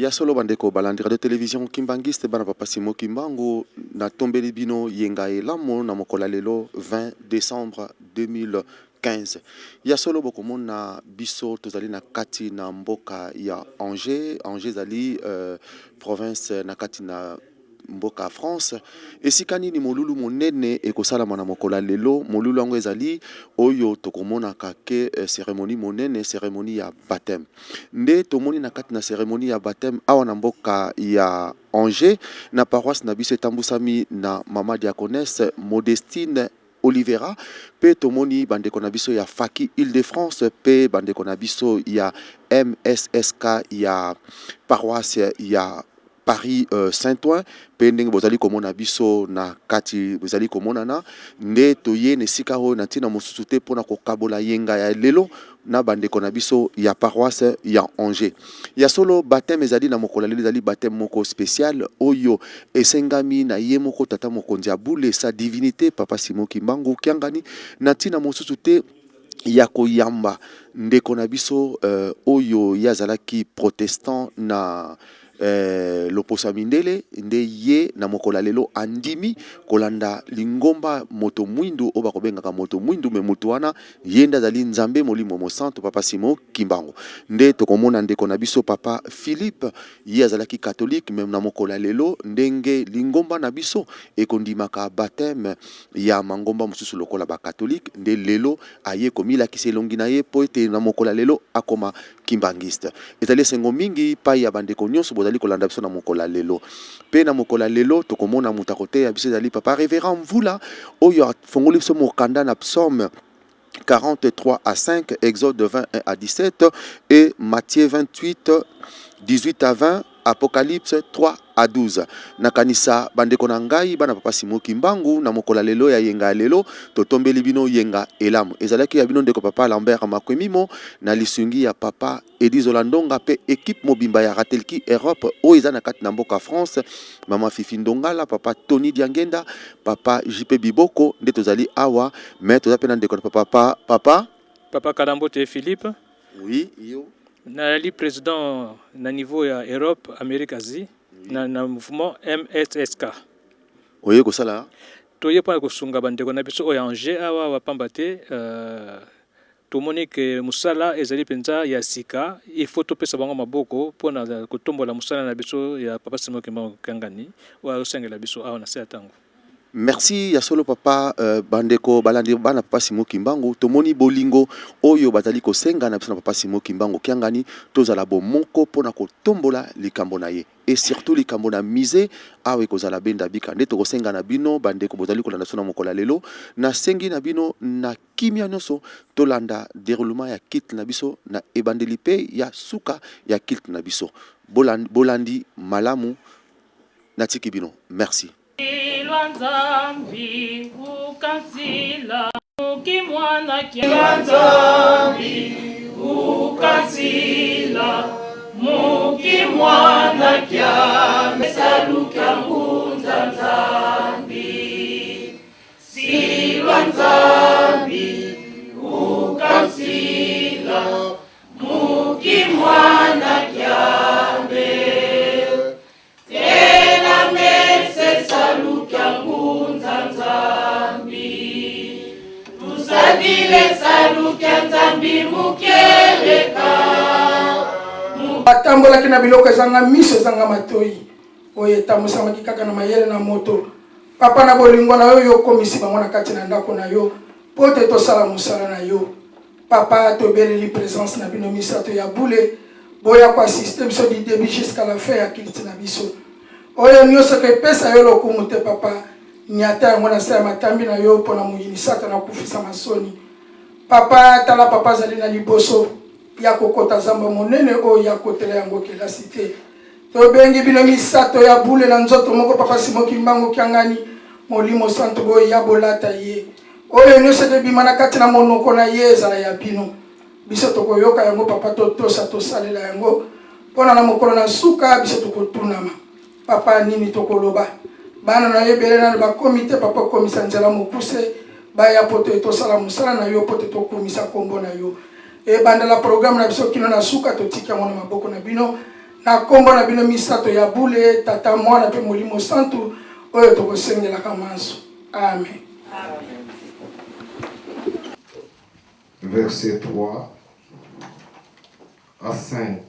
Ya solo bandeko balandi radio television kimbanguiste, bana papa Simon Kimbangu, natombeli bino yenga elamu na mokolo ya lelo 20 décembre 2015. Ya solo bokomona biso tozali na kati na mboka ya Angers. Angers ezali province na kati na mboka France. Esika nini molulu monene ekosalama na mokolo ya lelo. Molulu yango ezali oyo tokomonaka ke cérémonie monene, cérémonie ya baptême. Nde tomoni na kati na cérémonie ya baptême awa na mboka ya Angers, na paroisse na biso, etambusami na mama diaconesse Modestine Olivera. Mpe tomoni bandeko na biso ya Faki Île-de-France mpe bandeko na biso ya MSSK ya paroisse ya Paris Saint-Ouen. Mpe ndenge bozali komona biso na kati, bozali komonana nde toye na esika oyo na ntina mosusu te mpona kokabola yenga ya lelo na bandeko na biso ya paroisse ya Angers. Ya solo, baptême ezali na mokolo ya lelo, ezali baptême moko spécial oyo esengami na ye moko tata mokonzi ya bule, sa divinité papa Simon Kimbangu Kiangani, na ntina mosusu te ya koyamba ndeko na biso oyo ye azalaki protestant na loposo ya mindele. Nde ye na mokolo ya lelo andimi kolanda lingomba moto mwindu oyo bakobengaka moto mwindu, me moto wana ye nde azali Nzambe Molimo Mosantu, papa Simon Kimbangu. Nde tokomona ndeko na biso papa Philippe, ye azalaki catholique, me na mokolo ya lelo, ndenge lingomba na biso ekondimaka baptême ya mangomba mosusu lokola bacatholique, nde lelo aye komilakisa elongi na ye mpo ete na mokolo ya lelo akoma kimbangiste. Ezali esengo mingi pai ya bandeko nyonso bozali kolanda biso na mokolo ya lelo. Mpe na mokolo ya lelo tokomona moto akoteya biso ezali papa révérend Mvula, oyo afongoli biso mokanda na Psaume 43 à 5, Exode 21 à 17 et Matthieu 28, 18 à 20, Apocalypse 3 à 12. Nakanisa bandeko na ngai bana papa Simon Kimbangu, na mokolo ya lelo ya yenga ya lelo, totombeli bino yenga elamu. Ezalaki ya bino ndeko papa Lambert Makwemimo na lisungi ya papa Edi Zolandonga mpe équipe mobimba ya Ratelki Europe oyo eza na kati na mboka France, mama Fifi Ndongala, papa Tony Diangenda, papa JP Biboko. Nde tozali awa, mais toza mpe na ndeko na papa papa Papa Kalambote Philippe. Oui, yo. Nazali président na niveau ya Europe, Amérique, Asie na mouvement MSSK. Oye kosala? Toye mpona kosunga bandeko na biso oyo ya Angers awa bapamba te tomoni ke mosala ezali mpenza ya sika. Il faut topesa bango maboko mpona kotombola mosala na biso ya papa Simon Kimbangu Kiangani oyo azosengela biso awa na se ya ntango. Merci. Ya solo papa, bandeko balandi bana papa Simon Kimbangu, tomoni bolingo oyo bazali kosenga na biso na papa Simon Kimbangu Kiangani, tozala bomoko mpona kotombola likambo na ye et surtout likambo na musée awa ekozala benda bika. Nde tokosenga na bino bandeko bozali kolanda biso na mokolo ya lelo, nasengi na bino na kimia nyonso tolanda déroulement ya culte na biso na ebandeli mpe ya suka ya culte na biso. Bolandi malamu, natiki bino, merci. Lwa Nzambi ukansila muki mwana kia Nzambi ukansila muki mwana kia mesaluka ngunza Nzambi silwa Nzambi ukansila muki mwana kiambe tena mese saluka ngunza Nzambi tusadile saluka Nzambi mukeleka. Batambolaki na biloko ezanga miso, ezanga matoi, oyo etambusamaki kaka na mayele na moto. Papa, na bolingo na yo, yo okomisi bango na kati na ndako na yo mpo te tosala mosala na yo. Papa, tobeleli présence na bino misato ya bule, boya koassister biso du début jusqu'à la fin ya culte na biso. Oyo nyonso epesa yo lokumu te, papa, nyata yango na se ya matambi na yo mpo na moyini Satana akufisa masoni. Papa, tala, papa azali na liboso ya kokota zamba monene oyo ya kotela yango kelasi te. Tobengi bino misato ya bule na nzoto moko, papa Simon Kimbangu Kiangani, Molimo Santu, boya bolata ye. Oyo nyonso ekebima na kati na monoko na ye ezala ya bino. Biso tokoyoka yango, papa, totosa, tosalela yango mpona na mokolo na suka biso tokotunama, papa, nini tokoloba. Bana na yo ebele nano bakomi te. Papa, okomisa nzela mokuse baya po to tosala mosala na yo, po te tokumisa nkombo na yo. Ebandela programme na biso kino na suka, totiki yango na maboko na bino. Na nkombo na bino misato ya bule, Tata, Mwana mpe Molimo Santu, oyo tokosengelaka manso. Amen. Verset 3 à 5.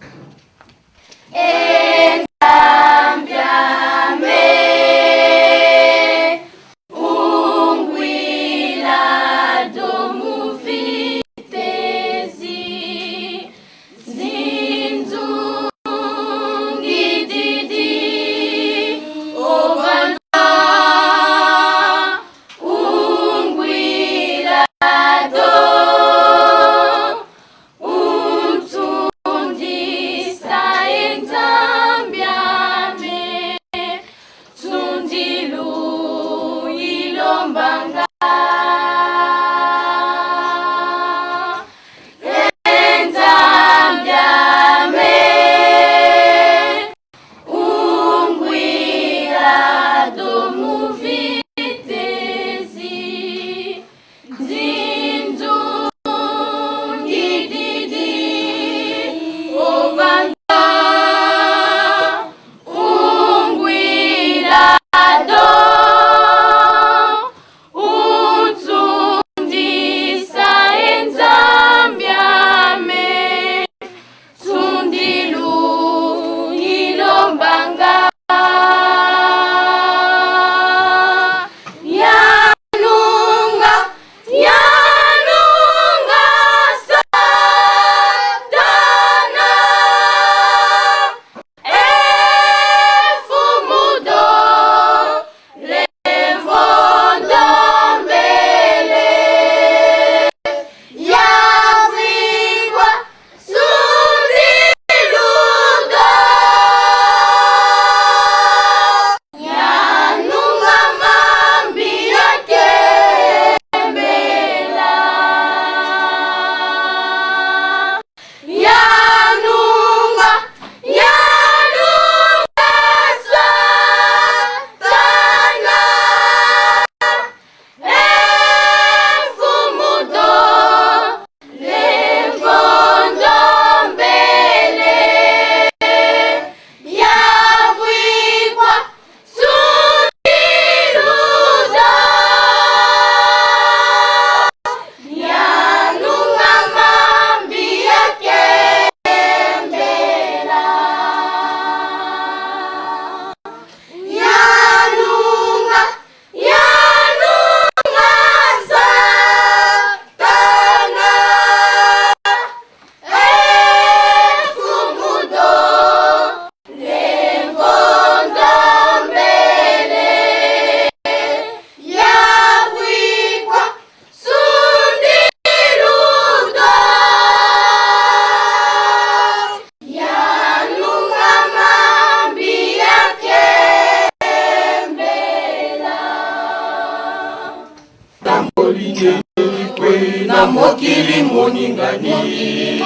Na mokili moningani,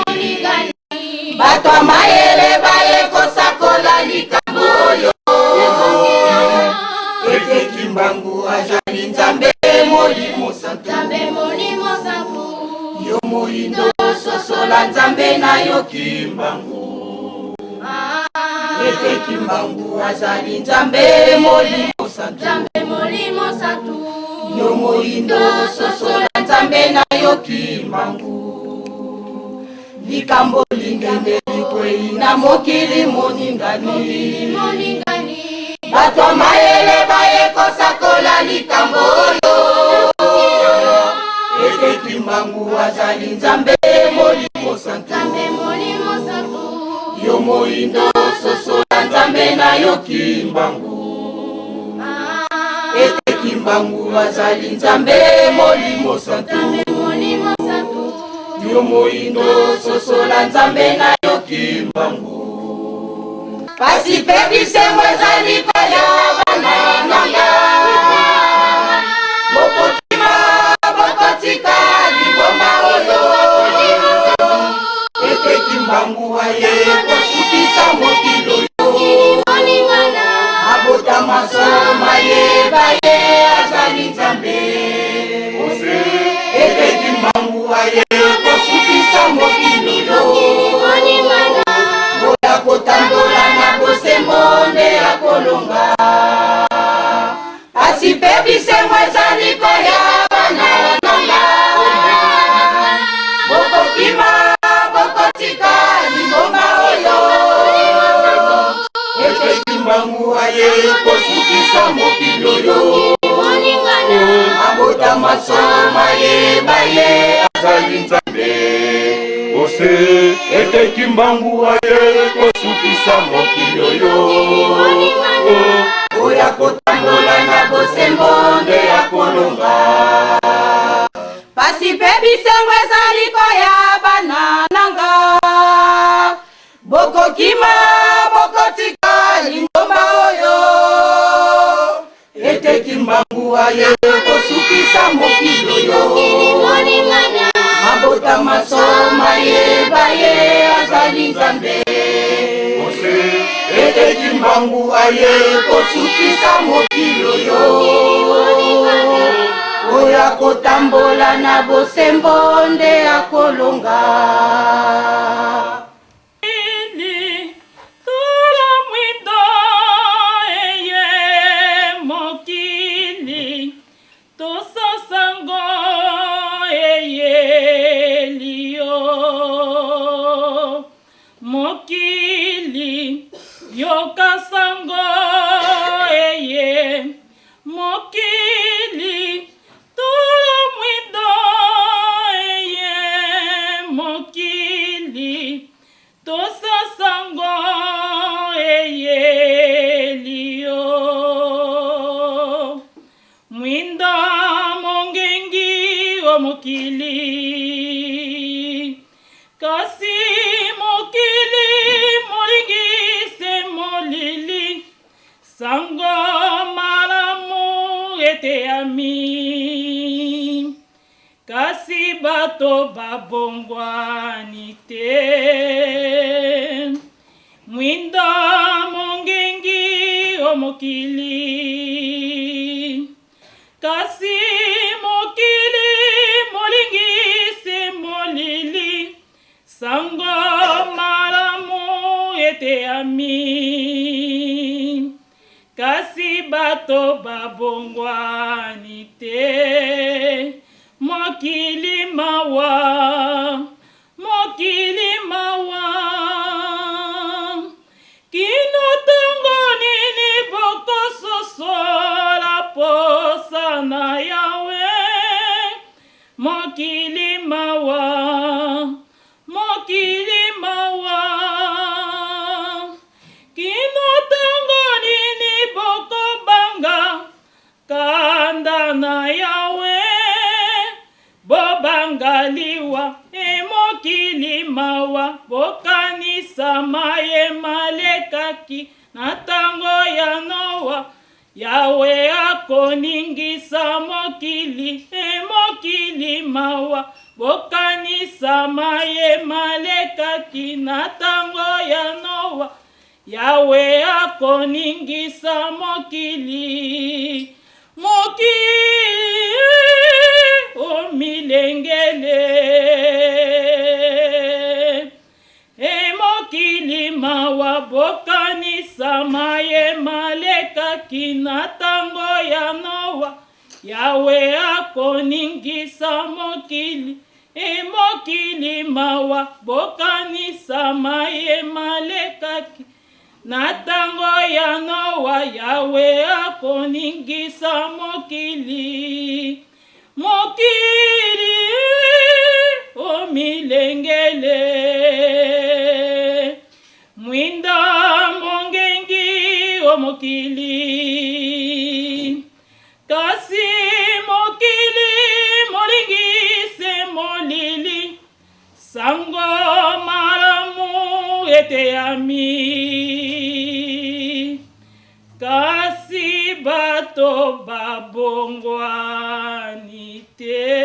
bato ya mayele baye kosakola likambo oyo ete Kimbangu azali Nzambe Molimo Santu. Yo moyindo, sosola Nzambe na yo Kimbangu, ete Kimbangu azali Nzambe Molimo Santu. Yo moyindo, sosola Nzambe na yo Kimbangu. Likambo linene likwei na mokili moningani, bato ya mayele baye kosakola likambo oyo ete Kimbangu azali Nzambe Molimo Santu. Yo moyindo, sosola Nzambe na yo Kimbangu, ete Kimbangu azali Nzambe Molimo Santu. Yo moyindo, sosola Nzambe na yo Kimbangu. Pasi mpe bisengo ezali koya, bana nanga, bokokima, bokotika liboma oyo ete Kimbangu aye kosukisa mokili oyo. Abotama soma, yeba ye azali Nzambe, ete Kimbangu aye kosukisa mokili oyo. Boya kotambola. Mabota maso mayeba ye azali Nzambe. Ose ete Kimbangu aye kosukisa mokili oyo. Oyo akotambola na bosembo nde akolonga. Pasi mpe bisengo ezali koya bana na nga. Bokokima, bokotika lingomba oyo. Ete Kimbangu aye kosukisa mokili oyo. Mabota maso mayeba ye azali Nzambe. Ete Kimbangu aye kosukisa mokili oyo. Oyo akotambola na bosembo nde akolonga. Mokili yoka sango eye mokili tolo mwindo eye mokili tosa sango eyeli yo mwinda mongengi o mokili kasi mokili molingi se molili sango malamu eteyami kasi bato babongwani te mwinda mongengi o mokili kasi mokili molingi se molili sango malamu eteyami kasi bato babongwani te mokili mawa mokili mawa kino ntango nini bokososola posa na Yawe mokili mawa mokili mawa kino ntango nini bokobanga kanda na Yawe bobanga liwa e mokili mawa bokanisa maye malekaki na ntango ya Noa Yawe akoningisa mokili e mokili mawa bokanisa maye malekaki na ntango ya Noa Yawe akoningisa mokili mokili omilengele e mokili mawa bokanisa maye malekaki na ntango ya Noa Yawe akoningisa mokili e mokili mawa bokanisa maye malekaki na ntango ya Noa Yawe akoningisa mokili mokili omilengele mwinda mongengi o mokili kasi mokili molingi se molili sango malamu eteyami kasi bato babongwani te.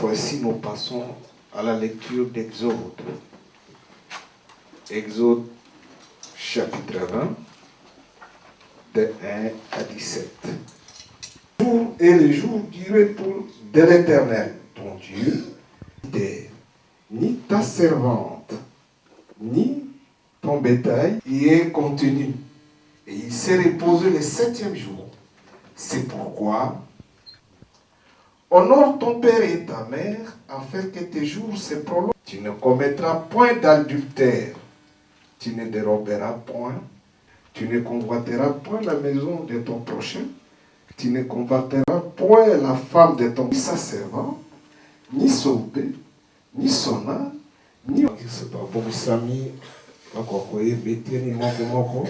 fois-ci, nous passons à la lecture d'Exode. Exode chapitre 20, de 1 à 17. Jour est le jour du retour de l'Éternel, ton Dieu, ni ta servante, ni ton bétail y est contenu. Et il s'est reposé le septième jour. C'est pourquoi honore ton père et ta mère, afin que tes jours se prolongent. Tu ne commettras point d'adultère, tu ne déroberas point, tu ne convoiteras point la maison de ton prochain, tu ne convoiteras point la femme de ton sa servante, ni son bœuf, ni son âne, ni babongisami bakoka koyeba eteni moko moko.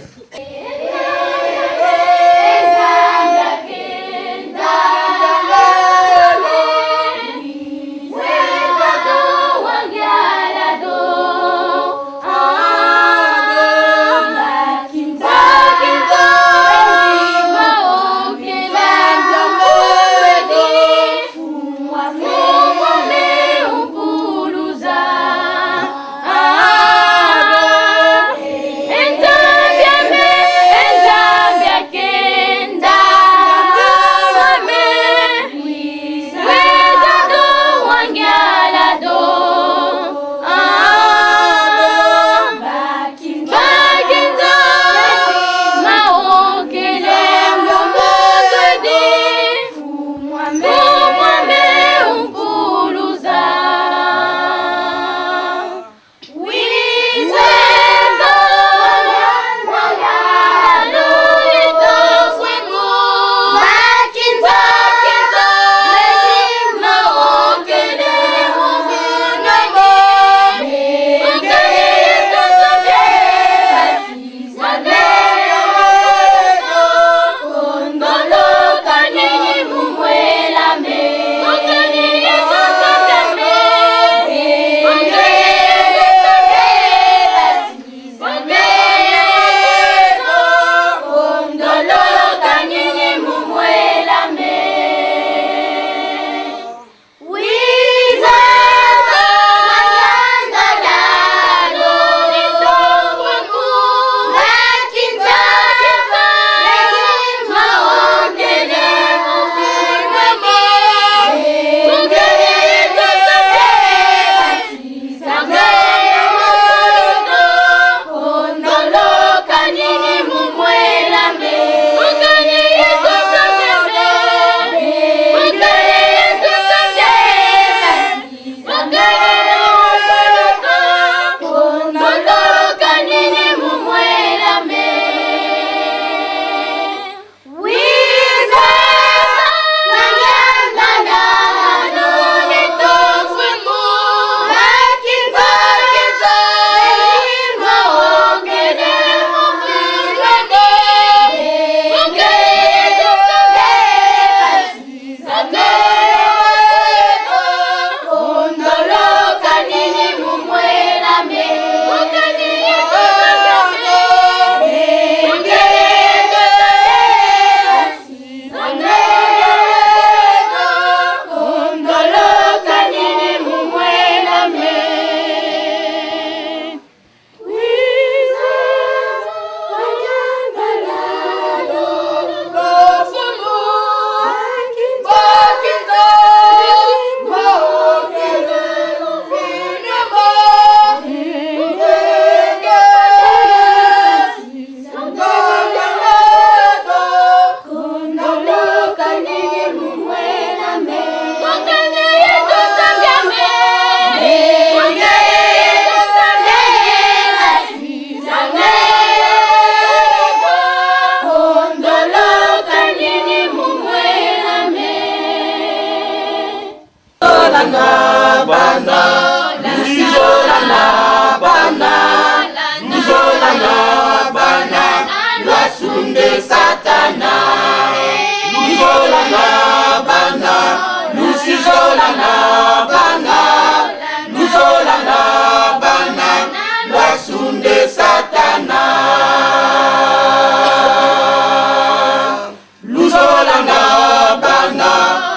Luzolana bana,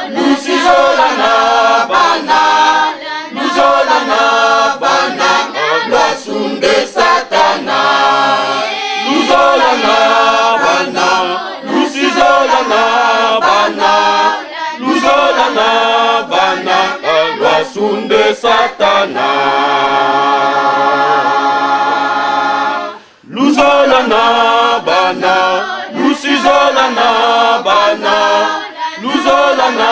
Lusizolana bana. Satana. Luzola na bana, lusizola na bana, luzola na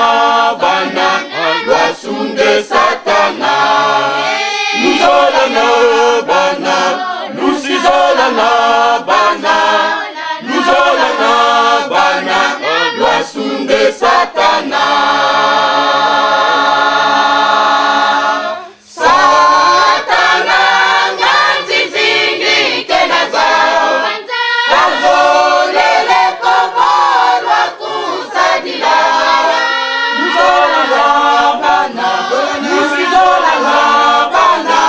bana, lwasunde Satana. Luzola na bana, lusizola na bana, luzola na bana, lwasunde Satana. Satana nganzizindike naza, kazolele kokolwa kusadila. Luzola na bana, lusizola na bana,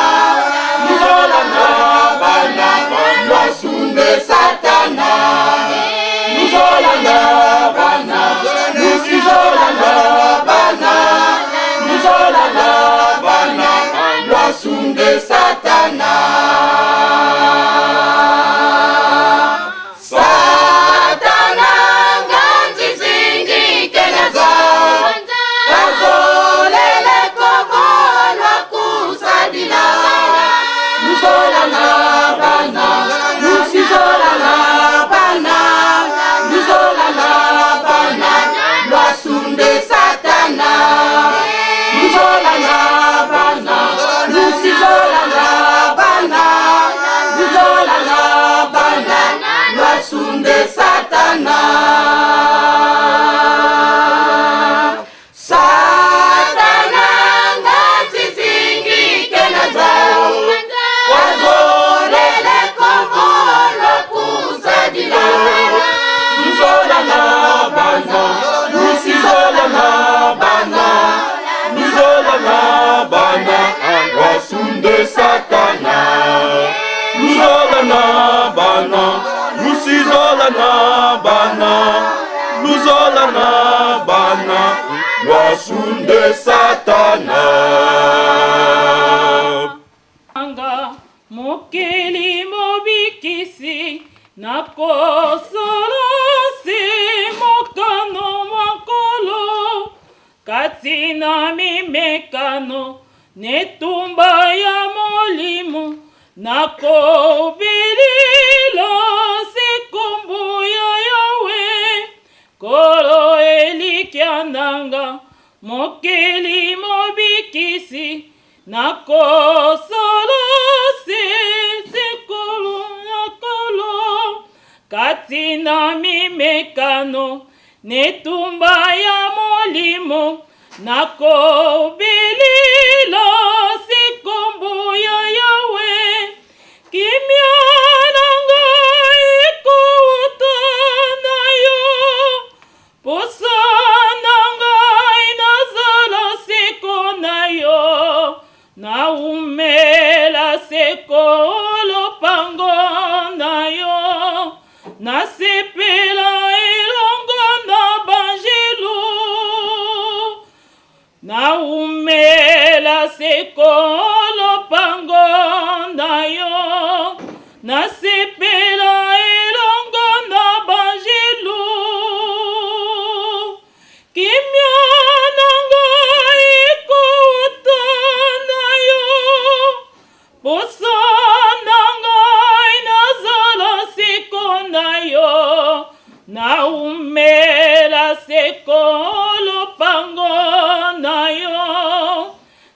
luzola na bana, lwasunde Satana. Luzola na bana, lusizola na bana, luzola na bana, lwasunde Satana. Satana nganzizindike naza, kazolele kokolwa kusadila. Luzola na bana, lusizola na bana, luzola na bana, lwasunde Satana. Luzola na bana, lusizola na bana, luzola na bana, lwasunde Satana. Satana nganzizindike naza, kazolele kokolwa kusadila. Luzola na bana, lusizola na bana, luzola na bana, lwasunde Satana. Luzola na bana, lusizola na bana, luzola na bana, lwasunde Satana. Anga mokeli mobikisi nakosala se mokano mwa Nkolo kati na mimekano netumba ya molimo nakobelela se kombo ya Yawe Nkolo elikya nanga mokeli mobikisi nakosala se sekolo ya Nkolo kati na mimekano netumba ya molimo nakobelela se kombo ya Yawe kimia na ngai ekouta na yo posa na ngai nazala seko na yo naumela seko lopango na yo nasepela elongo na banjelu naumela seko lopango na yo nasepela elongo na banjelu kimia na ngai ekouta na yo posa na ngai nazala seko na yo naumela seko lopango na yo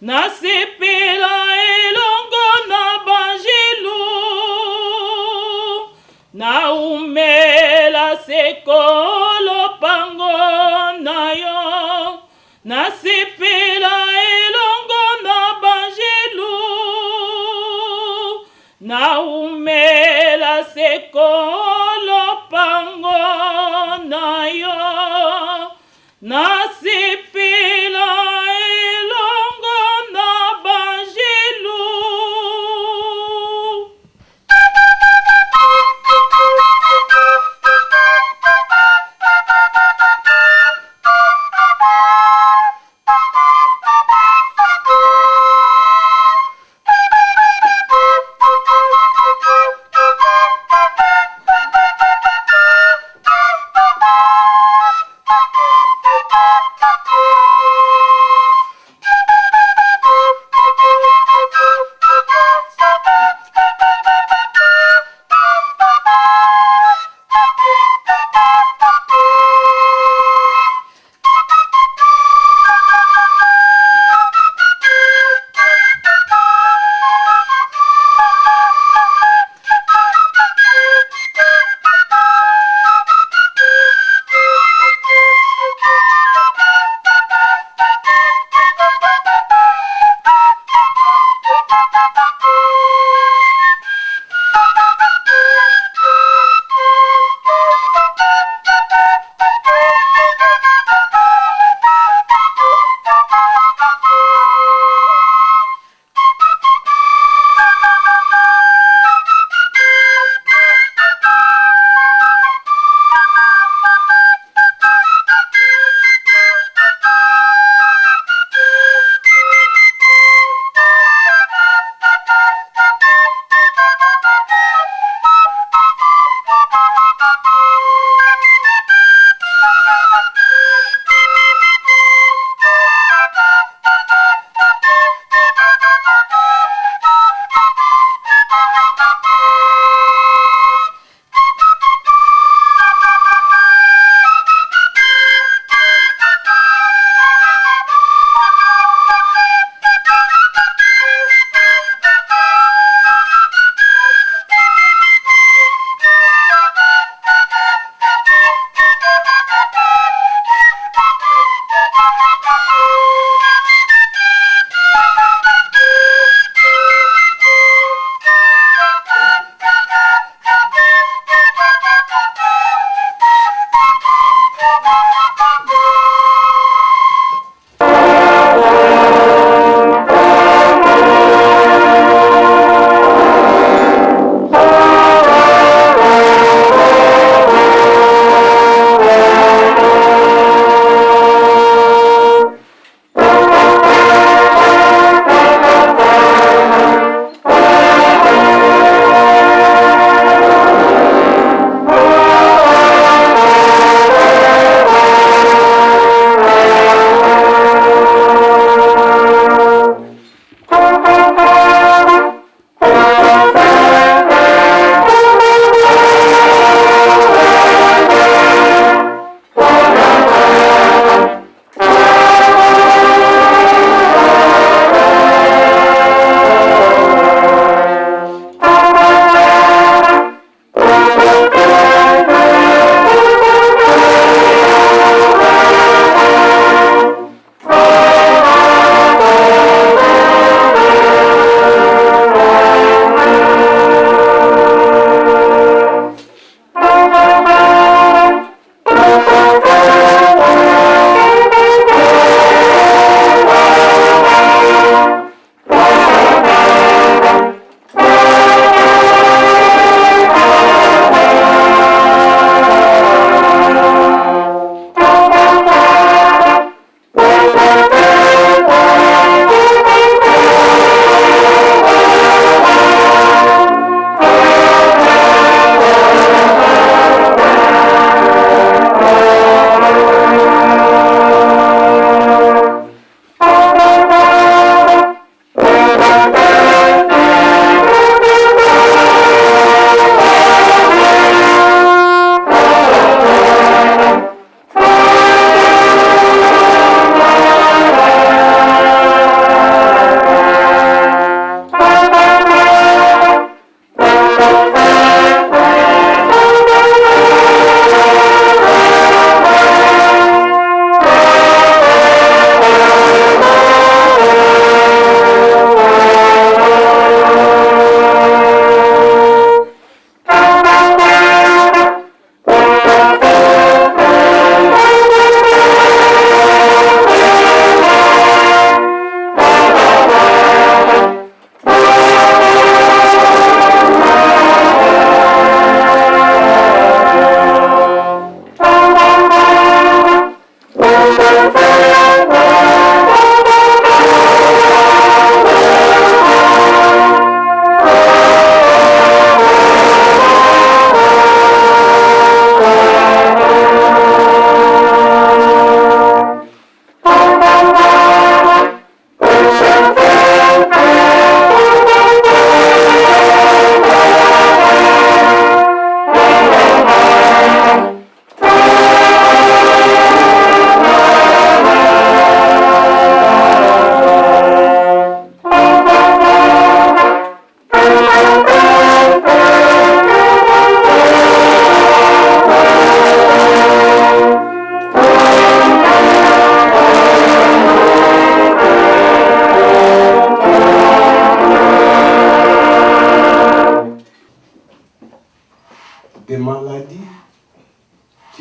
nasepela elongo na banjelu naumela seko lopango na yo nasepela elongo na banjelu naumela seko lopango na yo nasepela elongo na banjelu.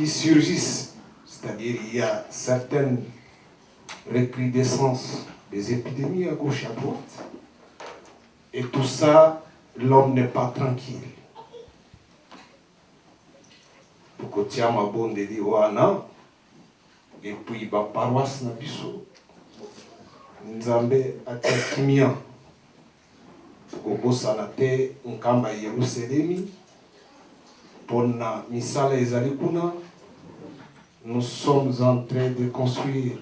surgissent, c'est-à-dire il y a certaines recrudescences des épidémies à gauche et à droite. Et tout ça, l'homme n'est pas tranquille. Tokotia mabondeli wana et puis ba paroisse na biso Nzambe atia kimia. Tokobosana te Nkamba Yeruselemi pona misala ezali kuna. Nous sommes en train de construire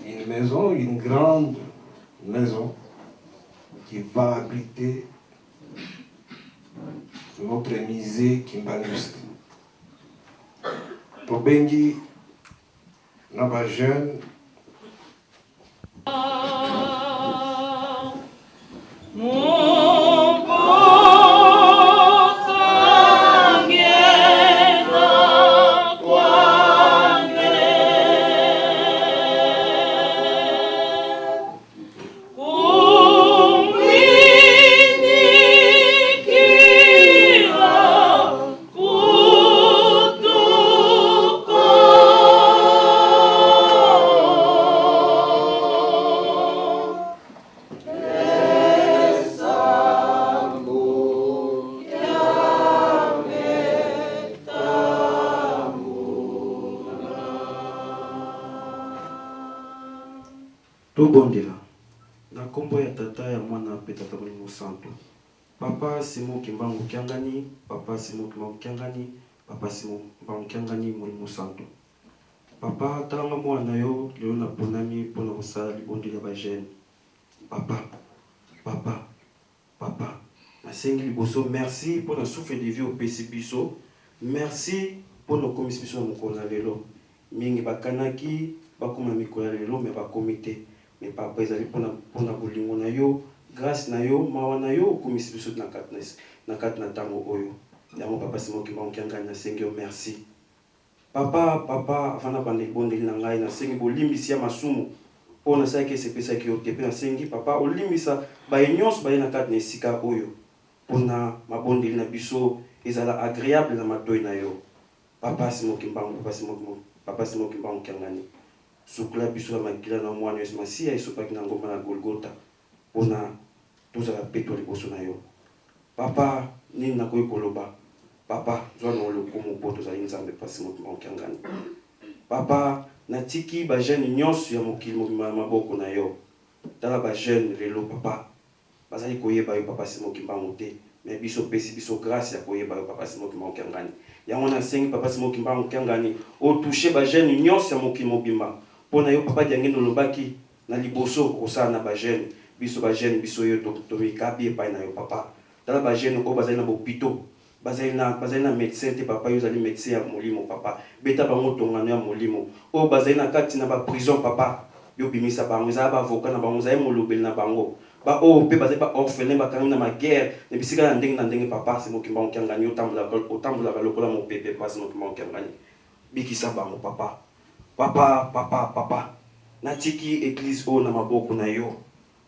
une maison, une grande maison qui va abriter notre musée kimbanguiste. Tobengi na ba jeunes. Tobondela. Na nkombo ya Tata, ya Mwana mpe Tata Molimo Santu. Papa Simon Kimbangu Kiangani, Papa Simon Kimbangu Kiangani, Papa Simon Kimbangu Kiangani, Molimo Santu. Papa tala nga mwana na yo lelo na ponami pona kosala libondeli ya ba jeune papa papa papa nasengi liboso merci pona souffle de vie opesi biso merci pona okomisi biso na mokolo na lelo mingi bakanaki bakoma na mikolo ya lelo mais bakomi te mais papa ezali pona pona bolingo na yo grace na yo mawa na yo okomisi biso na kati na kati na tango oyo yango papa Simon Kimbangu Kiangani nasengi yo merci. Papa papa avant na banda libondeli na ngai na sengi bolimbisi ya masumu oyo na salaki esepesaki yo te pe na sengi papa olimbisa baye nionso baye na kati na esika oyo pona mabondeli na biso ezala agreable na matoyi na yo papa Simon kimbangu papa Simon papa Simon kimbangu kiangani sukula biso na makila na muana yesu masiya esopaki na ngomba na golgotha pona tozala petwa liboso na yo papa nini nakoki koloba papa zwa na yo lokumu po tozali nzambe pasi mobimba okiangani papa natiki ba jeune nionso ya mokili mobimba na maboko na yo tala ba jeune lelo papa bazali koyeba yo papa Simon kimbangu te mais biso opesi biso grace ya koyeba yo papa Simon kimbangu kiangani yango nasengi papa Simon kimbangu kiangani o touche ba jeune nionso ya mokili mobimba pona yo papa diangenda olobaki Na liboso okosala na ba jeunes, biso ba jeunes biso yo tomikabi epai na yo papa. Tala ba jeunes oyo bazali na bopito, bazali na bazali na medecin te papa, yo ozali medecin ya molimo papa. Beta bango tongano ya molimo. Oyo bazali na kati na ba prison papa, yo bimisa bango, ezala ba avocat na bango, ozali molobeli na bango. Ba oyo pe bazali ba orphelins bakangami na ma guerre na bisika na ndenge na ndenge papa, Simon Kimbangu Kiangani yo otambolaka otambolaka lokola mopepe papa Simon Kimbangu Kiangani. Bikisa bango papa. Papa papa papa natiki eglise oyo na maboko na yo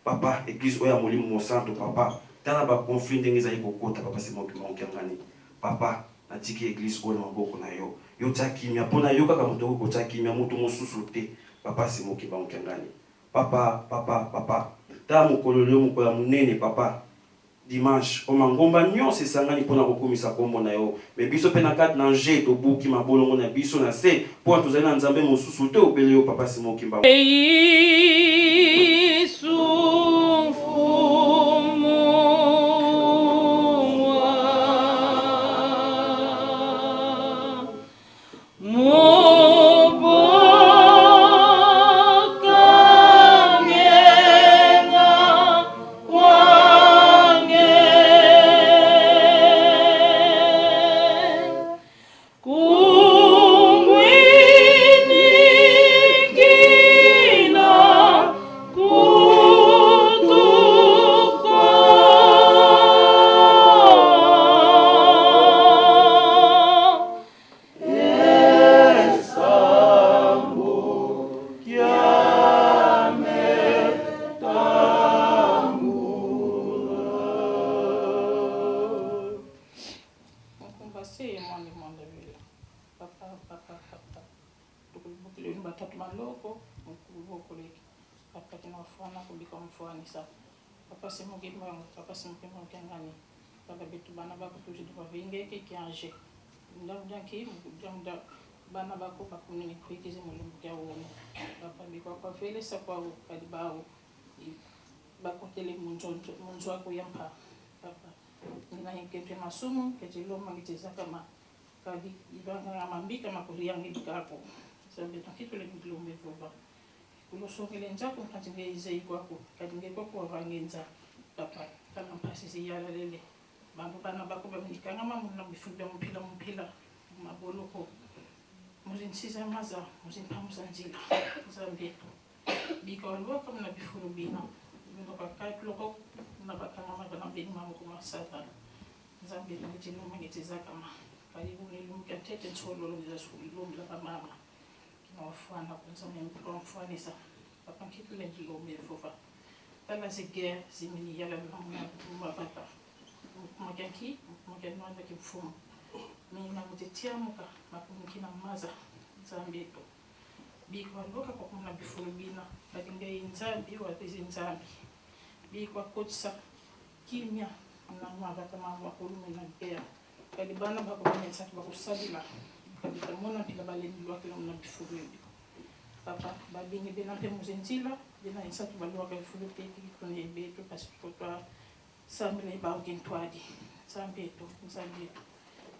papa eglise oyo ya molimo mosantu papa tala ba conflit ndenge ezali kokota papa Simon Kimbangu Kiangani papa natiki eglise oyo na maboko na yo yo tia kimia pona yo kaka moto okoki kotia kimia moto mosusu te papa Simon Kimbangu Kiangani papa papa papa tala mokolo lelo mokolo ya monene papa Dimanche o mangomba nionso esangani pona kokumisa kombo na yo mais biso pe na kati na Angers tobuki mabolongo na biso na se pona tozali na Nzambe mosusu te obele yo papa Simon Kimbangu. Yesu mfumu wa maboko mukuboko leki papa kina wafwana kubika mfwanisa papa Simon Kimbangu papa Simon Kimbangu kiangani baba betu bana bako tujidi bavingeke kianje ndamujanki mujamuda bana bako bakunini kuikize mulumbu kya wono papa bikwa kwa velesa kwao kadi bawo bakotele munzwako ya mpha papa ngina kente masumu kete loma ngite zakama kadi ibanga mambika makuriyangi bikako zambe tankitule ngilombe vova kulosongele nzako nkanti ngeize ikwako kadi ngekwako wavangenza papa kama mpasi ziyalalele bantu bana bako baminikanga mamuna bifu bya mupila mupila maboloko muzinsiza maza muzimpamuza nzila nzambe bika walwaka muna bifulu bina bino bakatloko na bakanga mabana beni mamoko masatana nzambe ngiti loma ngiti zakama karibu nilumka tete nsololo ngizasukulombi laka mama kinawafana kunzame mfwanisa papa nkitule ndilombe vova tala ziguerre zimini yala mabata mukumakanki mukumakanwanda kimfumu mina ngitetiamuka makumikina maza nzambe to bikwa loka kwakumuna bifulu bina kadi ngai nzambi watezi nzambi bikwa kotisa kimia na mabata makulume na guerre kadi bana bakobanetsaki bakosalila kadi tamona mpila balendilwakela muna bifulu ebi papa babingi bena mpe muzenzila bena nsatu balwaka bifulu te tikituna ebeto kasi totwa sambila ebauki ntwadi nzambe eto nzambe eto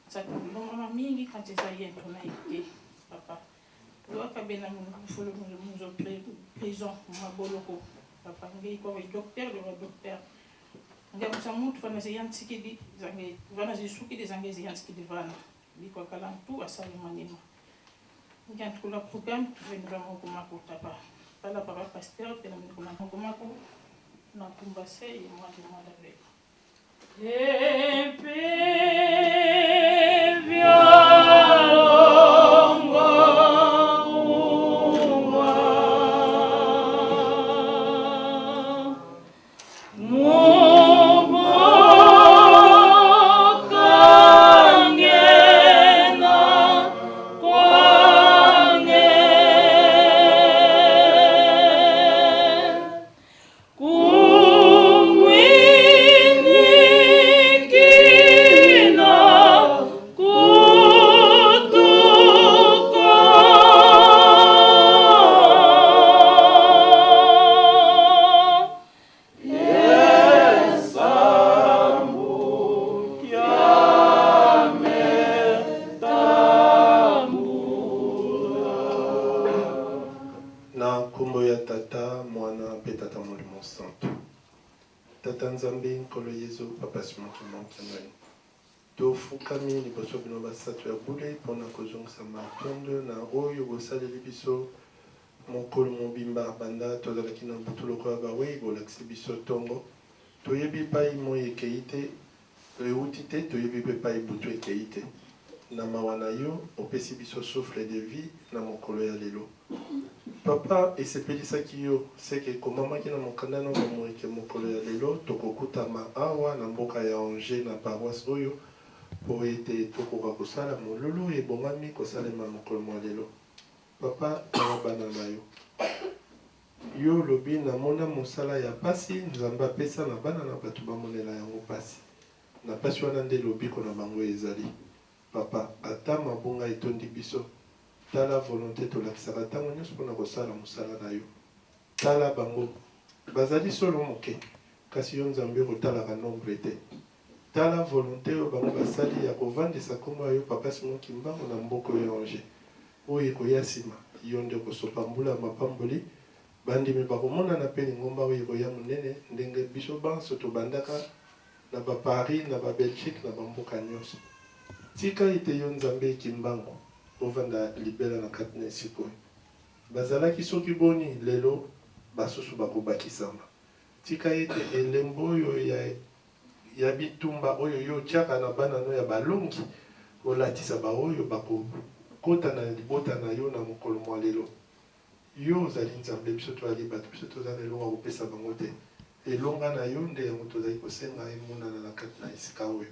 nsatu bilongama mingi kanti eza ye ntona ete papa lwaka bena bifulu muzo prison maboloko papa ngei kwa docteur le docteur ngai musa mutu vana ziyantsikidi zange vana zisukidi zange ziyantsikidi vana. Bikwakala ntu asali manima. Ngiantukula programme tuvenura moko mako tapa. Pala papa pasteur pela moko mako na tumba se ye mwadi mwada veka Basato ya bule mpona kozongisa matondo na oyo bosaleli biso mokolo mobimba. Banda tozalaki na butu lokola bawei, bolakisi biso ntongo. Toyebi epai moi ekei te, euti te, toyebi mpe epai butu ekei te. Na mawa na yo opesi biso souffle de vie na mokolo ya lelo. Papa, esepelisaki yo seke ekomamaki na mokanda na bomoi ke mokolo ya lelo tokokutama awa na mboka ya Angers na paroisse oyo mpo ete tokoka kosala molulu ebongami kosalema mokolo mwa lelo. Papa, tala bana na yo. Yo olobi namona mosala ya pasi Nzambe apesa na bana na bato bamonela yango pasi. Na pasi wana nde lobiko na bango ezali. Papa, ata mabunga etondi biso, tala volonté tolakisaka ntango nyonso mpona kosala mosala na yo. Tala bango, bazali solo moke, kasi yo Nzambe okotalaka nombre te. Tala volonté oyo bango basali ya kovandisa nkombo ya yo Papa Simon Kimbangu na mboka oyo Angers. Oyo ekoya nsima, yo nde okosopa mbula ya mapamboli, bandimi bakomonana mpe lingomba oyo ekoya monene ndenge biso banso tobandaka na ba Paris, na ba Belgique, na bamboka nyonso. Tika ete yo Nzambe Kimbangu ovanda libela na kati na esika oyo. Bazalaki soki boni, lelo basusu bakobakisama. Tika ete elembo oyo ya bitumba oyo yo otiaka na bana no ya balongi olatisa baoyo bakokota na libota na yo na mokolo mwa lelo. Yo ozali Nzambe, biso tozali bato, biso toza na elonga kopesa bango te. Elonga na yo nde yango tozali kosenga emonana na kati na esika oyo.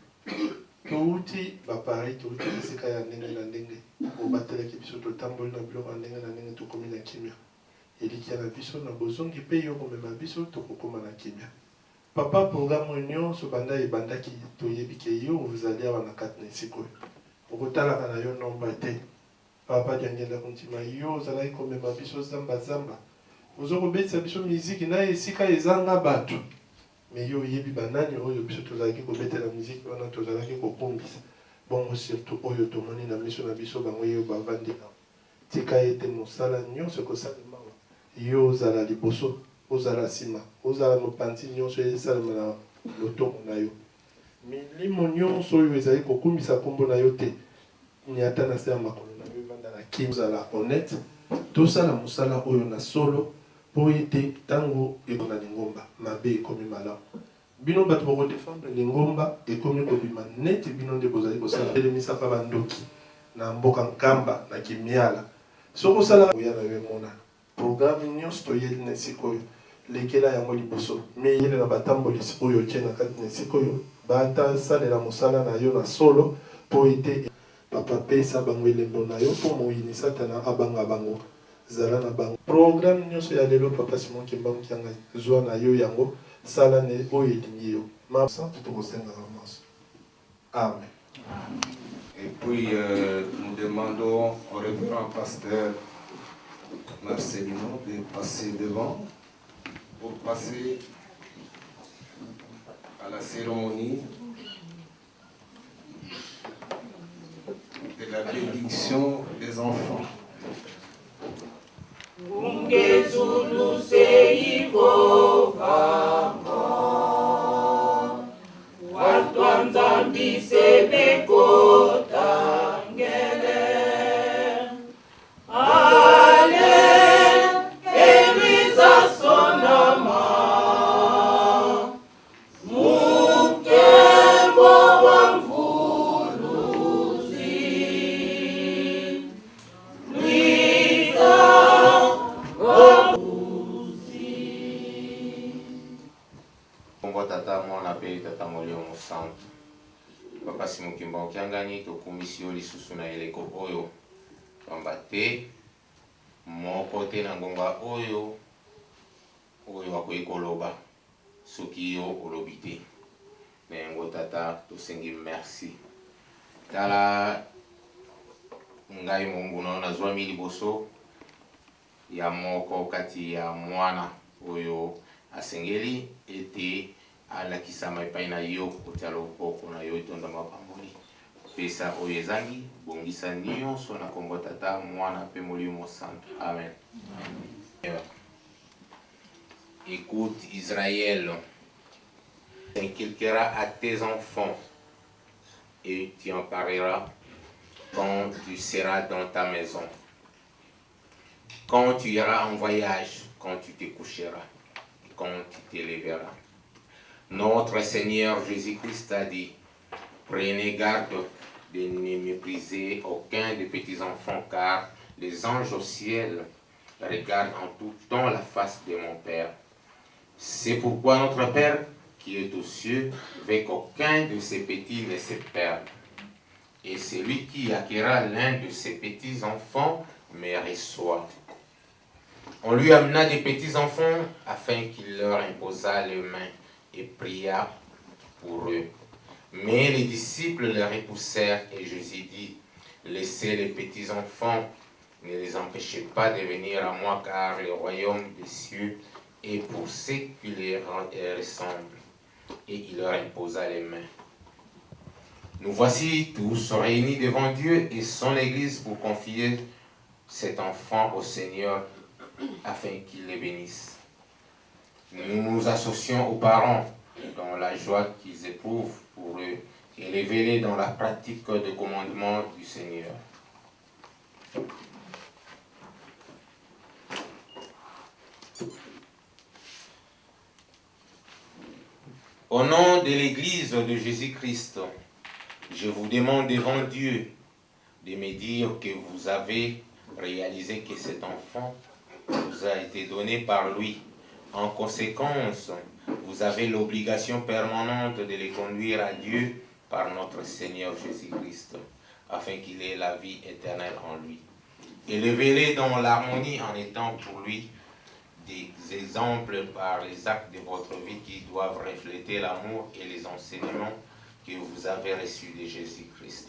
Touti ba Paris, touti esika ya ndenge na ndenge, obatelaki biso, totamboli na biloko ya ndenge na ndenge, tokomi na kimia. Elikya na biso na bozongi mpe yo okomema biso tokokoma na kimia. Papa programme oyo nionso banda ebandaki toyebi ke yo ozali awa na kati na esika oyo. Okotalaka na yo nombre te. Papa Diangienda Kuntima yo ozalaki komema biso zamba zamba ozo kobetisa biso miziki na esika ezanga batu mais yo oyebi ba nani oyo biso tozalaki kobetela miziki wana tozalaki kokumbisa bongo surtout oyo tomoni na miso na biso bango ye bavandi awa. Tika ete mosala nyonso ekosalema awa, yo ozala liboso, ozala sima, ozala mopanzi, nyonso esalema na lotomo na yo. Milimo nyonso oyo ezali kokumisa nkombo na yo te, nyata na se ya makolo na yo, evanda na kimia. Tozala honnete, tosala mosala oyo na solo, mpo ete ntango na lingomba, mabe ekomi malamu. Bino batu boko defendre lingomba ekomi kobima neti bino nde bozali kosala telemisaka ba ndoki na mboka nkamba na kimiala soki osalaka nguya na yo emonana programme nionso toyeli na esika oyo lekela yango liboso meyele na batambolisi oyo otie na kati na esika oyo ba salela mosala na yo na solo po ete Papa pesa bango elembo na yo po moyini satana abanga bango Zala na bango. Programme nioso ya lelo papa Simon Kimbangu Kiangani zua na yo yango sala ne oyo elingi yo ma santu tokosengaka manso Amen. Et puis nous demandons au reverend pasteur Marcelino de passer devant pour passer à la cérémonie de la bénédiction des enfants. Kombo Tata, Mwana pe Tata Molimo Mosantu. Papa Simon Kimbangu Kiangani, tokumisi yo lisusu na eleko oyo, pamba te moko te na ngonga oyo oyo akoki koloba soki yo olobi te. Na yango Tata tosengi merci. Tala ngai mowumbu na yo nazwami liboso ya moko kati ya mwana oyo asengeli ete alakisama epai na yo, kotia loboko na yo etonda mapamboli. Pesa oyo ezangi, bongisa nionso na kombo Tata, Mwana pe Molimo Mosantu. Amen. Écoute Israël, inculquera à tes enfants et tu en parleras quand tu seras dans ta maison, quand tu iras en voyage, quand tu te coucheras, quand tu te lèveras. Notre Seigneur Jésus-Christ a dit, prenez garde de ne mépriser aucun des petits-enfants, car les anges au ciel regardent en tout temps la face de mon Père. C'est pourquoi notre Père, qui est aux cieux, veut qu'aucun de ses petits ne se perde. Et celui qui acquérera l'un de ses petits-enfants me reçoit. On lui amena des petits-enfants afin qu'il leur imposât les mains et pria pour eux. Mais les disciples le repoussèrent et Jésus dit, Laissez les petits-enfants, ne les empêchez pas de venir à moi, car le royaume des cieux est pour ceux qui les ressemblent. Et il leur imposa les mains. Nous voici tous réunis devant Dieu et son Église pour confier cet enfant au Seigneur afin qu'il les bénisse. Nous nous associons aux parents dans la joie qu'ils éprouvent pour eux et les dans la pratique des commandements du Seigneur. Au nom de l'Église de Jésus-Christ, je vous demande devant Dieu de me dire que vous avez réalisé que cet enfant vous a été donné par lui. En conséquence, vous avez l'obligation permanente de les conduire à Dieu par notre Seigneur Jésus-Christ, afin qu'il ait la vie éternelle en lui. Élevez-les dans l'harmonie en étant pour lui des exemples par les actes de votre vie qui doivent refléter l'amour et les enseignements que vous avez reçus de Jésus-Christ.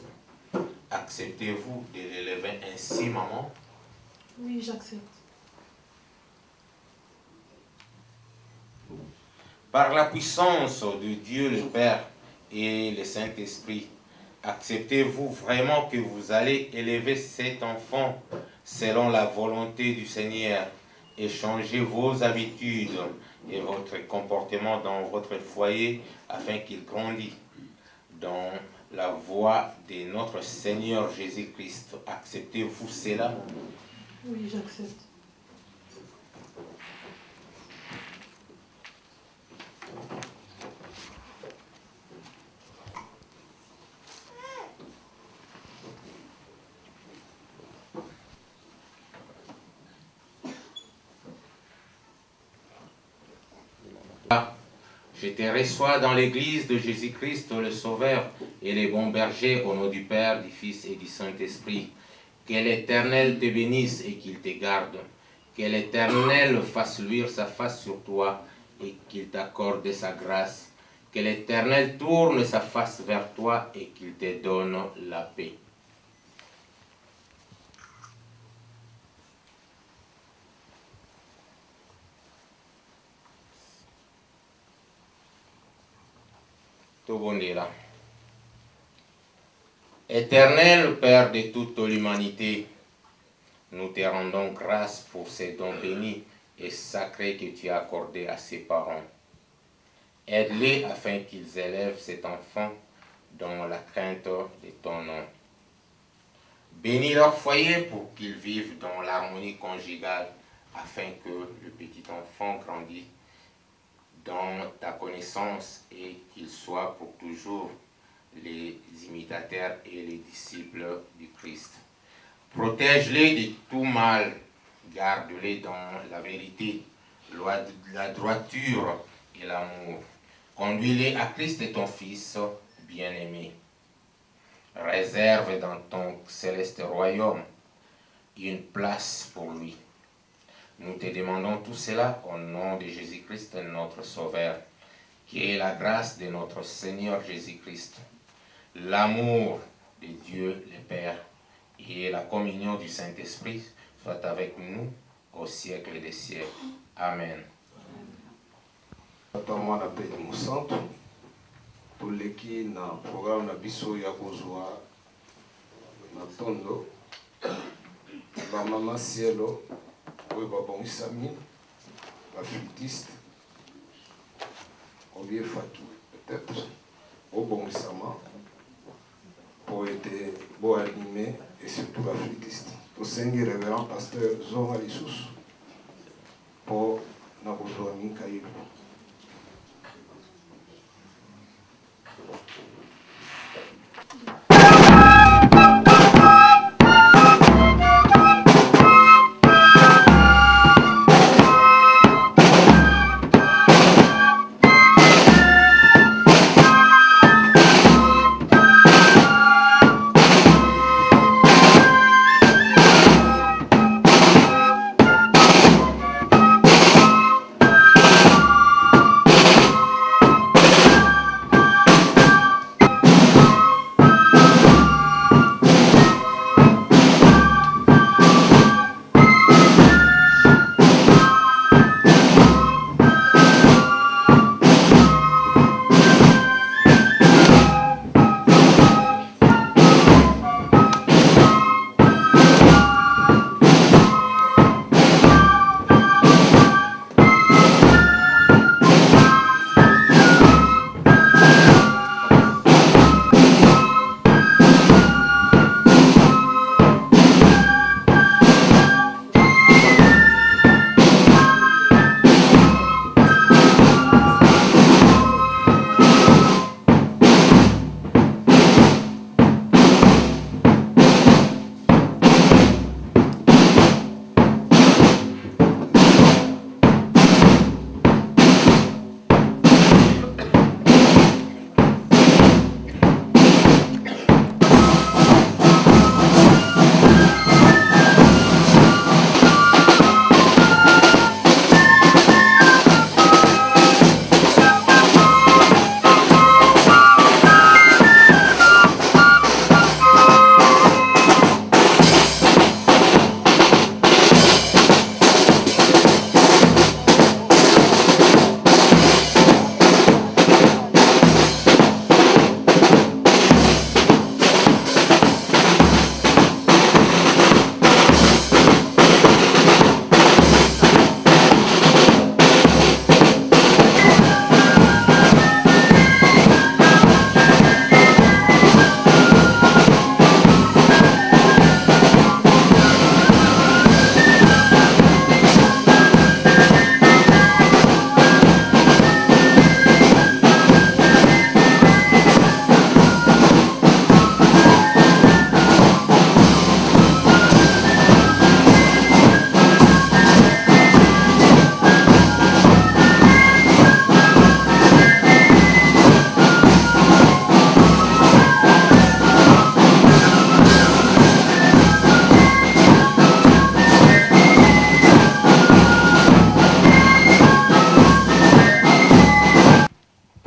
Acceptez-vous de l'élever ainsi, maman Oui, j'accepte. Par la puissance de Dieu le Père et le Saint-Esprit, acceptez-vous vraiment que vous allez élever cet enfant selon la volonté du Seigneur et changer vos habitudes et votre comportement dans votre foyer afin qu'il grandisse dans la voie de notre Seigneur Jésus-Christ. Acceptez-vous cela Oui, j'accepte. Je te reçois dans l'église de Jésus-Christ, le Sauveur et les bons bergers, au nom du Père, du Fils et du Saint-Esprit. Que l'Éternel te bénisse et qu'il te garde. Que l'Éternel fasse luire sa face sur toi et qu'il t'accorde sa grâce. Que l'Éternel tourne sa face vers toi et qu'il te donne la paix. Tobondela. Éternel Père de toute l'humanité, nous te rendons grâce pour ces dons bénis et sacrés que tu as accordés à ses parents. Aide-les afin qu'ils élèvent cet enfant dans la crainte de ton nom. Bénis leur foyer pour qu'ils vivent dans l'harmonie conjugale afin que le petit enfant grandisse dans ta connaissance et qu'il soit pour toujours les imitateurs et les disciples du Christ. Protège-les de tout mal, garde-les dans la vérité, la droiture et l'amour. Conduis-les à Christ ton Fils bien-aimé. Réserve dans ton céleste royaume une place pour lui. Nous te demandons tout cela au nom de Jésus-Christ, notre Sauveur, qui est la grâce de notre Seigneur Jésus-Christ, l'amour de Dieu le Père et la communion du Saint-Esprit soit avec nous au siècle des siècles. Amen. Tata Mwana mpe Elimo Santu, toleki na programme na biso ya kozwa matondo ba mama Cielo oyo babongisami ba flûtiste obie Fatou peut-être bobongisama mpo ete bo anime et surtout ba flûtiste. Tosengi Reverend Pasteur zonga lisusu mpo na kozwa Mikayilu.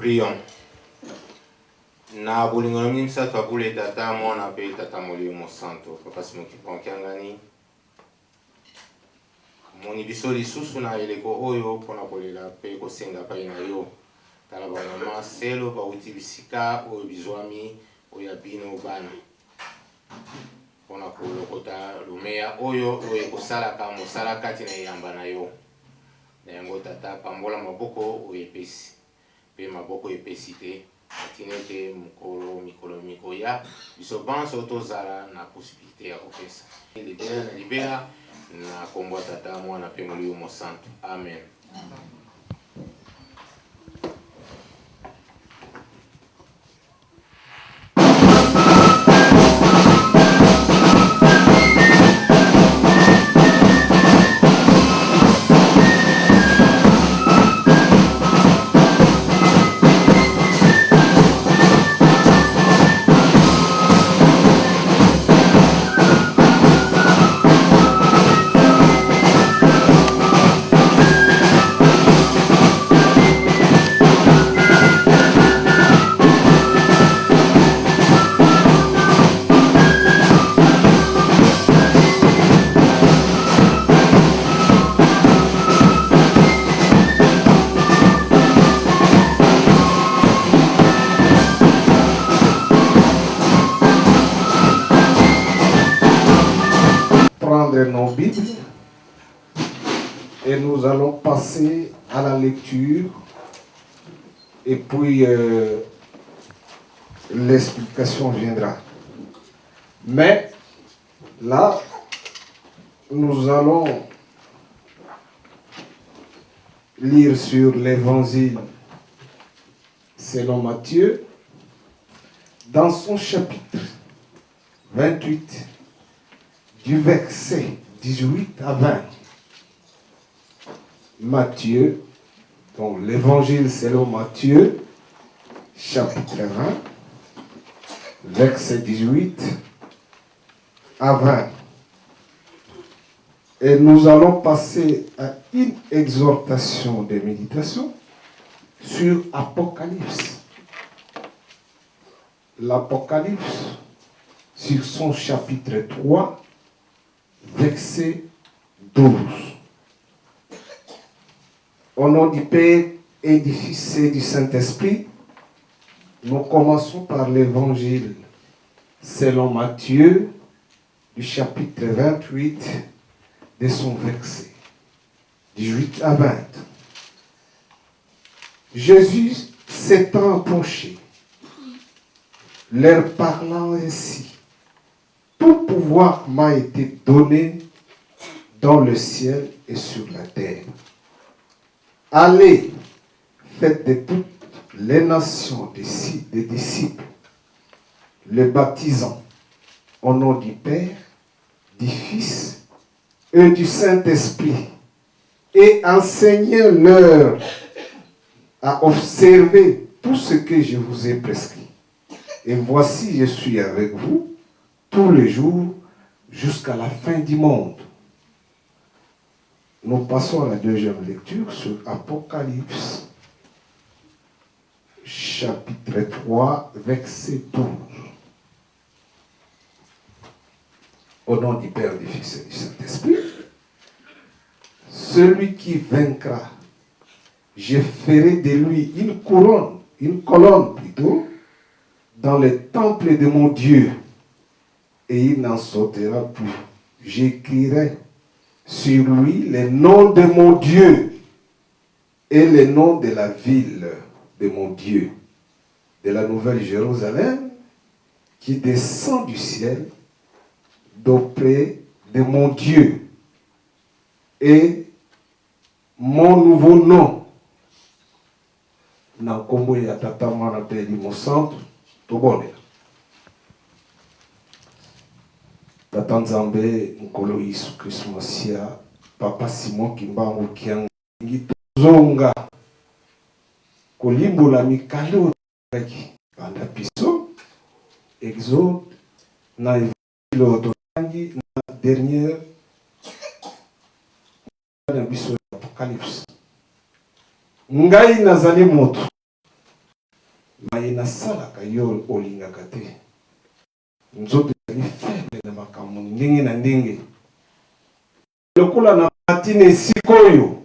Prions. Na bolingo na misato ya bule Tata, Mwana mpe Tata Molimo Mosantu. Papa Simon Kimbangu Kiangani omoni biso lisusu na eleko oyo mpo na kolela mpe kosenga epai na yo. Tala bamama selo bauti bisika oyo bizwami oyo ya bino bana mpo na kolokota lomeya oyo oyo ekosalaka mosala kati na eyamba na yo. Na yango, Tata, pambola maboko oyo epesi, mpe maboko epesi te, na ntina ete mokolo mikolo mikoya, biso banso tozala na possibilite ya kopesa. Libela na libela, na nkombo ya Tata, Mwana mpe Molimo Mosantu. Amen. Prendre nos Bibles et nous allons passer à la lecture et puis euh, l'explication viendra. Mais là, nous allons lire sur l'évangile selon Matthieu, dans son chapitre 28, du verset 18 à 20. Matthieu, donc l'évangile selon Matthieu, chapitre 20, verset 18 à 20. Et nous allons passer à une exhortation de méditation sur Apocalypse. L'Apocalypse, sur son chapitre 3, verset 12. Au nom du Père et du Fils et du Saint-Esprit, nous commençons par l'Évangile selon Matthieu, du chapitre 28, de son verset 18 à 20. Jésus s'étant approché, leur parlant ainsi, Tout pouvoir m'a été donné dans le ciel et sur la terre. Allez, faites de toutes les nations des disciples, les baptisant au nom du Père, du Fils et du Saint-Esprit, et enseignez-leur à observer tout ce que je vous ai prescrit. Et voici, je suis avec vous tous les jours jusqu'à la fin du monde. Nous passons à la deuxième lecture sur Apocalypse, chapitre 3, verset 12. Au nom du Père, du Fils et du Saint-Esprit, celui qui vaincra, je ferai de lui une couronne, une colonne plutôt, dans le temple de mon Dieu, et il n'en sortira plus. J'écrirai sur lui le nom de mon Dieu et le nom de la ville de mon Dieu, de la nouvelle Jérusalem qui descend du ciel d'auprès de mon Dieu et mon nouveau nom. Na nkombo ya Tata, Mwana mpe Elimo Santu, tobondela. Tata Nzambe, Nkolo Yesu Kristo Masiya, Papa Simon Kimbangu Kiangani, tozonga kolimbola mikanda oyo totangaki banda biso Exode na Evangile oyo totangi na dernière na biso ya Apocalypse. Ngai nazali moto. Maye nasalaka yo olingaka te. Nzoto ezali faible na makambo ndenge na ndenge. Lokola na mati na esika oyo,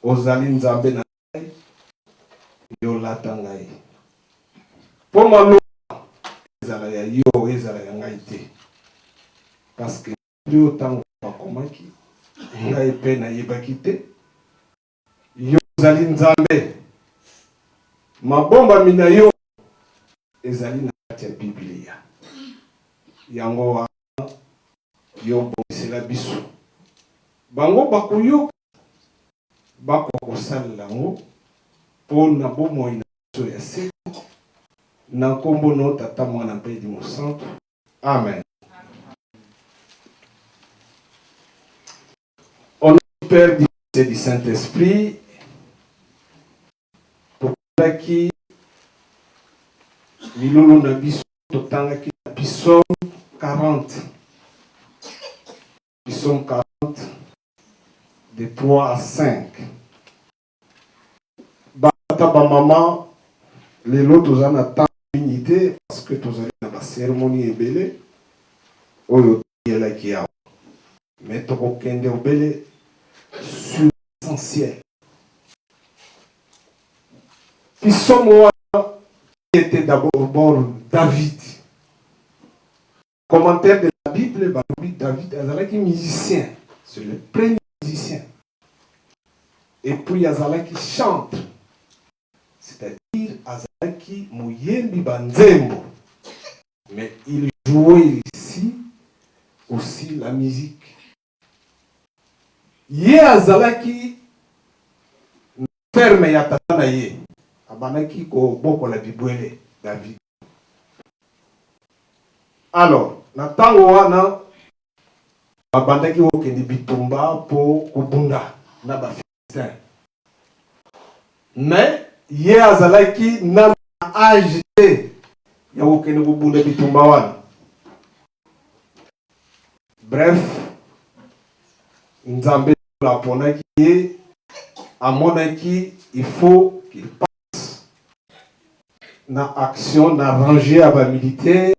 ozali Nzambe na ngai, yo lata ngai. Mpo maloba ezala ya yo, ezala ya ngai te. Parce que yo ntango bakomaki, ngai mpe nayebaki te. Yo ozali Nzambe, mabombami na yo ezali na kati ya Biblia. Yango wana yo bongisela biso bango bakoyoka, bakoka kosalela yango mpo na bomoi na biso ya seko. Na nkombo no Tata, Mwana mpe Elimo Santu. Amen. Au nom du Père, du Fils et du Saint-Esprit, tokendaki milulu na biso, totangaki na psaume 40. Psaume 40, de 3 à 5. Batata bamama, lelo toza na temps mingi te parce que tozali na baceremonie ebele oyo toyelaki awa, mais tokokende obele sur l'essentiel. Psaume wana était d'abord David. Commentaire de la Bible, balobi David azalaki musicien, c'est le premier musicien. Et puis azalaki chantre, c'est-à-dire azalaki moyembi ba nzembo. Mais il jouait ici aussi la musique. Ye azalaki na ferme ya tata na ye, abandaki kobokola bibwele David. Alors, na ntango wana babandaki kokende bitumba mpo kobunda na ba Philistins. Mais ye azalaki na age te ya kokende kobunda bitumba wana. Bref, Nzambe aponaki ye, amonaki il faut qu'il passe na action na rangée ya ba militaire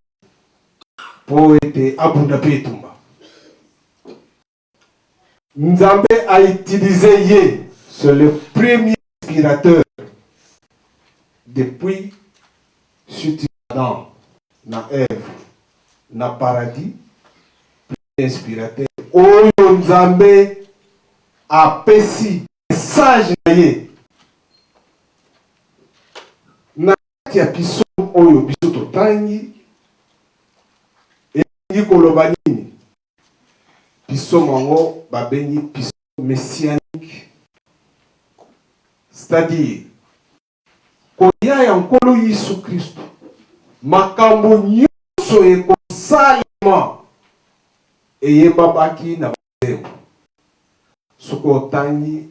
mpo ete abunda mpe etumba. Nzambe a utilisé ye, c'est le premier inspirateur depuis chute Adam na Ève na paradis, premier inspirateur oyo Nzambe apesi message na ye na kati ya psaume oyo biso totangi. Elingi koloba nini? Psaume yango babengi psaume messianique, c'est-à-dire koya ya Nkolo Yesu Kristo, makambo nyonso ekosalema eyebabaki na banzembo. Soki otangi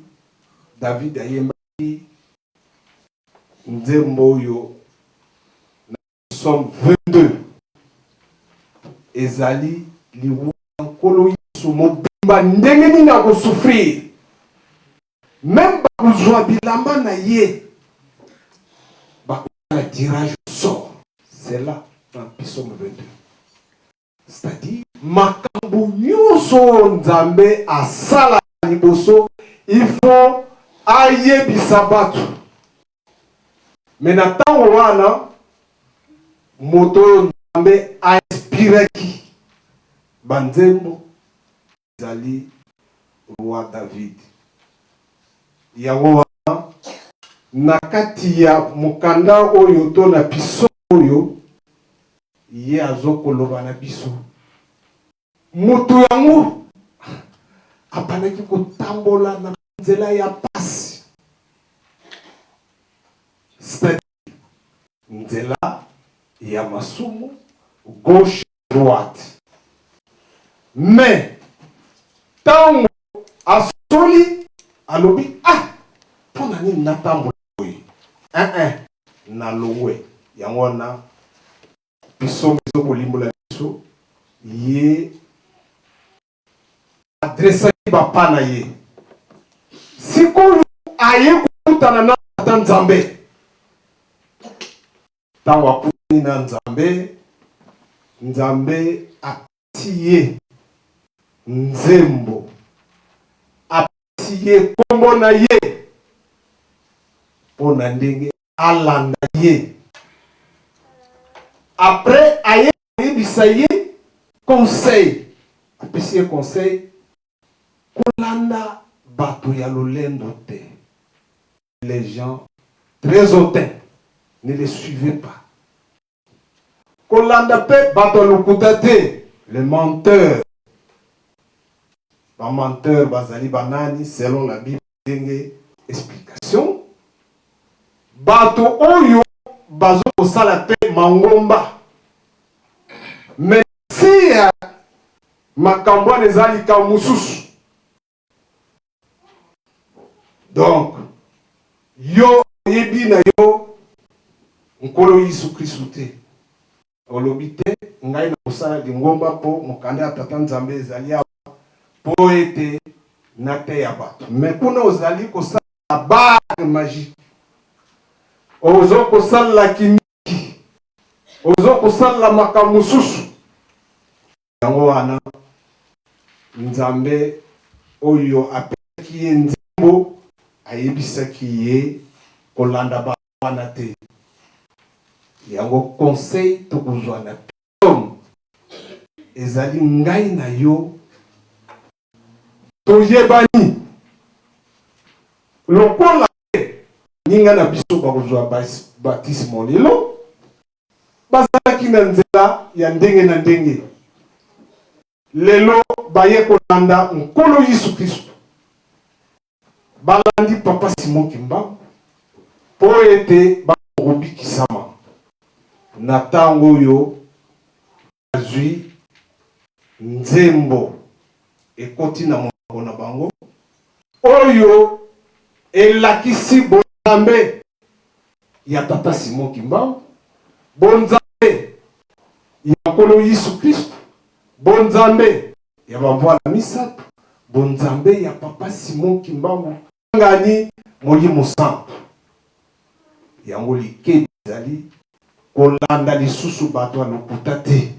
David ayembaki nzembo oyo na Psaume 22, ezali liwa ya Nkolo Yesu mobimba, ndenge nini akosouffrir, meme bakozwa bilamba na ye, bakosala tirage au sort. C'est là dans Psaume 22. C'est-à-dire makambo nyonso oyo Nzambe asala liboso, il faut ayebisa bato. Mais na ntango wana moto oyo Nzambe ainspiraki banzembo ezali roi David. Yango wana na kati ya mokanda oyo to na psaume oyo ye azokoloba na biso, moto yango abandaki kotambola na nzela ya pasi, c'est-à-dire nzela ya masumu, gauche droite. Mais ntango asoli alobi, ah, mpo na nini natambola boye? Eh, nalongwe. Yango wana biso ezokolimbola biso ye adresaki bapa na ye. Sikoyo aye kokutana na tata Nzambe. Ntango akutani na Nzambe, Nzambe apesi ye nzembo, apesi ye nkombo na ye mpo na ndenge alanda ye. Après aye koyebisa ye conseil, apesi ye conseil kolanda bato ya lolendo te. Les gens très hautains, ne les suivez pas. Kolanda pe bato ya lokuta te, les menteurs. Ba menteurs bazali banani selon la Bible ndenge explication. Bato oyo bazo kosala pe mangomba. Mais si ya makambo wana eza likambo mosusu. Donc yo oyebi na yo Nkolo Yesu Kristu te, olobi te ngai nakosala lingomba mpo mokanda ya Tata Nzambe ezali awa mpo ete nateya bato. Mais kuna ozali kosala bague magique, ozo kosala kindoki, ozo kosala makambo mosusu. Yango wana Nzambe oyo apesaki ye nzembo ayebisaki ye kolanda bango wana te. Yango conseil tokozwa na psaume ezali ngai na yo toyebani lokola baninga na biso bakozwa batisimo lelo. Bazalaki na nzela ya ndenge na ndenge. Lelo baye kolanda Nkolo Yesu Kristo. Balandi Papa Simon Kimbangu mpo ete bakobikisama na ntango oyo bazwi nzembo ekoti na monoko na bango oyo elakisi bonzambe ya Tata Simon Kimbangu, bonzambe ya Nkolo Yesu Kristo, bonzambe ya bamvwala misato, bonzambe ya Papa Simon Kimbangu ngani Molimo Santu. Yango likebi ezali kolanda lisusu bato ya lokuta te,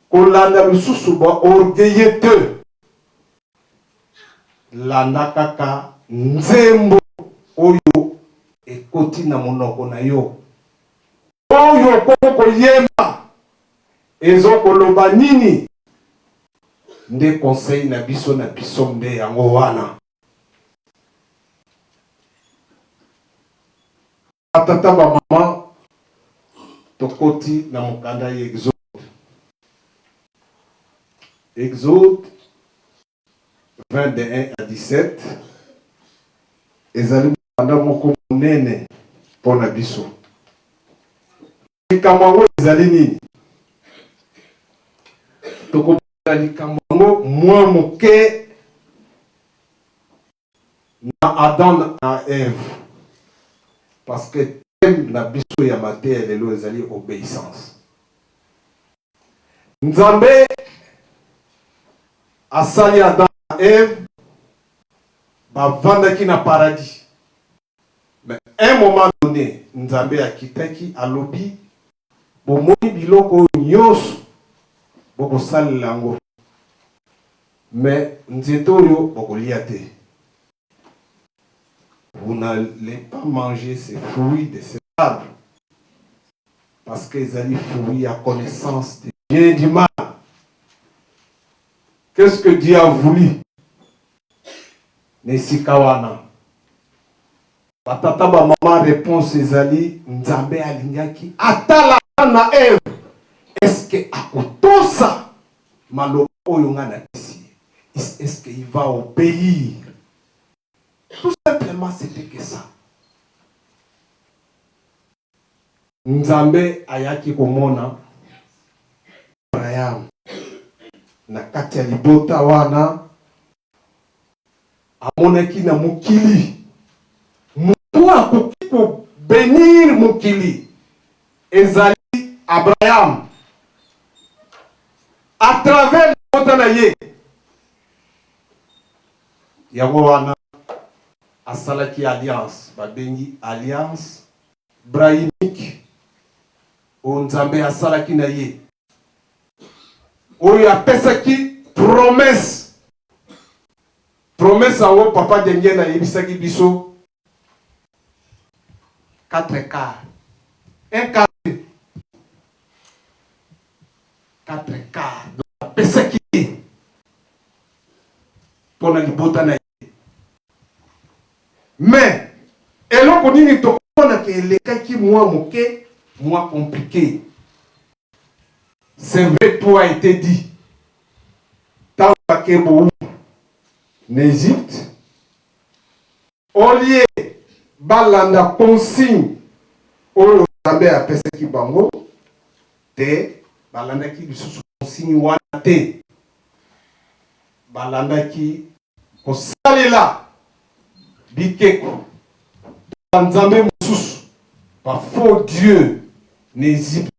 kolanda lisusu ba orgueilleux te, landa kaka nzembo oyo ekoti na monoko na yo, oyo okoki koyemba ezo koloba nini. Nde conseil na biso na biso nde yango wana. Ba tata ba mama tokoti na mokanda ya Exode. Exode 20 de 1 à 17 ezali mokanda moko monene mpo na biso. Likambo yango ezali nini? Tokobanda likambo yango mwa moke na Adam na Eve parce que thème na biso ya mateya lelo ezali obeissance. Nzambe asali Adam na Eve bavandaki na paradis. Mais un moment donné Nzambe akitaki alobi bomoni biloko oyo nyonso bokosalela yango mais nzete oyo bokolia te. Vous n'allez pas manger ces fruits de cet arbre parce que ezali fruit ya connaissance du bien et du mal. Qu'est-ce que Dieu a voulu? Na esika wana ba tata ba mama reponse ezali Nzambe alingaki atala na Eve est-ce que akotosa maloba oyo nga napesi ye, est-ce que il va obeir? Tout simplement c'était que ça. Nzambe ayaki komona Abraham na kati ya libota wana, amonaki na mokili moto akoki kobenir mokili ezali Abraham à travers libota na ye. Yango wana asalaki alliance, babengi alliance. Abrahamique oyo Nzambe asalaki na ye, oyo apesaki promesse. Promesse yango papa Dengien ayebisaki biso 4 quart, 1 quart, 4 quart apesaki ye mpo na libota na ye. Mais eloko nini tokomona ke elekaki mwa moke, mwa compliqué. C'est vrai, tout a été dit. Ntango bake bowumbu na Egypte, au lieu balanda consigne oyo Nzambe apesaki bango te, balandaki lisusu consigne wana te, balandaki kosalela bikeko ba nzambe mosusu, ba faux dieu na Egypte.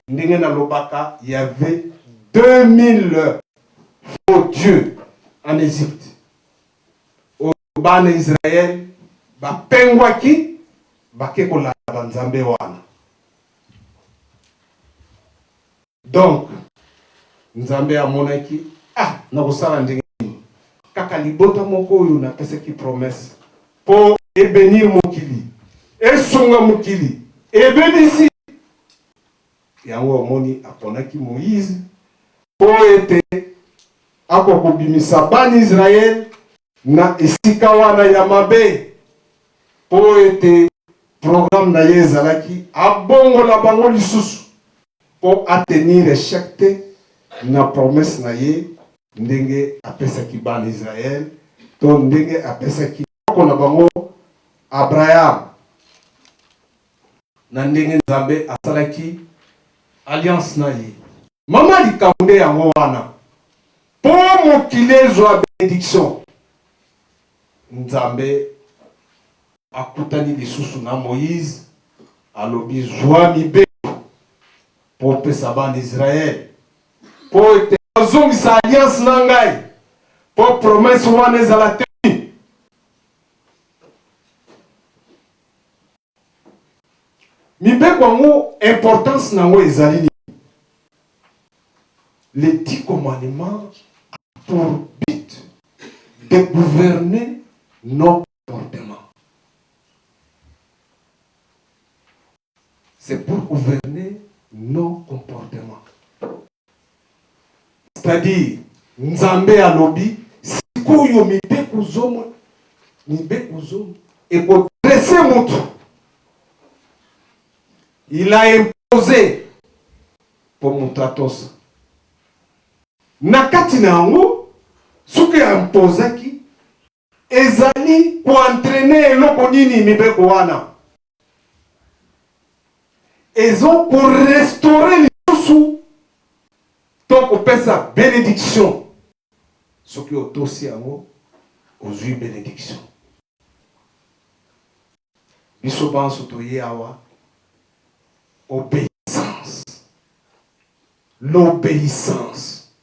Ndenge nalobaka, y avait 2000 faux dieux en Egypte oyo bana Israël bapengwaki bake kolanda banzambe wana. Donc Nzambe amonaki, ah, nakosala ndenge nini? Kaka libota moko oyo napesaki promesse mpo ebenir mokili, esunga mokili, ebebisi yango. Omoni, aponaki Moïse mpo ete akoka kobimisa bana Israël na esika wana ya mabe, mpo ete programme na ye ezalaki abongola bango lisusu mpo atenir echec te na promesse na ye ndenge apesaki bana Israël to ndenge apesaki koko na bango Abraham, na ndenge Nzambe asalaki alliance na ye. Mama, likambo nde yango wana, mpo mokili ezwa benediction, Nzambe akutani lisusu na Moïse, alobi zwa mibeko mpo opesa bana Israël, mpo ete bazongisa alliance na ngai, mpo promesse wana ezala te. Mibeko yango, importance na yango ezali nini? Les 10 commandements a pour but de gouverner nos comportements. C'est pour gouverner nos comportements. C'est-à-dire, Nzambe alobi sikoyo mibeko zomo, mibeko zomo ekodresse mutu. Il a imposé mpo moto atosa. Na kati na yango, soki impozaki, ezali koentraîne eloko nini? Mibeko wana ezo korestaure lisusu to kopesa benediction. Soki otosi yango, ozwi benediction. Biso banso toye awa, obéissance, l'obéissance,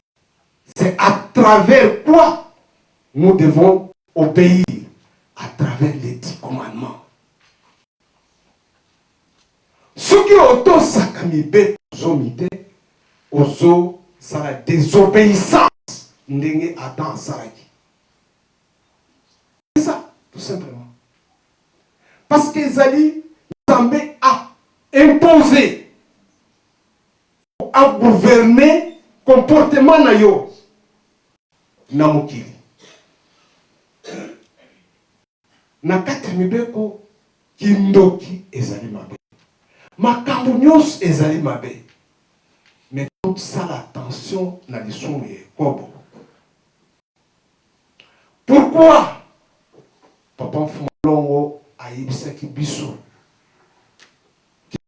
c'est à travers quoi nous devons obéir? À travers les 10 commandements. Soki otosaka mibeko zomi te, ozosala désobéissance ndenge Adam asalaki. C'est ça, tout simplement. Parce que ezali Nzambe a imposé a gouverner comportement na yo na mokili. Na kati ya mibeko, kindoki ezali mabe, makambo nyonso ezali mabe, mais tosala attention na lisumu ya ekobo. Pourquoi papa Mfuma Longo ayebisaki biso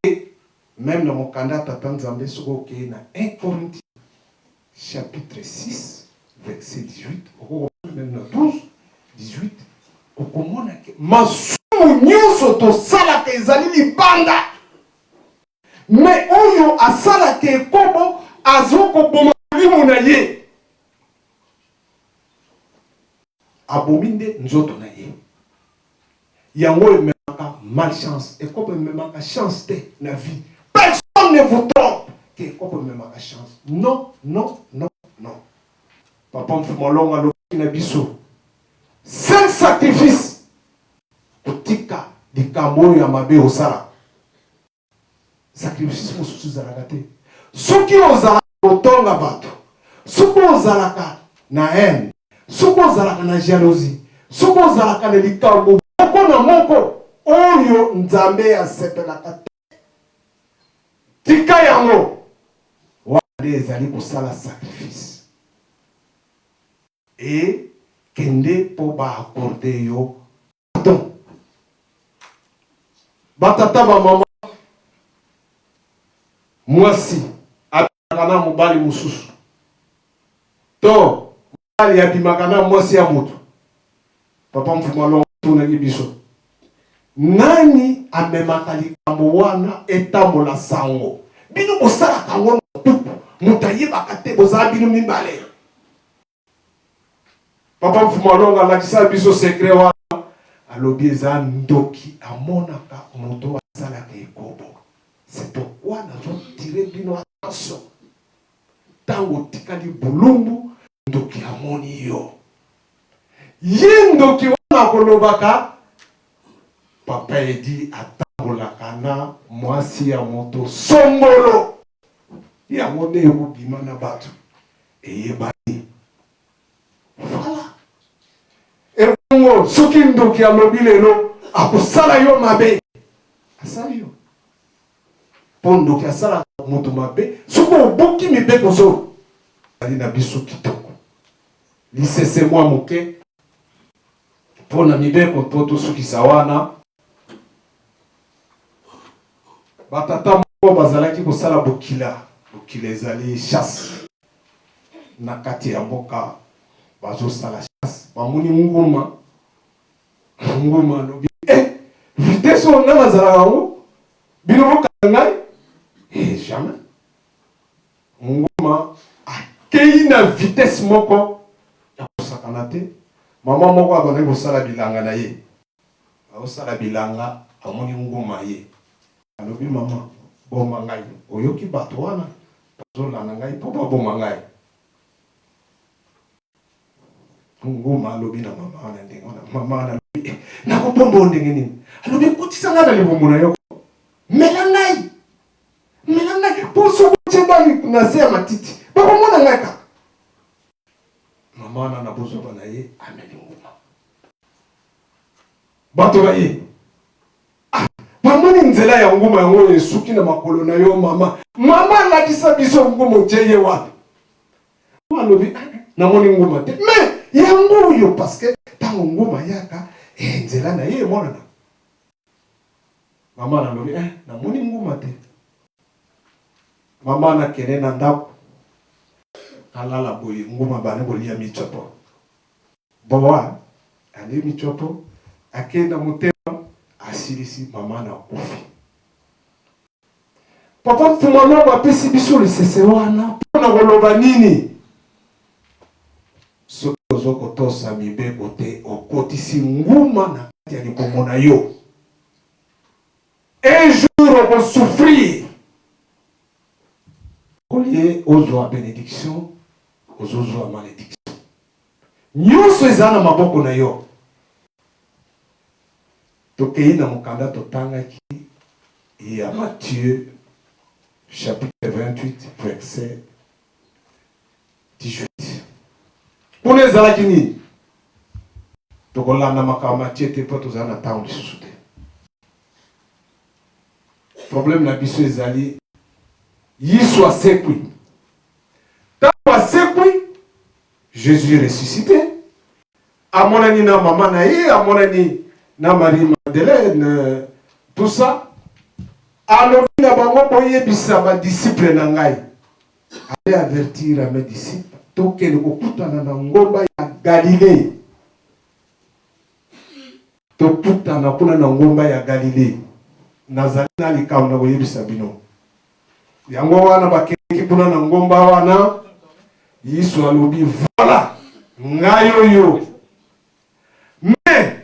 ke meme na mokanda ya Tata Nzambe, soki okei na 1 Corinthiens chapitre 6 verset 18, okokomona meme na 12 18, okomona ke masumu nyonso tosalaka ezali libanda, me oyo asalaka ekobo azokoboma molimo na ye, abomi nde nzoto na ye. Yango ememaka Malchance. Ekobo ememaka chance te na vie. Personne ne vous trompe que ekobo ememaka chance. Non, non, non, non. Papa Mfuma Longo alobaki na biso seul sacrifice kotika likambo oyo ya mabe osala. Sacrifice mosusu ezalaka te. Soki ozalaka kotonga bato, soki ozalaka na haine, soki ozalaka na jalousie, soki ozalaka na likambo moko na moko oyo Nzambe asepelaka te, tika yango. Wana nde ezali kosala sacrifice. Et kende mpo ba accorder yo pardon. Ba tata ba mama, mwasi abimaka na mobali mosusu to mobali abimaka na mwasi ya moto. Papa Mfuma Longo atunaki biso, nani amemaka likambo wana etambola sango? Bino bosalaka yango na kuku, moto ayebaka te, bozala bino mibale. Papa Mfuma Longo alakisa biso secret wana, alobi eza ndoki amonaka moto asalaka ekobo. C'est pourquoi nazo tirer bino attention. Tango otikali bulumbu, ndoki amoni yo. Ye ndoki wana akolobaka Papa Edi atambolaka na mwasi ya moto songolo. Yango nde ekobima na bato. Eyebani. Voilà. Ebongo soki ndoki alobi lelo akosala yo mabe, asali yo. Po ndoki asalaka moto mabe soki obuki mibeko zo ali na biso kitoko. Lisese mwa moke mpo na mibeko mpo tosukisa wana. Batata moko bazalaki kosala bokila. Bokila ezali chasse na kati ya mboka, bazosala chasse, bamoni nguma. Nguma alobi eh, vitesse oyo ngai nazalaka yango, bino bokanga ngai eh, jamais. Nguma akei na vitesse moko ya kosakana te. Mama moko abandaki kosala bilanga na ye, aosala bilanga, amoni nguma ye, alobi mama, boma ngai, oyoki bato wana bazolanda ngai mpo baboma ngai. Nguma alobi na mama wana ndenge wana, mama wana alobi eh, nakobomba yo ndenge nini? Alobi kotisa ngai na libumu na yo, mela ngai, mela ngai, mpo soki otie ngai na se ya matiti bakomona ngai kaka. Mama wana na bozoba na ye ameli nguma. Bato baye ah, bamoni nzela ya nguma yango esuki na makolo na yo mama. Mama alakisa biso nguma otie ye wapi? Alobi ah, namoni nguma te, mais yango oyo parce que ntango nguma yaka eh, nzela na ye emonana. Mama nalobi eh, namoni nguma te. Mama nakende na ndako alala boye, nguma bandi kolia michopo. Boa alie michopo, akei na motema, asilisi, mama na akufi. Papa Mfuma Longo apesi biso lisese wana mpo na koloba nini? Soki ozo kotosa mibeko te, okotisi nguma na kati ya libumu na yo. Un jour oko souffrir. Au lieu ozwa benediction, ozozwa malediction. Nyonso eza na maboko na yo. Tokei na mokanda totangaki ya Matthieu chapitre 28 verset 18. Kuna ezalaki nini? Tokolanda makambo Matthieu te mpo tozali na ntango lisusu te. Problème na biso ezali Yesu asekwi. Ntango asekwi, Jésus ressuscité, amonani na mama na ye, amonani na Marie Madeleine, tout ça. Alobi na bango boyebisa ba disciples na ngai. Allez avertir à mes disciples, tokende kokutana na ngomba ya Galilée. Tokutana kuna na ngomba ya Galilée. Nazali na likambo na koyebisa bino. Yango wana bakendeki kuna na ngomba wana, Yesu alobi voilà, ngai oyo. Mais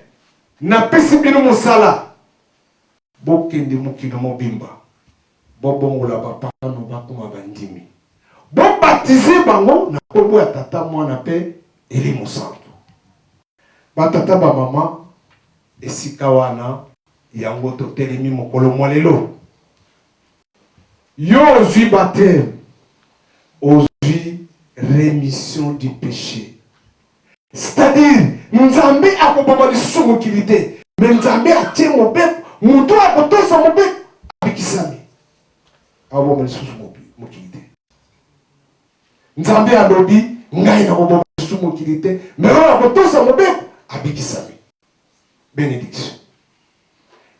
napesi bino mosala. Bokende mokili mobimba, bobongola bapakano bakoma bandimi, bo baptiser bango na nkombo ya Tata, Mwana mpe Elimo Santu. Batata, bamama, esika wana yango totelemi mokolo mwa lelo. Yo ozwi baptême, ozwi rémission du péché, c'est-à-dire Nzambe akoboma lisusu mokili te. Me Nzambe atie mobeko, moto akotosa mobeko abikisami. Akoboma lisusu mokili te. Nzambe alobi: "Ngai nakoboma lisusu mokili te, me oyo akotosa mobeko abikisami." Bénédiction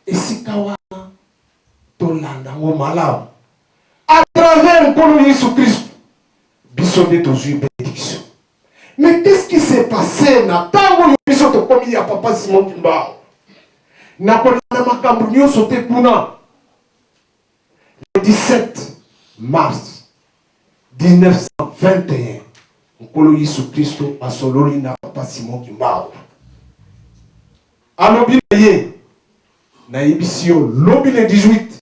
esika wana, tolanda yango malamu. À travers Nkolo Yesu Kristu, biso nde tozwi bénédiction. Mais qu'est-ce qui s'est passé na ntango oyo biso tokomi ya Papa Simon Kimbangu? Nakolanda makambo nyonso te kuna. Le 17 mars 1921, Nkolo Yesu Kristo asololi na Papa Simon Kimbangu, alobi na ye: "Nayebisi yo, lobi le 18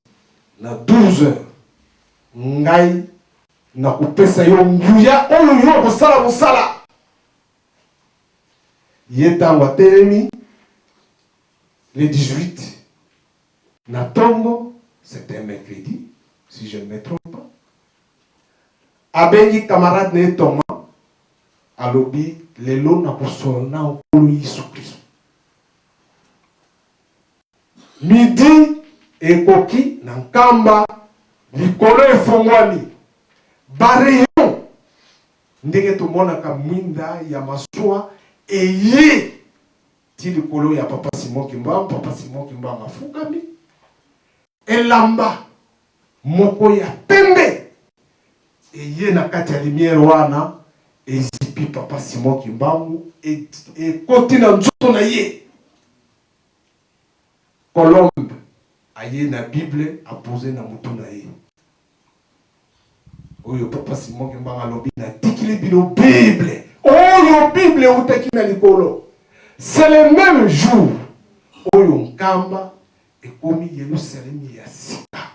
na 12 heures, ngai nakopesa yo nguya oyo yo okosala mosala." Ye ntango atelemi le 18 na ntongo, c'était un mercredi si je ne me trompe pas, abengi camarade na ye Thomas, alobi: "Lelo nakosolola na Nkolo Yesu Kristo." Midi ekoki na Nkamba, likolo efongwami, ba rayons ndenge tomonaka mwinda ya masuwa eye ti likolo ya Papa Simon Kimbangu. Papa Simon Kimbangu afukami, elamba moko ya pembe eye na kati ya lumière wana, ezipi Papa Simon Kimbangu, ekoti na nzoto na ye. Colombe aye na Bible, apose na motu na ye. Oyo Papa Simon Kimbangu alobi: "Natikili bino Bible oyo, Bible eutaki na likolo." C'est le même jour oyo Nkamba ekomi Yerusalemi ya sika,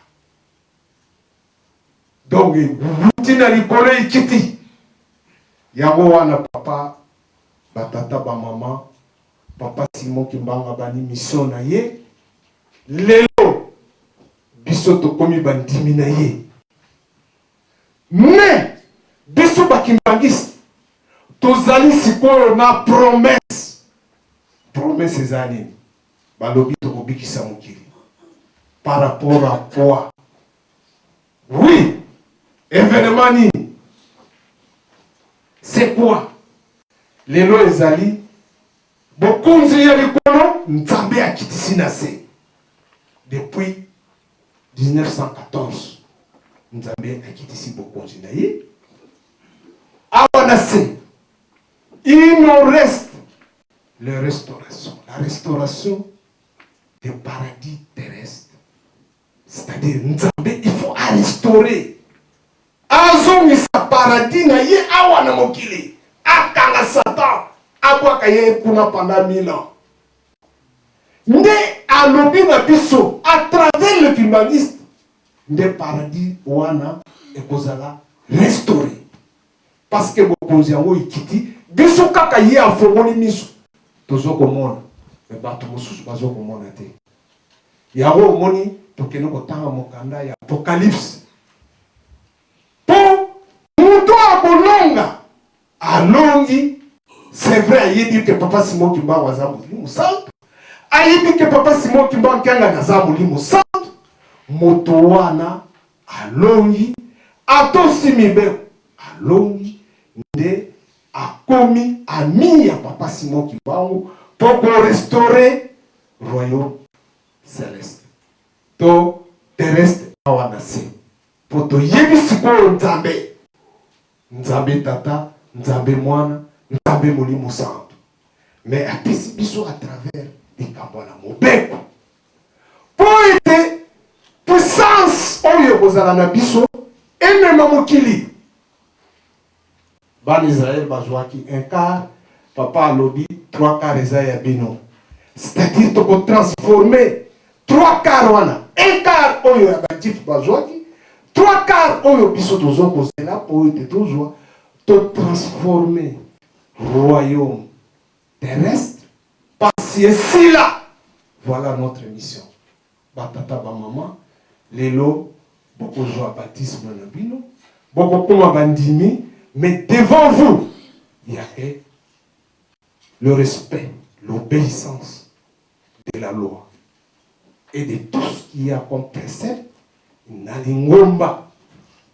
donc ewuti na likolo, ekiti. Yango wana, papa, batata, bamama, Papa Simon Kimbangu abandi mission na ye. Lelo biso tokomi bandimi na ye, mais biso bakimbangisi tozali sikoyo na promesse. Promesse eza nini? Balobi tokobikisa mokili par rapport à quoi? Oui, événement nini? C'est quoi? Lelo ezali bokonzi ya likolo, Nzambe akitisi na se. Depuis 1914, Nzambe akitisi bokonzi na ye awa na se. Il nous reste la restauration, la restauration du paradis terrestre, c'est-à-dire Nzambe il faut arestaurer, azongisa paradis na ye awa na mokili, akanga Satan, abwaka ye kuna pendant 1000 ans. Nde alobi na biso à travers le kimbanguiste, nde paradis wana ekozala restauré, parce que bokonzi yango ekiti. Biso kaka ye afongoli miso, tozo komona, me bato mosusu bazo komona te. Yango omoni tokende kotanga mokanda ya Apocalypse, mpo moto akolonga alongi. C'est vrai, ayebi ke Papa Simon Kimbangu aza Molimo Santu, ayebi ke Papa Simon Kimbangu Kiangani aza Molimo Santu. Moto wana alongi, atosi mibeko, alongi, nde akomi ami ya Papa Simon Kimbangu mpo korestaurer royaume céleste to terrestre awa na se, mpo toyebi sikoyo Nzambe, Nzambe Tata, Nzambe Mwana, Nzambe Molimo Santu. Mais apesi biso à travers likambo na mobeko, mpo ete puissance oyo ekozala na biso emema mokili. Bana Israele bazwaki un quart, papa alobi: "Trois quart eza ya bino." C'est-à-dire tokotransformer. Trois quarts wana, un quart oyo ya ba juifs bazwaki, trois quarts oyo biso tozo kozela po ete tozwa, to transformer royaume terrestre, pasi esila. Voilà notre mission. Ba tata ba mama, lelo bokozwa baptisme na bino, bokokoma bandimi, mais devant vous, il y a le respect, l'obéissance de la loi et de tout ce qu'il y a comme précepte na lingomba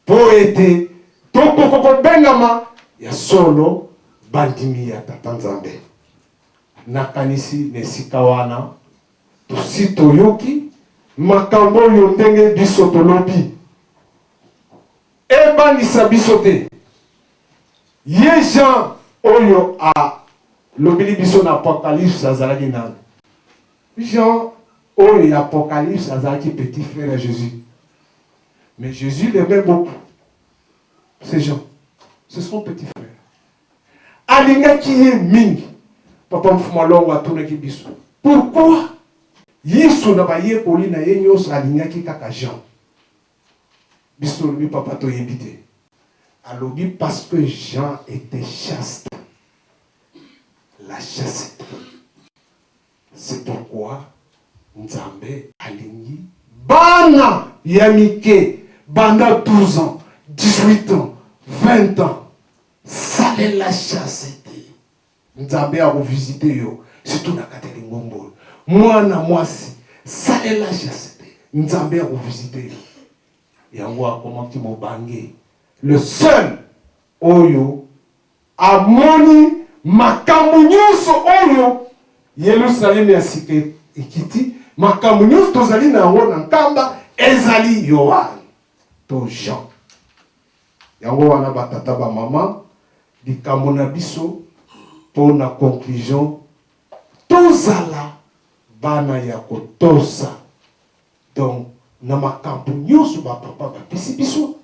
mpo ete tokoka kobengama ya solo bandimi ya Tata Nzambe. Nakanisi na esika wana tosi toyoki makambo oyo ndenge biso tolobi ebangisa biso te. Ye Jean oyo alobeli biso na Apocalypse azalaki nani? Jean oyo ya Apocalypse azalaki petit frère ya Jésus. Mais Jésus l'aimait beaucoup. C'est Jean. C'est son petit frère. Alingaki ye mingi. Papa Mfuma Longo atunaki biso. Pourquoi Yesu na bayekoli na ye nyonso alingaki kaka Jean? Biso tolobi papa toyebi te. Alobi parce que Jean etait chaste. La chasteté. C'est pourquoi Nzambe alingi bana ya mike banda 12 ans, 18 ans, 20 ans. Salela chasteté. Nzambe ako visite yo surtout na kati ya lingomba oyo. Mwana mwasi salela chasteté. Nzambe ako visite yo. Yango akomaki mobange. Le seul oyo amoni makambo nyonso oyo Yelusalemi ya sika ekiti, makambo nyonso tozali na yango na Nkamba ezali Yoane to Jean. Yango wana ba tata ba mama, likambo na biso po na conclusion, tozala bana ya kotosa. Donc na makambo nyonso ba papa bapesi biso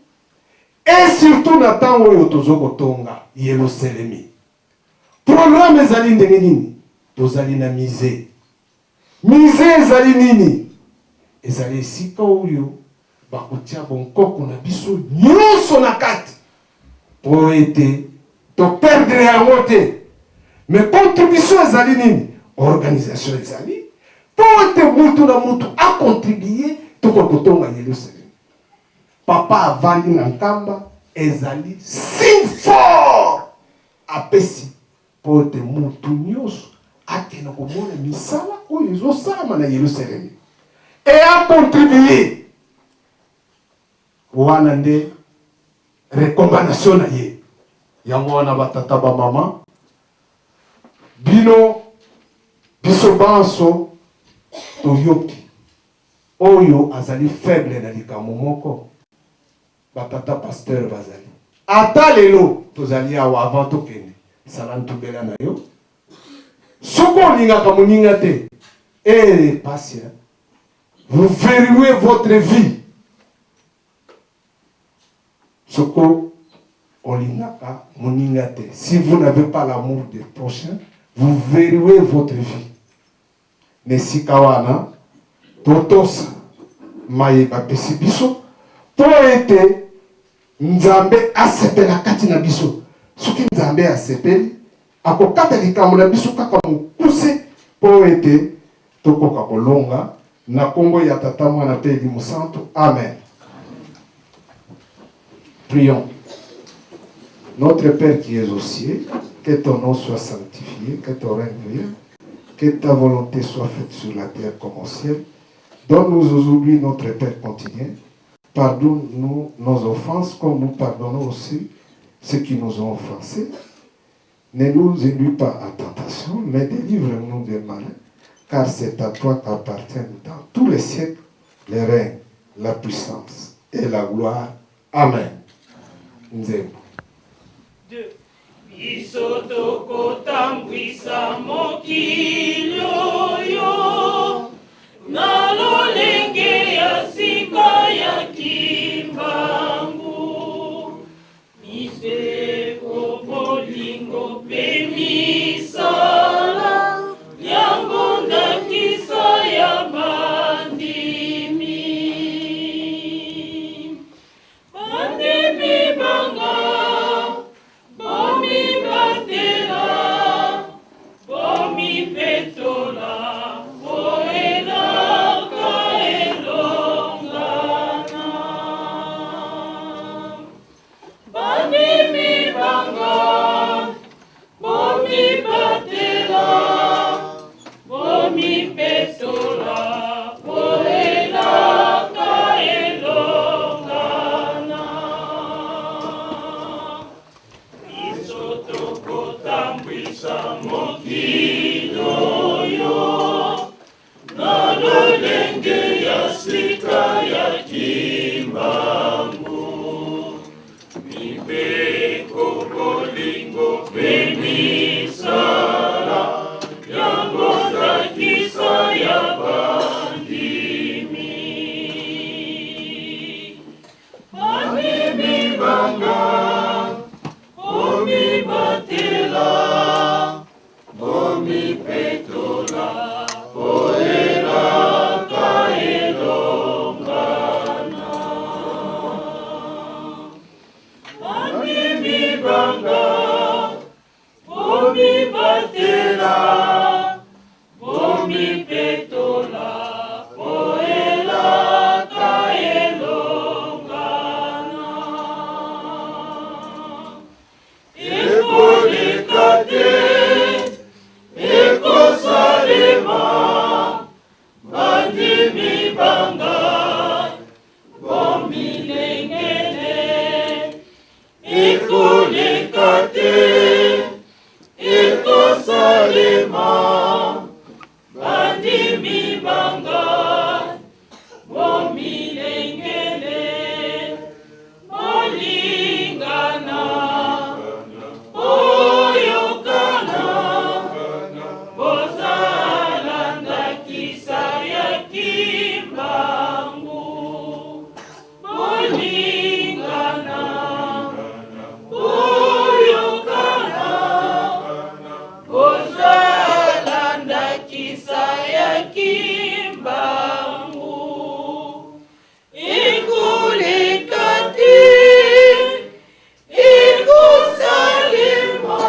et surtout na tango oyo tozo kotonga Yeluselemi. Programme ezali ndenge nini? Tozali na musee. Musee ezali nini? Ezali esika oyo bakotia bonkoko na biso nyonso na kati mpo ete to perdre yango te. Mais contribution ezali nini? Organisation ezali mpo ete mutu na mutu a contribuer tokoka kotonga Yelusalemi. Papa avandi na Nkamba ezali signe fort apesi mpo ete mutu nyonso akende komona misala oyo ezosalama na Yelusalemi et a contribuer. Wana nde recommandation na ye. Yango wana ba tata ba mama, bino biso banso toyoki oyo azali faible na likambo moko. Ba tata pasteur bazali ata lelo tozali awa avant tokende sala ntubela na yo soki olingaka moninga te eh pasi hein? Vous verrouillez votre vie soko olingaka moninga te si vous n'avez pas l'amour du prochain vous verrouillez votre vie. Na esika wana, totosa maye bapesi biso mpo ete Nzambe asepela kati na biso. Soki Nzambe asepeli, akokata likambo na biso kaka mokuse mpo ete tokoka kolonga. Na nkombo ya Tata, Mwana mpe Elimo Santu. Amen. Prions. Notre Père qui es aux cieux, que ton nom soit sanctifié, que ton règne vienne, que ta volonté soit faite sur la terre comme au ciel. Donne-nous aujourd'hui notre pain quotidien. Pardonne-nous nos offenses comme nous pardonnons aussi ceux qui nous ont offensés. Ne nous induis pas à tentation, mais délivre-nous des malins, car c'est à toi qu'appartiennent dans tous les siècles les règnes, la puissance et la gloire. Amen. Nzembo. 2. Biso tokotambwisa mokili oyo na lolenge ya sika ya Kimbangu. Miseko, bolingo pe misala, yango ndakisa ya bandimi. Bomipetola po elaka elongana. Biso tokotambwisa mokili oyo na lolenge ya sika ya Kimbangu. Mibeko, bolingo mpe misala, yango ndakisa ya bandimi. Bandimi banga, bomibatela, bomipetola, po elaka elongana. Bandimi banga, bomibatela, bomipetola, po elaka elongana. Ekoleka te, ekosalema, bandimi banga, bomilengele. Ekoleka te, ekosalema, bandimi banga, bomilengele. Bolingana, boyokana, bozala ndakisa ya Kimbangu. Bolingana, boyokana, bozala ndakisa ya Kimbangu. Ekoleka te, ekosalema.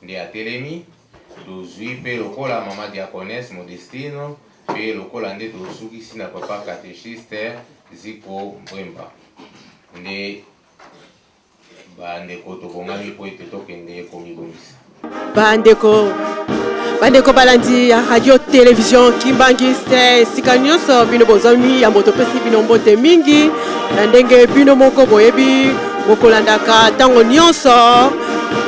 nde atelemi. Tozwi mpe lokola mama diaconesse Modestine, mpe lokola nde tosukisi na papa catechiste Ziko Mbwemba. Nde bandeko tobongami mpo ete tokende komibongisa. Bandeko, bandeko balandi ya radio television Kimbanguiste, esika nyonso bino bozwami, yambo topesi bino mbote mingi na ndenge bino moko boyebi bokolandaka ntango nyonso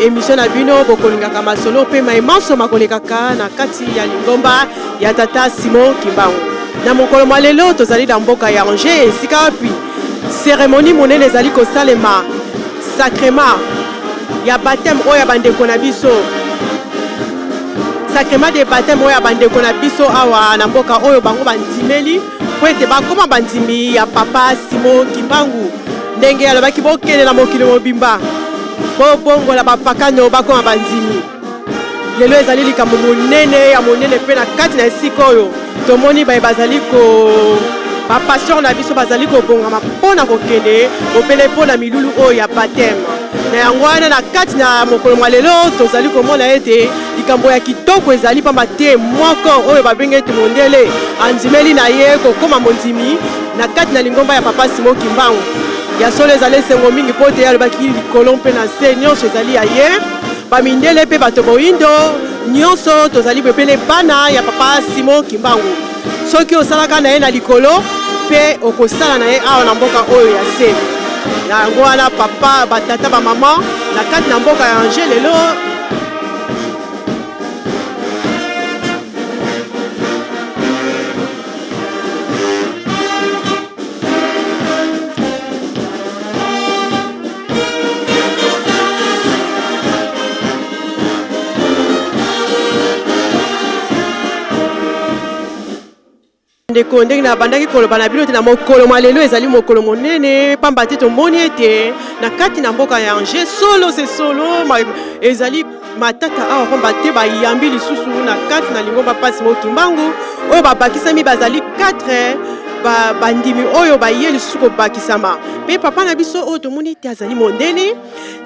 emission na bino, bokolingaka masolo mpe maye manso makolekaka na kati ya lingomba ya tata Simon Kimbangu. Na mokolo mwa lelo tozali na mboka ya Angers, esika wapi cérémonie monene ezali kosalema, sacrement ya baptême oyo ya bandeko na biso, sacrement de baptême oyo ya bandeko na biso awa na mboka oyo bango bandimeli po ete bakoma bandimi ya papa Simon Kimbangu, ndenge alobaki bokende na mokili mobimba bobongola bapakano bakoma bandimi. Lelo ezali likambo monene ya monene mpe na kati na esika oyo tomoni baye bazali ko bapasteur na biso bazali kobongama mpo na kokende bobele mpo na milulu oyo ya baptême. Na yango wana na kati na mokolo mwa lelo tozali komona ete likambo ya kitoko ezali, pamba te moko oyo babengi ete mondele andimeli na ye kokoma mondimi na kati na lingomba ya papa Simon Kimbangu. Ya solo ezali esengo mingi mpo ete ye alobaki likolo mpe na se nyonso ezali ya ye. Bamindele mpe bato moindo nyonso tozali bobele bana ya papa Simon Kimbangu. Soki osalaka na ye na likolo mpe okosala na ye awa na mboka oyo ya se. Na yango wana papa, batata, bamama na kati na mboka ya Angers lelo Ndeko, ndenge nabandaki koloba na bino te, na mokolo mwa lelo ezali mokolo monene, pamba te tomoni ete na kati na mboka ya Angers solo se solo ezali matata awa, pamba te bayambi lisusu na kati na lingomba Pasi Mo Kimbangu oyo babakisami bazali 4 bandimi oyo baye lisusu kobakisama. Mpe papa na biso oyo tomoni ete azali mondele,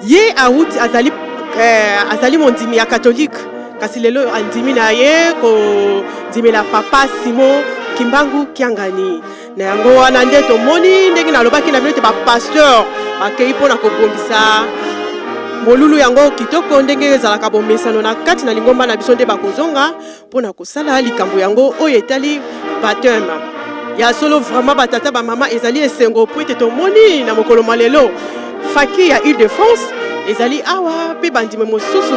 ye awuti azali mondimi ya katolike, kasi lelo andimi na ye kondimela papa Simon Kimbangu Kiangani. Na yango wana nde tomoni ndenge nalobaki na bino ete bapasteur bakei mpona kobongisa molulu yango kitoko ndenge ezalaka bomesano na kati na lingomba na biso, nde bakozonga mpona kosala likambo yango oyo etali baptême. Ya solo vraiment batata bamama ezali esengo po ete tomoni na mokolo mwa lelo faki ya Ile-de-France ezali awa mpe bandimi mosusu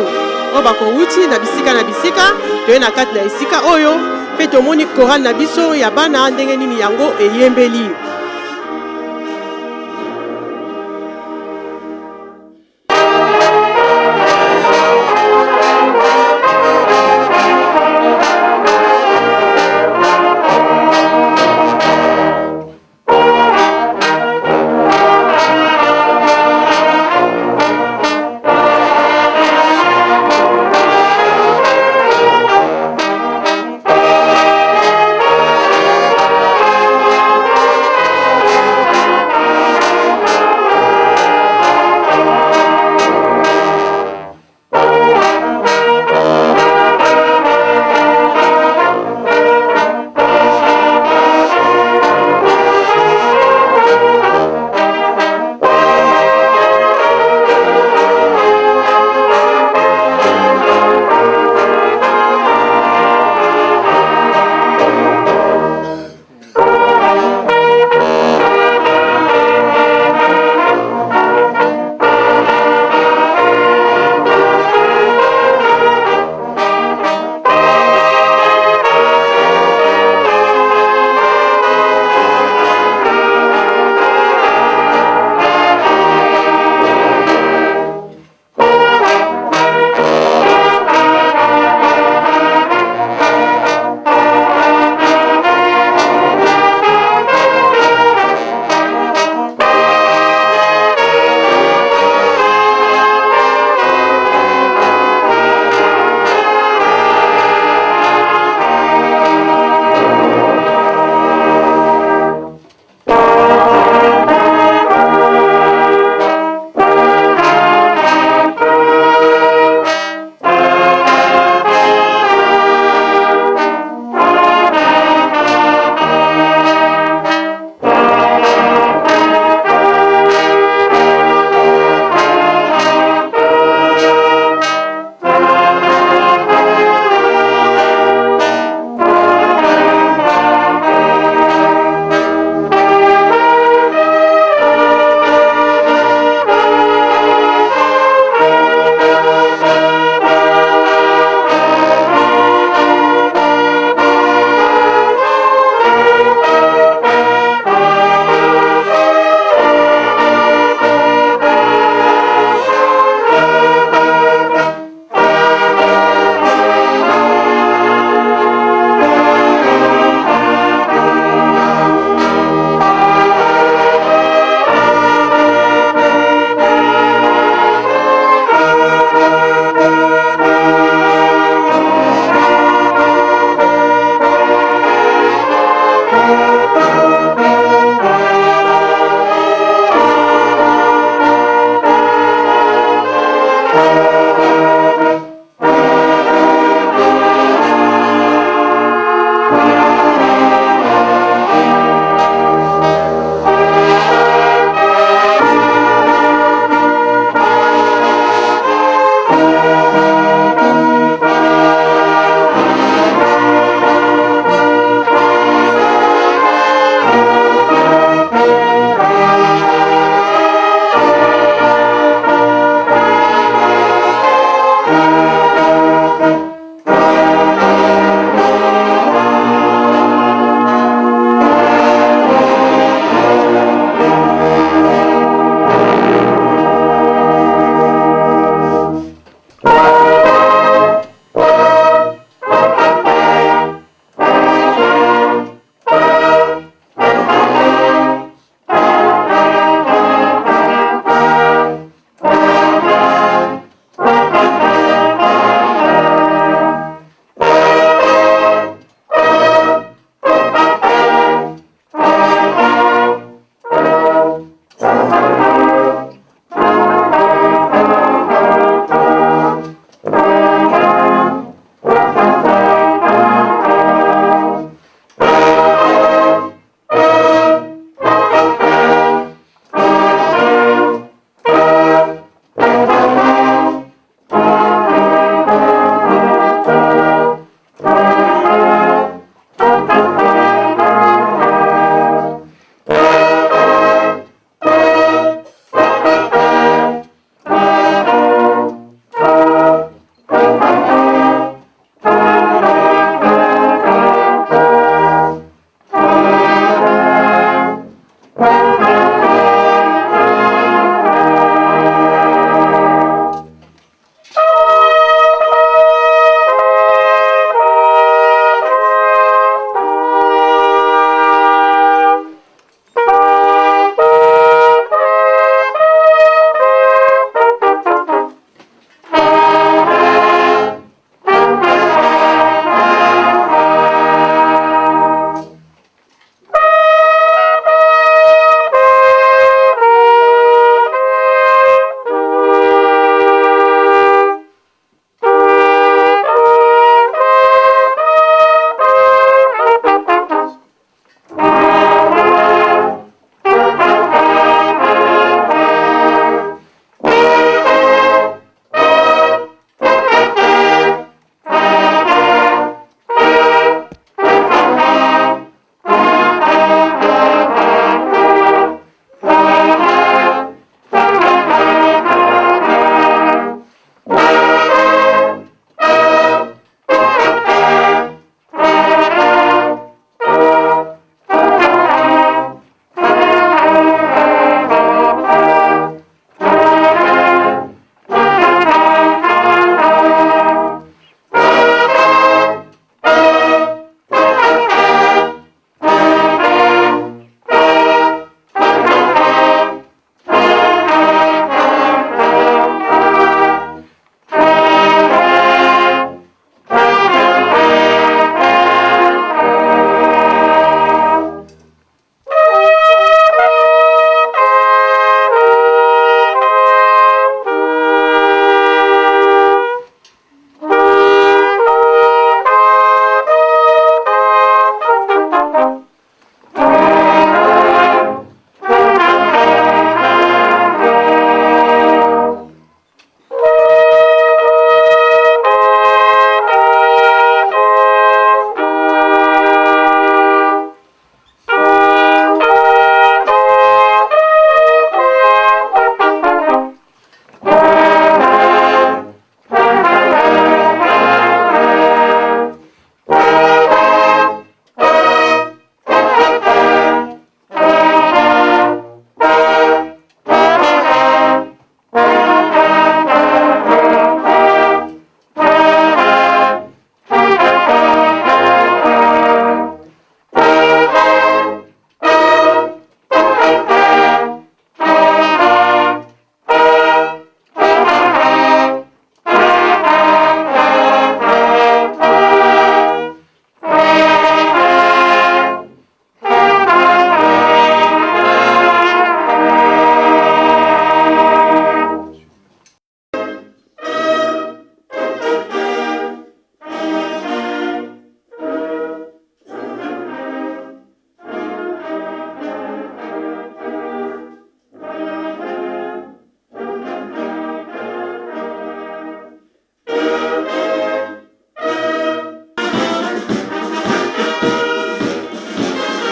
oyo bakowuti na bisika na bisika toye na kati na esika oyo mpe tomoni chorale na biso ya bana ndenge nini yango eyembeli.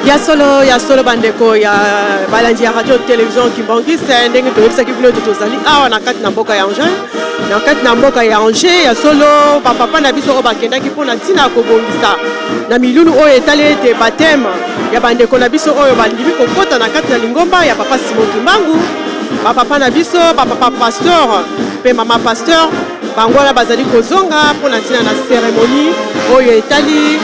Ya solo, ya solo bandeko ya balandi ya radio television Kimbanguiste, ndenge toyebisaki bino ete tozali awa na kati na mboka ya Angers, na kati na mboka ya Angers. Ya solo, bapapa na biso oyo bakendaki mpo na ntina ya kobongisa na milulu oyo etali ete bateme ya bandeko na biso oyo bandimi kokota na kati na lingomba ya papa Simon Kimbangu, bapapa na biso, bapapa pasteur mpe mama pasteur, bango wana bazali kozonga mpo na ntina na cérémonie oyo etali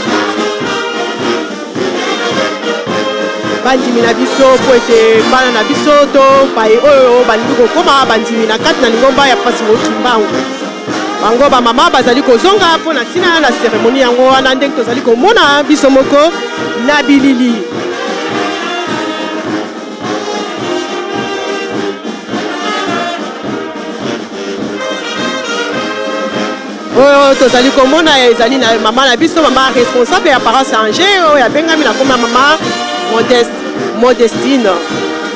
bandimi na biso, mpo ete bana na biso to baye oyo balingi kokoma bandimi na kati na lingomba ya papa Simon Kimbangu, bango bamama bazali kozonga mpo na ntina na cérémonie yango wana, ndenge tozali komona biso moko na bilili. Oyo tozali komona ezali na mama na biso, mama responsable ya paroisse Angers, oyo abengami na kombo ya mama Modeste, Modestine.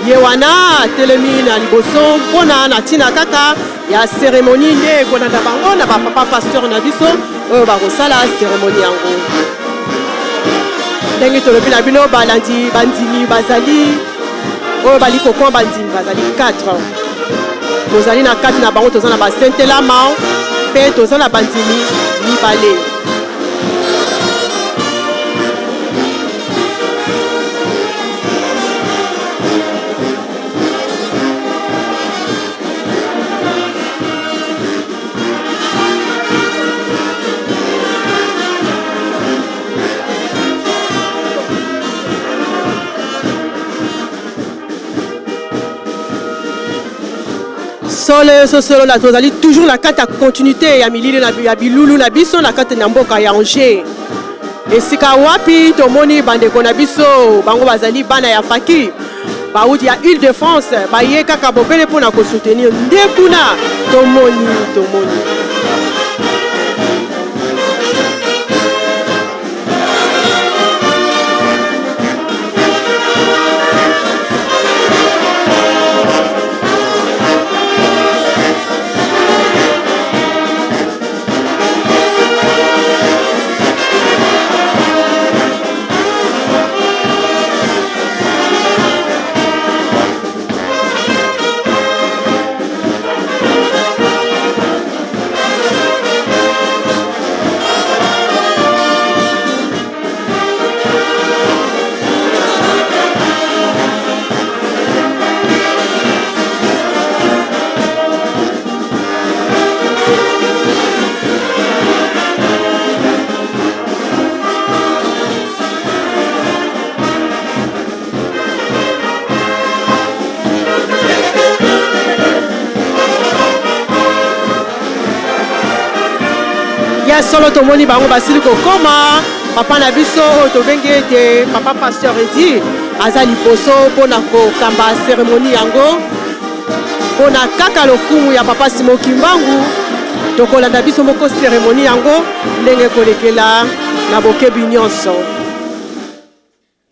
Ye wana atelemi na liboso mpona na ntina kaka ya cérémonie nde ekolanda bango na bapapa pasteur na biso oyo bakosala cérémonie yango. Ndenge tolobi na bino, balandi bandimi bazali oyo bali kokoma bandimi bazali 4. Tozali na kati na bango, toza na basentelama mpe toza na bandimi mibale. Solo sosolo na tozali toujours na kati ya continuité ya milili na ya bilulu na biso na kati na mboka ya Angers, esika wapi tomoni bandeko na biso, bango bazali bana ya faki bauti ya Ile de France, baye kaka bobele mpona kosoutenir nde kuna tomoni tomoni. Ya solo, tomoni bango basili kokoma. Papa na biso oyo tobengi ete papa pasteur Edi aza liboso mpona kokamba cérémonie yango mpona kaka lokumu ya papa Simon Kimbangu. Tokolanda biso moko cérémonie yango ndenge kolekela na bokebi nyonso.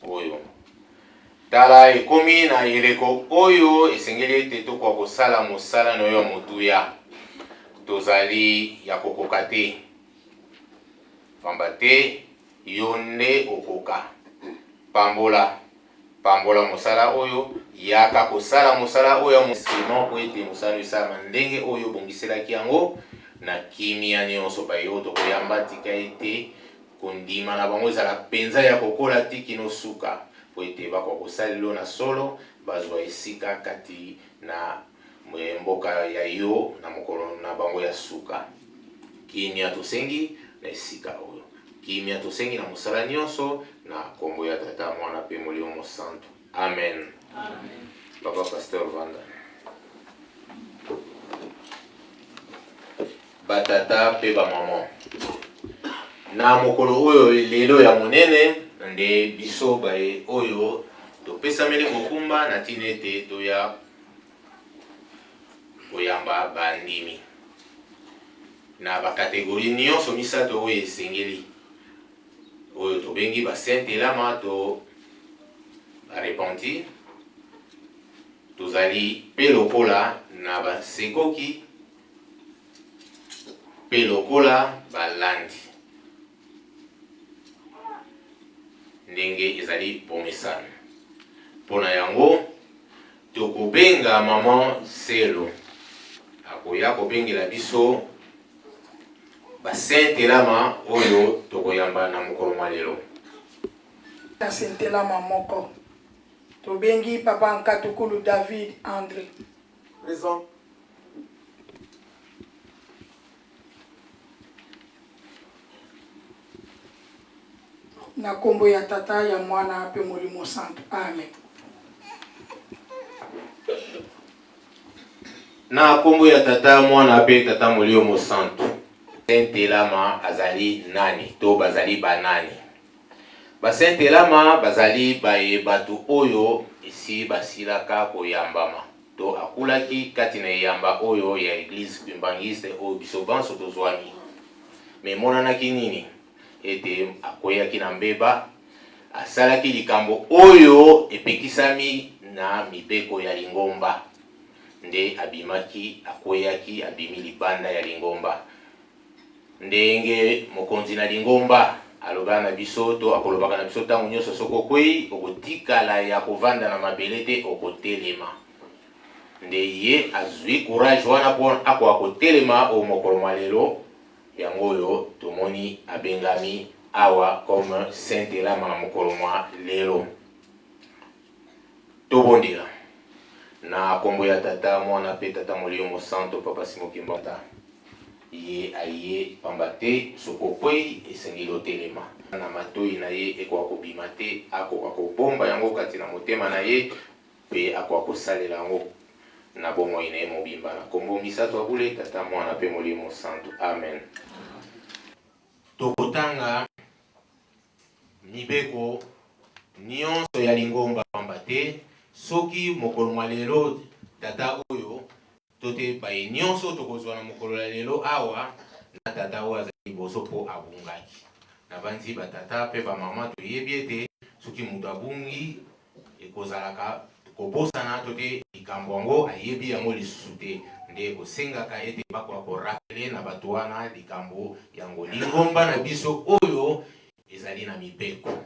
Oyo tala, ekomi na eleko oyo esengeli ete tokoka kosala mosala na yo ya motuya. Tozali ya kokoka te, pamba te yo nde okoka. Pambola, pambola mosala oyo, yaka kosala mosala oyo ya instrument po ete mosala esalama ndenge oyo obongiselaki yango na kimia nyonso. Baye oyo tokoyamba, tika ete kondima na bango ezala penza ya kokola ti kino suka, po ete bakoka kosalela yo na solo, bazwa esika kati na mboka ya yo na mokolo na bango ya suka. Kimia tosengi na esika oyo, kimia tosengi na mosala nyonso, na kombo ya Tata, Mwana pe Molimo Mosantu. Amen. Papa Pasteur Vanda. Batata pe bamama, na mokolo oyo lelo ya monene nde biso baye oyo topesameli mokumba na ntina ete toya koyamba bandimi na bakategori nyonso misato oyo esengeli, oyo tobengi ba saint elama to ba repenti. Tozali pe lokola na bansekoki pe lokola balandi. Nde. ndenge ezali bomesano. Mpo na yango, tokobenga Maman Selo akoya kobengela biso ba Saint Elama oyo tokoyamba na mokolo mwa lelo. Na Saint Elama moko, tobengi Papa Nkatukulu David Andre. Present. Na kombo ya Tata, ya Mwana, pe Molimo Santu. Amen. Na kombo ya Tata, Mwana, pe Tata Molimo Mosantu. Saint Elama azali nani to bazali ba nani? Ba Saint Elama bazali baye bato oyo esi basilaka koyambama to akulaki kati na eyamba oyo ya Eglise Kimbanguiste oyo biso banso tozwami. Mais emonanaki nini? Ete akweyaki na mbeba, asalaki likambo oyo epekisami na mibeko ya lingomba, nde abimaki, akweyaki, abimi libanda ya lingomba. Ndenge mokonzi na lingomba alobaka na biso to akolobaka na biso ntango nyonso, soki okwei, okotikala ya kovanda na mabele te, okotelema. Nde ye azwi courage wana mpo akoka kotelema o mokolo mwa lelo. Yango oyo tomoni abengami awa comme Saint Elama na mokolo mwa lelo. Tobondela. Na kombo ya Tata, Mwana pe Tata Molimo Mosanto, Papa Simon Kimbangu. Ye aye pamba te, soki okwei, esengeli otelema. Na matoyi na ye ekoka kobima te, akoka kobomba yango kati na motema na ye, pe akoka kosalela yango na bomoi na ye mobimba. Na kombo misato ya bule, Tata, Mwana pe Molimo Santu. Amen. Tokotanga mibeko nionso ya lingomba pamba te soki mokolo mwa lelo tata oyo to te baye nionso tokozwa na mokolo ya lelo awa na tata oyo azali liboso mpo abungaki. Nabanzi ba tata pe ba mama toyebi ete soki moto abungi Ekozalaka kobosana to te likambo yango ayebi yango lisusu te, nde ekosengaka ete bakoka ko rappeler na bato wana likambo yango. Lingomba na biso oyo ezali na mibeko.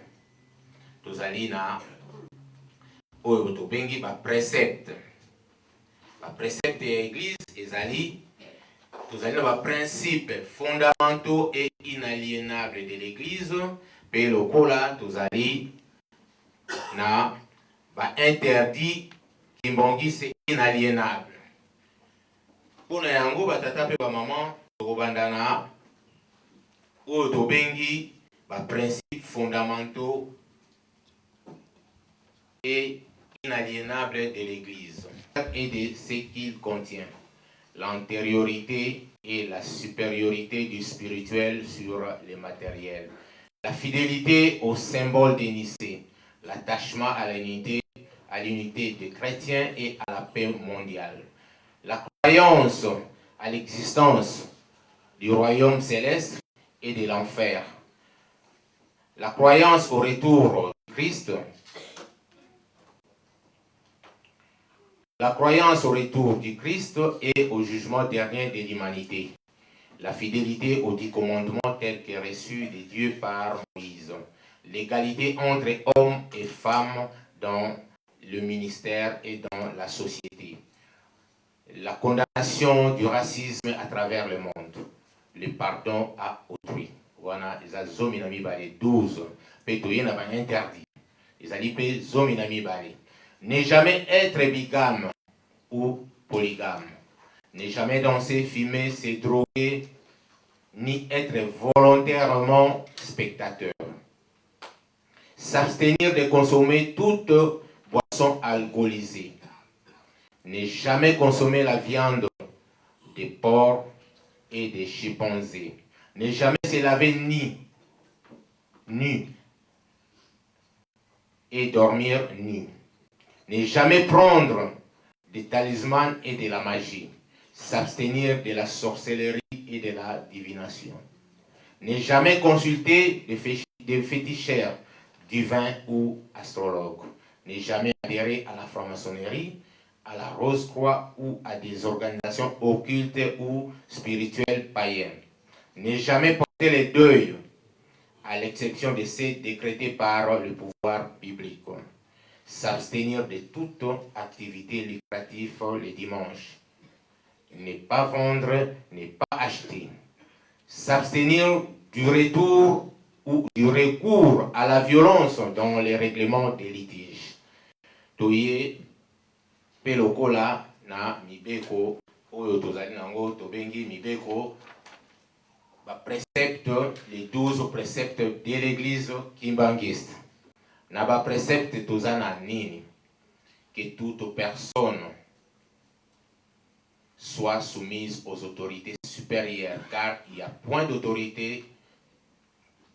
Tozali na oyo tobengi ba preceptes. Ba preceptes ya Eglise ezali, tozali na ba principes fondamentaux et inalienables de l'Eglise, mpe lokola tozali na ba interdits kimbanguiste inalienable. Mpo na yango ba tata mpe ba mama, tokobanda na oyo tobengi ba principes fondamentaux et inaliénables de l'Église et de ce qu'il contient, l'antériorité et la supériorité du spirituel sur le matériel, la fidélité au symbole des Nicée, l'attachement à l'unité, à l'unité des chrétiens et à la paix mondiale, la croyance à l'existence du royaume céleste et de l'enfer, la croyance au retour du Christ, la croyance au retour du Christ et au jugement dernier de l'humanité, la fidélité aux dix commandements tels que reçus de Dieu par Moïse, l'égalité entre hommes et femmes dans le ministère et dans la société, la condamnation du racisme à travers le monde, le pardon à autrui. Wana eza 12, 12. Pe toye na ba interdit. Ezali pe 12. Ne jamais être bigame ou polygame. Ne jamais danser, fumer, se droguer, ni être volontairement spectateur. S'abstenir de consommer toute boisson alcoolisée. Ne jamais consommer la viande des porcs et des chimpanzés. Ne jamais se laver ni nu et dormir nu. Ne jamais prendre des talismans et de la magie. S'abstenir de la sorcellerie et de la divination. Ne jamais consulter des féticheurs, divins ou astrologues. Ne jamais adhérer à la franc-maçonnerie, à la Rose-Croix ou à des organisations occultes ou spirituelles païennes. Ne jamais porter les deuils à à l'exception de ceux décrétés par le pouvoir public. S'abstenir de toute activité lucrative le dimanche. Ne pas vendre, ne pas acheter. S'abstenir du retour ou du recours à la violence dans les règlements des litiges. Toye pe lokola na mibeko oyo tozali nango tobengi mibeko ba préceptes, les 12 préceptes de l'église kimbanguiste. Na ba préceptes toza na nini? Que toute personne soit soumise aux autorités supérieures, car il n'y a point d'autorité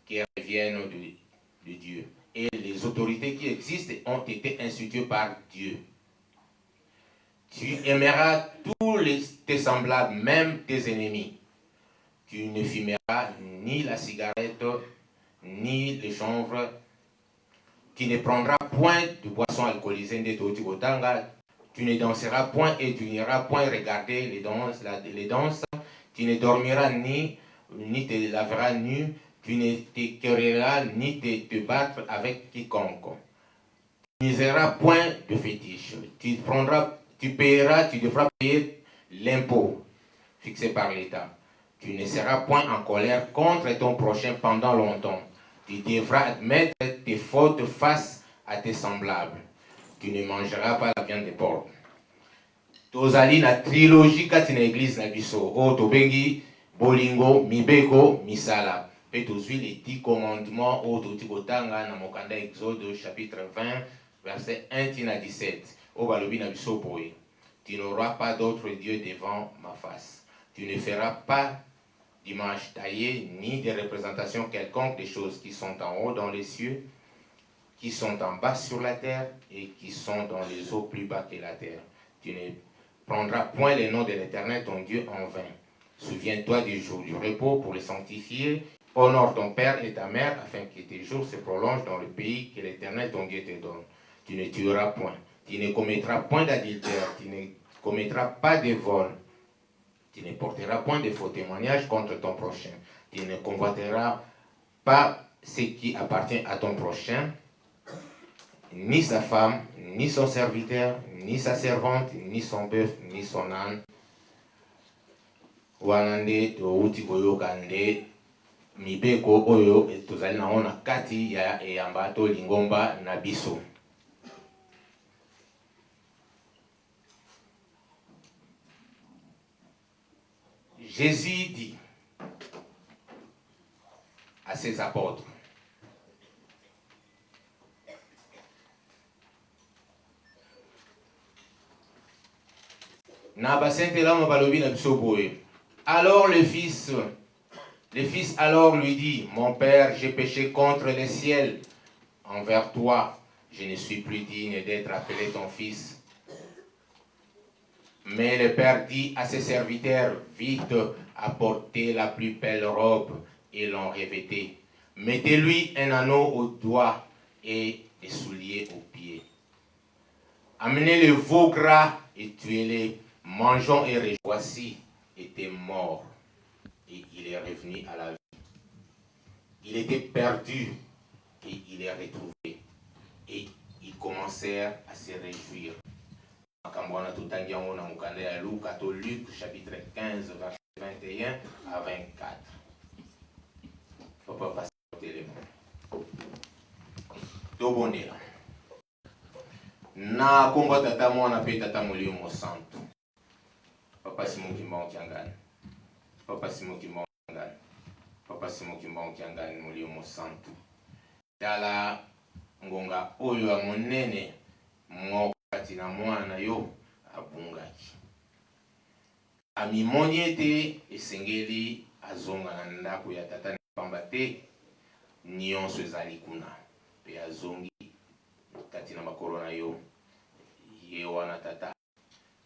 qui revienne de, de Dieu. Et les autorités qui existent ont été instituées par Dieu. Tu aimeras tous les, tes semblables, même tes ennemis. Tu ne fumeras ni la cigarette, ni le chanvre. Tu ne prendras point de boisson alcoolisée nde touti kotanga. Tu ne danseras point et tu n'iras point regarder les danses, la, les danses. Tu ne dormiras ni, ni te laveras nu. Tu ne te querelleras ni te, te battre avec quiconque. Tu n'useras point de fétiche. Tu prendras, tu payeras, tu devras payer l'impôt fixé par l'État. Tu ne seras point en colère contre ton prochain pendant longtemps. Tu devras admettre tes fautes face à tes semblables. Tu ne mangeras pas la viande de porc. Tozali na trilogie kati na église na biso oyo tobengi bolingo, mibeko, misala. Mpe tozwi les 10 commandements oyo touti kotanga na mokanda Exode chapitre 20 verset 1 tii na 17 oyo balobi na biso boye: Tu n'auras pas d'autre Dieu devant ma face. Tu ne feras pas d'image taillée ni de représentation quelconque des choses qui sont en haut dans les cieux, qui sont en bas sur la terre et qui sont dans les eaux plus bas que la terre. Tu ne prendras point le nom de l'Éternel ton Dieu en vain. Souviens-toi du jour du repos pour le sanctifier. Honore ton père et ta mère afin que tes jours se prolongent dans le pays que l'Éternel ton Dieu te donne. Tu ne tueras point. Tu ne commettras point d'adultère. Tu ne commettras pas de vol. Tu ne porteras point de faux témoignages contre ton prochain. Tu ne convoiteras pas ce qui appartient à ton prochain, ni sa femme, ni son serviteur, ni sa servante, ni son bœuf, ni son âne. Wana nde touti koyoka nde mibeko oyo tozali nango na kati ya eyamba to lingomba na biso. Jésus dit à ses apôtres, na basentelama balobi na biso boye: Alors le fils alors lui dit: mon père, j'ai péché contre le ciel envers toi, je ne suis plus digne d'être appelé ton fils. Mais le père dit à ses serviteurs: vite, apportez la plus belle robe et l'en revêtez. Mettez-lui un anneau au doigt et des souliers aux pieds. Amenez le veau gras et tuez-le. Mangeons et réjouissons. Voici était mort et il est revenu à la vie. Il était perdu et il est retrouvé. Et ils commencèrent à se réjouir. Makambo wana totangi yango na mokanda ya Luka to Luc chapitre 15 verset 21 à 24. Papa pasteur telema, tobondela na nkombo ya Tata, Mwana mpe Tata Molimo Mosantu. Papa Simon Kimbangu Kiangani, Papa Simon Kimbangu Kiangani, Papa Simon Kimbangu Kiangani, Molimo Mosantu, tala ngonga oyo ya monene. Moko kati na mwana na yo abungaki, amimoni ete esengeli azonga na ndako ya tata, pamba te nyonso ezali kuna, mpe azongi kati na makolo na yo. Ye wana, Tata,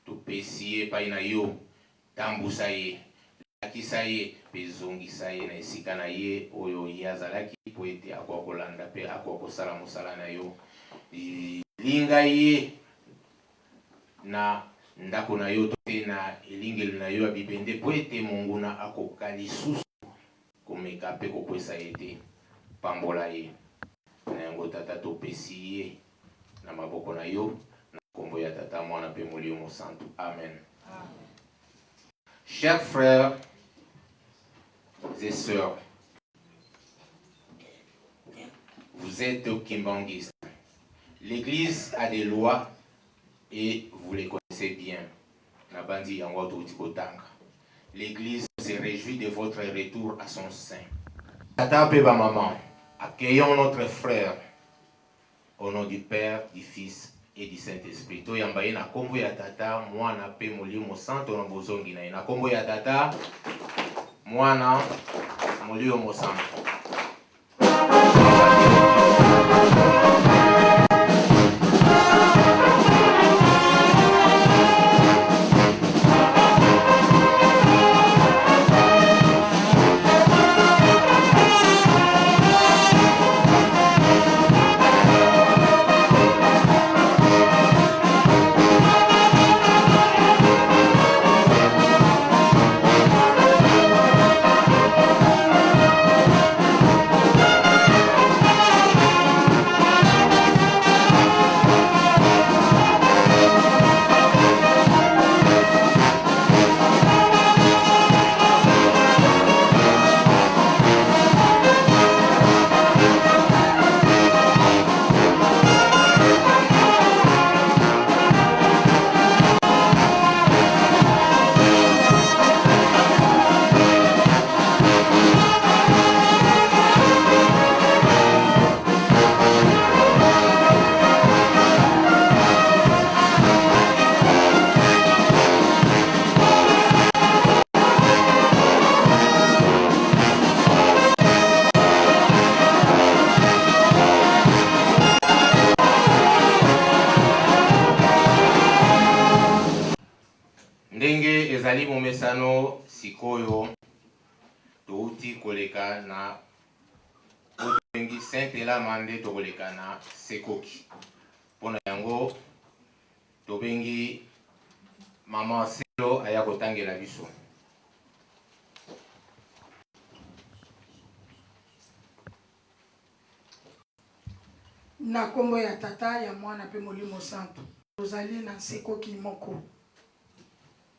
topesi ye epai na yo. Tambusa ye, lakisa ye mpe zongisa ye na esika na ye oyo ye azalaki, mpo ete akoka kolanda mpe akoka kosala mosala na yo. Linga ye na ndako na yo to te na elingelo na yo ya bibende, mpo ete monguna akoka lisusu komeka mpe kokwesa ye te. Pambola ye. Na yango, Tata, topesi ye na maboko na yo, na nkombo ya Tata, Mwana mpe Molimo Mosantu. Amen. Chers frères et sœurs, vous êtes kimbanguistes. L'Église a des lois et vous les connaissez bien. Nabandi yango touti kotanga. L'Église se réjouit de votre retour à son sein. Tata pe ba maman, accueillons notre frère au nom du Père, du Fils et du Saint-Esprit. Toyamba ye na kombo ya Tata, Mwana pe Molimo Santo na bozongi na ye. Na kombo ya Tata, Mwana, Molimo Mosanto. Ndenge ezali momesano, sikoyo touti koleka na oyo tobengi Saint Elama nde tokoleka na Sekoki. Mpo na yango tobengi Mama Selo aya kotangela biso. Na kombo ya Tata, ya Mwana pe Molimo Santu. Tozali na nsekoki moko.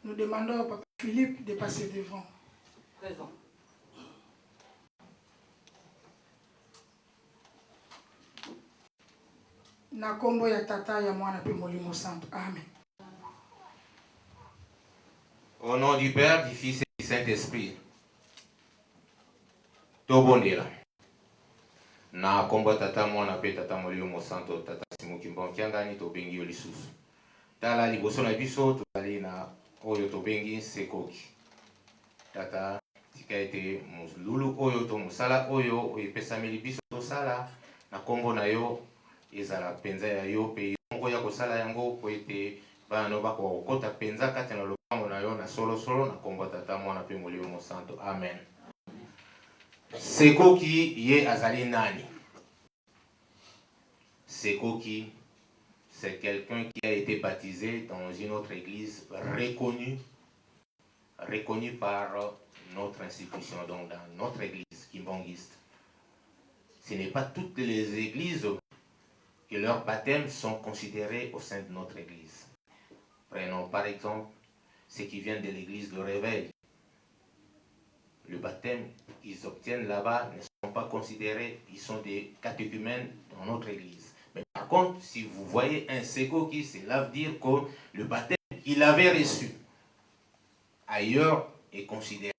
Nous demandons au papa Philippe de passer devant. Présent. Na kombo ya Tata, ya Mwana pe Molimo Santu. Amen. Au nom du Père, du Fils et du Saint-Esprit. Tobondela. Na kombo ya Tata, Mwana pe Tata Molimo Mosanto, Tata Simon Kimbangu Kiangani, tobengi yo lisusu. Tala liboso na biso tozali na oyo tobengi nsekoki. Tata, tika ete molulu oyo to mosala oyo oyo epesameli biso tosala na kombo na yo ezala mpenza ya yo mpe yo moko ya kosala yango mpo ete bana no bakoka kokota mpenza kati na lopango na yo na solosolo na kombo ya Tata, Mwana mpe Molimo Mosanto. Amen. Sekoki ye azali nani? Sekoki, c'est quelqu'un qui a été baptisé dans une autre église reconnue, reconnue par notre institution, donc dans notre église kimbanguiste. Ce n'est pas toutes les églises que leurs baptêmes sont considérés au sein de notre église. Prenons par exemple ceux qui viennent de l'église de réveil. Le baptême qu'ils obtiennent là-bas ne sont pas considérés, ils sont des catéchumènes dans notre église. Mais par contre, si vous voyez un Sekoki, cela veut dire que le baptême qu'il avait reçu ailleurs est considéré.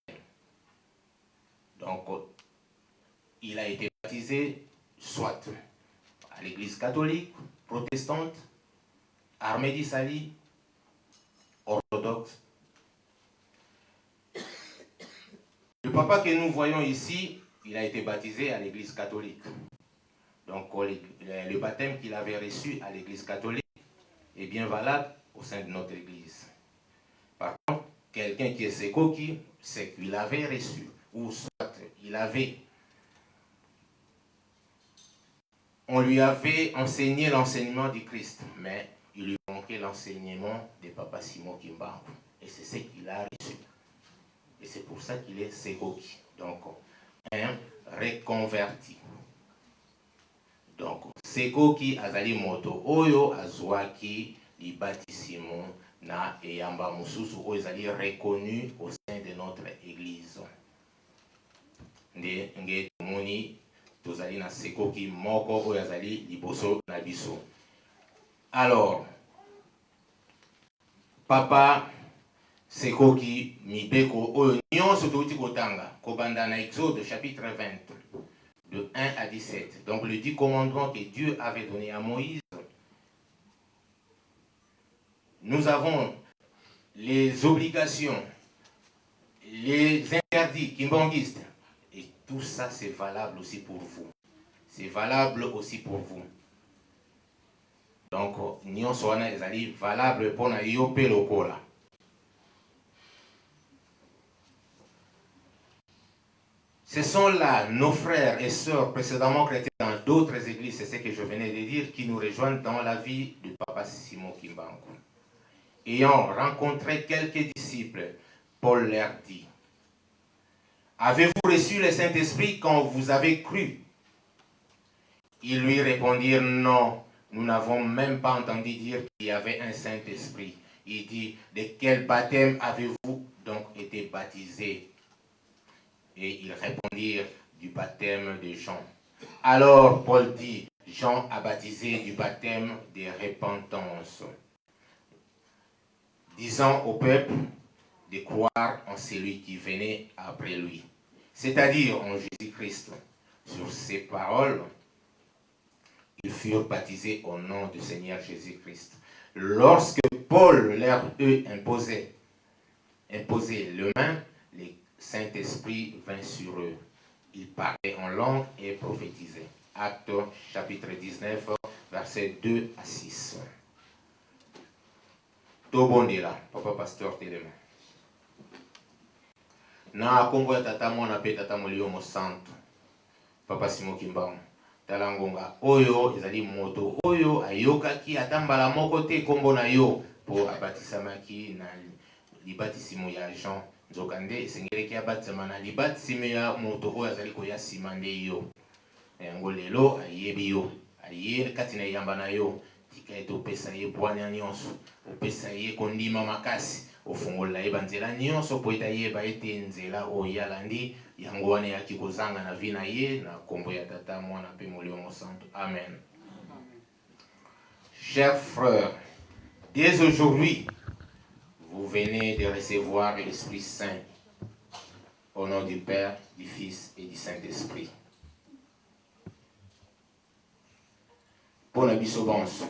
Donc, il a été baptisé soit à l'église catholique, protestante, armée d'Isali, orthodoxe. Le papa que nous voyons ici, il a été baptisé à l'église catholique. Donc le baptême qu'il avait reçu à l'église catholique est bien valable au sein de notre église. Par contre, quelqu'un qui est Sekoki, c'est qu'il avait reçu, ou soit il avait. On lui avait enseigné l'enseignement du Christ, mais il lui manquait l'enseignement de Papa Simon Kimbangu. Et c'est ce qu'il a reçu. Et c'est pour ça qu'il est Sekoki. Donc, un reconverti. Donc, Sekoki azali moto oyo azuaki libatisimo na eyamba mosusu oyo ezali reconnu au sein de notre eglise. Nde nge tomoni tozali na Sekoki moko oyo azali liboso na biso. Alors, Papa Sekoki, mibeko oyo nyonso touti kotanga, kobanda na Exode chapitre 20, de 1 à 17, donc le 10 commandements que Dieu avait donné à Moïse, nous avons les obligations, les interdits kimbanguistes, et tout ça c'est valable aussi pour vous. C'est valable aussi pour vous. Donc nionso wana ezali valable pona yo pe lokola. Ce sont là nos frères et sœurs précédemment chrétiens dans d'autres églises, c'est ce que je venais de dire, qui nous rejoignent dans la vie de Papa Simon Kimbangu. Ayant rencontré quelques disciples, Paul leur dit, Avez-vous reçu le Saint-Esprit quand vous avez cru Ils lui répondirent, Non, nous n'avons même pas entendu dire qu'il y avait un Saint-Esprit. Il dit, De quel baptême avez-vous donc été baptisés Et ils répondirent, Du baptême de Jean. Alors Paul dit, Jean a baptisé du baptême des repentances, disant au peuple de croire en celui qui venait après lui, c'est-à-dire en Jésus-Christ. Sur ces paroles, ils furent baptisés au nom du Seigneur Jésus-Christ. Lorsque Paul leur eut imposé, imposé le main, le Saint-Esprit vint sur eux. Ils parlaient en langue et prophétisaient. Actes chapitre 19, versets 2 à 6. Tobondela, papa pasteur telema. Na kombo ya tata mwana pe tata molimo mosantu. Papa Simon Kimbangu, tala ngonga oyo ezali moto oyo ayokaki ata mbala moko te kombo na yo po abatisamaki na libatisimo ya Jean, nzokande esengelaki abatisama na libatisimo ya moto oyo azali koya sima nde yo. Na yango lelo ayebi yo, aye kati na eyamba na yo. Tika ete opesa ye bwanya nyonso, opesa ye kondima makasi, ofungolela ye banzela nyonso mpo ete ayeba ete nzela oyo ye alandi, yango wana eyaki kozanga na vie na ye, na kombo ya Tata, Mwana mpe Molimo Mosantu. Amen. Chers frères, dès aujourd'hui, vous venez de recevoir l'Esprit Saint au nom du Père, du Fils et du Saint-Esprit. Mpo na biso banso.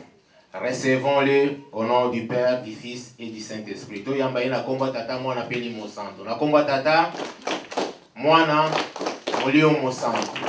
Recevons-le au nom du Père, du Fils et du Saint-Esprit. Toyamba ye na kombo ya Tata, Mwana mpe Elimo Santo. Na kombo ya Tata, Mwana, Molimo Mosantu.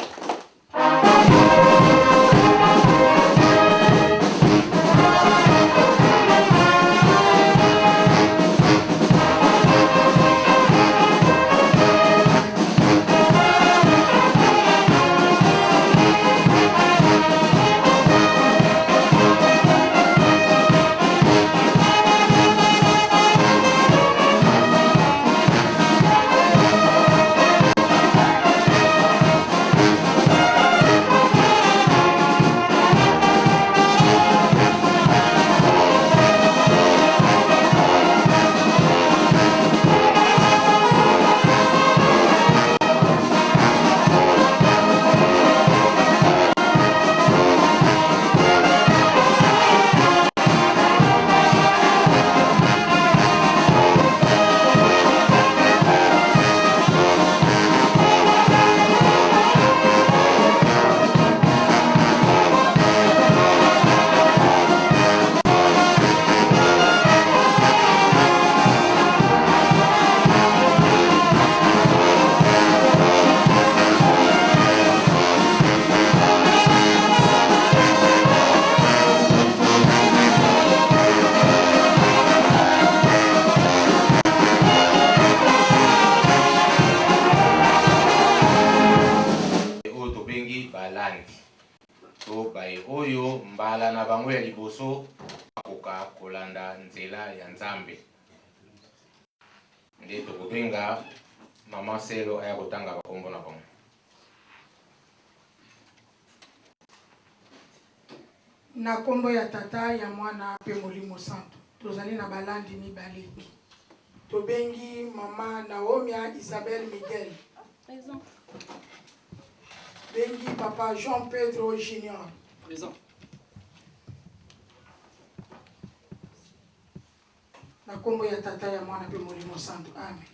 Oyo tobengi balandi to baye oyo mbala na bango ya liboso bakoka kolanda nzela ya Nzambe. Nde tokobenga Maman Selo aya kotanga bakombo na bango. Na kombo ya Tata, ya Mwana pe Molimo Santu. Tozali na balandi mibale. Tobengi mama Naomia Isabelle Miguel. Présent. Bengi papa Jean Pedro Junior. Présent. Na kombo ya Tata, ya Mwana pe Molimo Santu. Amen.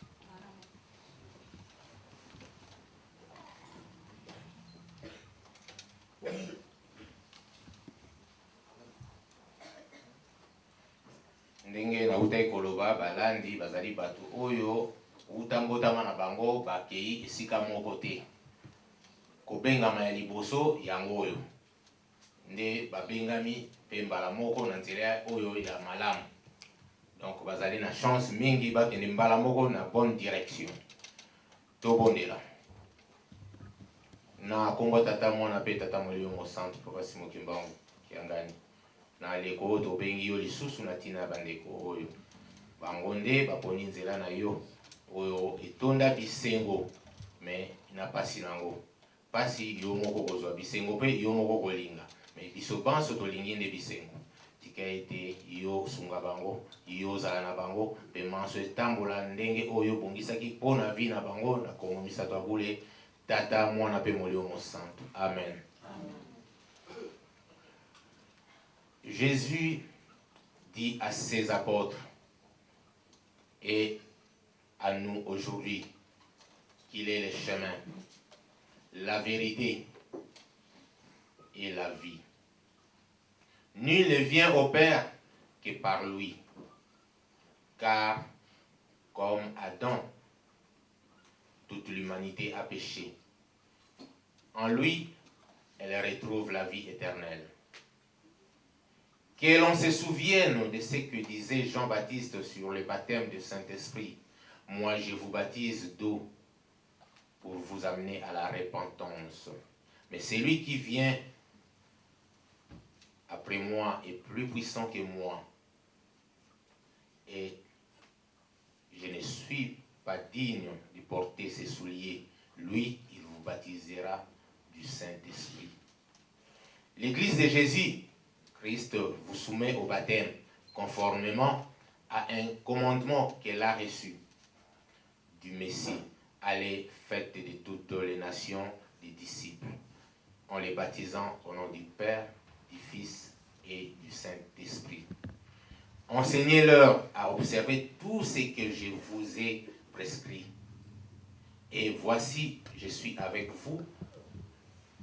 Ndenge nautaki koloba, balandi bazali bato oyo uta mbotama na bango bakei esika moko te. Kobengama ya liboso yango oyo nde babengami mpe mbala moko na nzela oyo ya malamu. Donc bazali na chance mingi bakende mbala moko na bonne direction. Tobondela. Na kombo ya Tata, Mwana pe Tata Molimo Mosantu, Papa Simon Kimbangu Kiangani, na leko oyo tobengi yo lisusu na tina ya bandeko oyo. Bango nde baponi nzela na yo oyo etonda bisengo mais na pasi nango. Pasi yo moko okozwa, bisengo pe yo moko okolinga. Mais biso banso tolingi nde bisengo. Tika ete yo osunga bango, yo ozala na bango, pe manso etambola ndenge oyo obongisaki po na vie na bango, na kombo misato ya bule, Tata, Mwana pe Molimo Mosantu. Amen. Jesus dit à ses apôtres et à nous aujourd'hui qu'il est le chemin, la vérité et la vie. Nul ne vient au Père que par lui. Car, comme Adam, toute l'humanité a péché. En lui, elle retrouve la vie éternelle. Que l'on se souvienne de ce que disait Jean-Baptiste sur le baptême du Saint-Esprit. Moi, je vous baptise d'eau pour vous amener à la repentance. Mais celui qui vient après moi est plus puissant que moi. Et je ne suis pas digne de porter ses souliers. Lui, il vous baptisera du Saint-Esprit. L'Église de Jésus, Christ vous soumet au baptême conformément à un commandement qu'elle a reçu du Messie. Allez, faites de toutes les nations des disciples, en les baptisant au nom du Père, du Fils et du Saint-Esprit. Enseignez-leur à observer tout ce que je vous ai prescrit. Et voici, je suis avec vous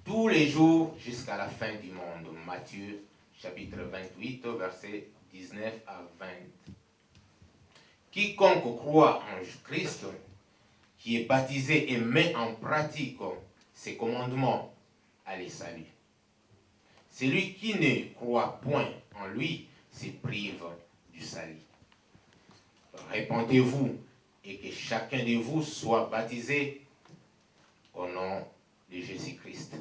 tous les jours jusqu'à la fin du monde. Matthieu chapitre 28, versets 19 à 20. Quiconque croit en Christ, qui est baptisé et met en pratique ses commandements, a les saluts. Celui qui ne croit point en lui se prive du salut. Répondez-vous et que chacun de vous soit baptisé au nom de Jésus-Christ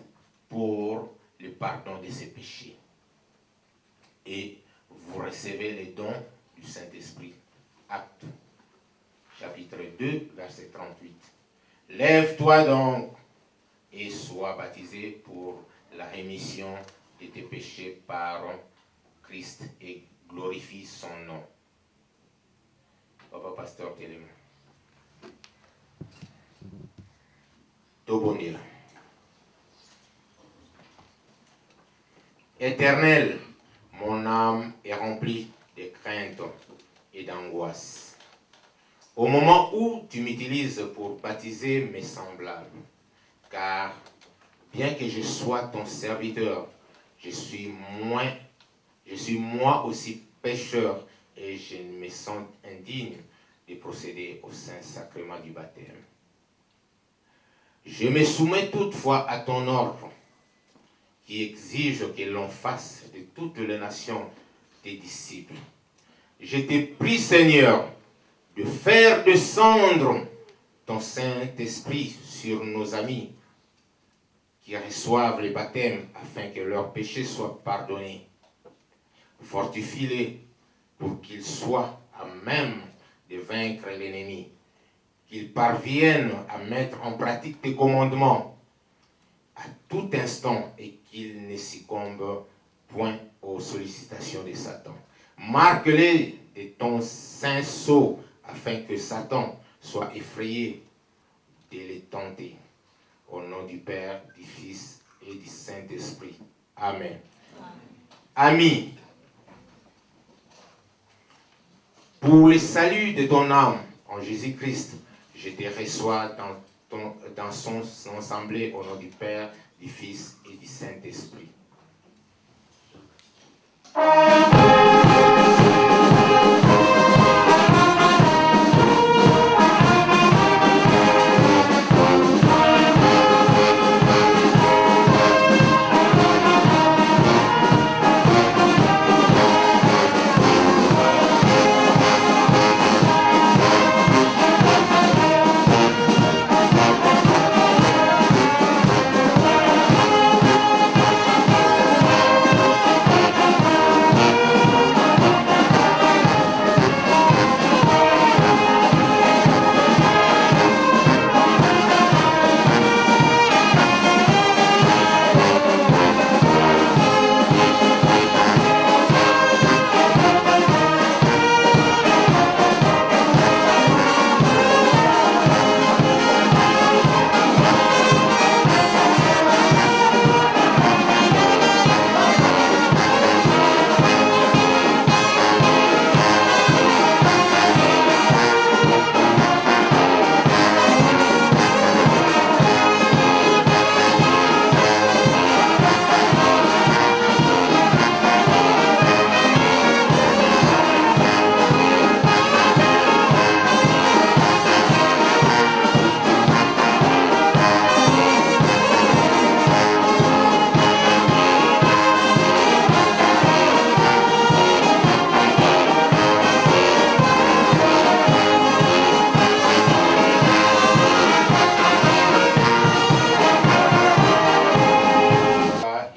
pour le pardon de ses péchés. Et vous recevez les dons du Saint-Esprit. Acte chapitre 2, verset 38. Lève-toi donc et sois baptisé pour la rémission de tes péchés par Christ et glorifie son nom. Papa Pasteur Télémon. Tobondela. Éternel, mon âme est remplie de crainte et d'angoisse. Au moment où tu m'utilises pour baptiser mes semblables, car bien que je sois ton serviteur, je suis moins, je suis moi aussi pécheur et je me sens indigne de procéder au saint sacrement du baptême. Je me soumets toutefois à ton ordre qui exige que l'on fasse de toutes les nations des disciples. Je te prie, Seigneur, de faire descendre ton Saint-Esprit sur nos amis qui reçoivent le baptême afin que leurs péchés soient pardonnés. Fortifie-les pour qu'ils soient à même de vaincre l'ennemi, qu'ils parviennent à mettre en pratique tes commandements à tout instant et qu'ils ne succombent point aux sollicitations de Satan. Marque-les de ton saint sceau afin que Satan soit effrayé de les tenter. Au nom du Père, du Fils et du Saint-Esprit. Amen. Amis, pour le salut de ton âme en Jésus-Christ, je te reçois dans, ton, dans son assemblée au nom du Père, du Fils et du Saint-Esprit.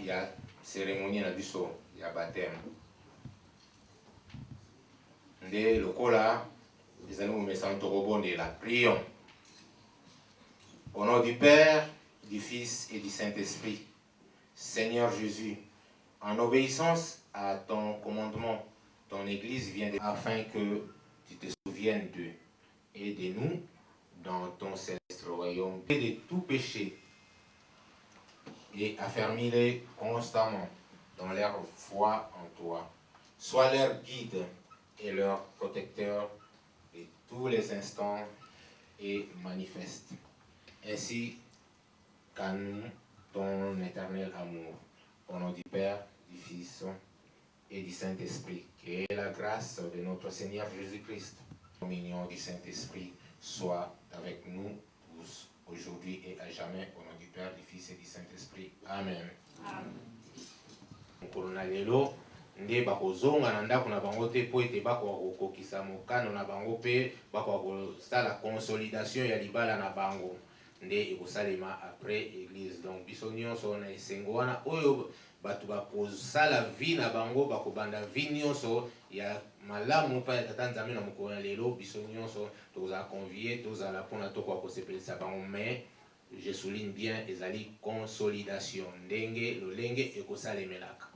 Ya cérémonie na biso ya baptême nde lokola ezali momesano, tokobondela. Prions. Au nom du Père, du Fils et du Saint-Esprit. Seigneur Jésus, en obéissance à ton commandement, ton Église vient afin que tu te souviennes d'eux et de nous dans ton céleste royaume et de tout péché et affermis-les constamment dans leur foi en toi. Sois leur guide et leur protecteur de tous les instants et manifeste ainsi qu'à nous ton éternel amour. Au nom du Père, du Fils et du Saint-Esprit, que la grâce de notre Seigneur Jésus-Christ, communion du Saint-Esprit, soit avec nous tous, aujourd'hui et à jamais, au nom du Père, du Fils et du Saint-Esprit. Amen. Mokolo na lelo nde bakozonga na ndako na bango te mpo ete bakoka kokokisa mokano na bango mpe bakoka kosala consolidation ya libala na bango nde ekosalema après église. Donc biso nyonso na esengo wana oyo bato bakosala vie na bango, bakobanda vie nyonso ya malamu mpa ya Tata Nzambe na mokolo na lelo, biso nyonso tokozala convié, tozala mpona tokoka kosepelisa bango. Mais je souligne bien, ezali consolidation ndenge lolenge ekosalemelaka.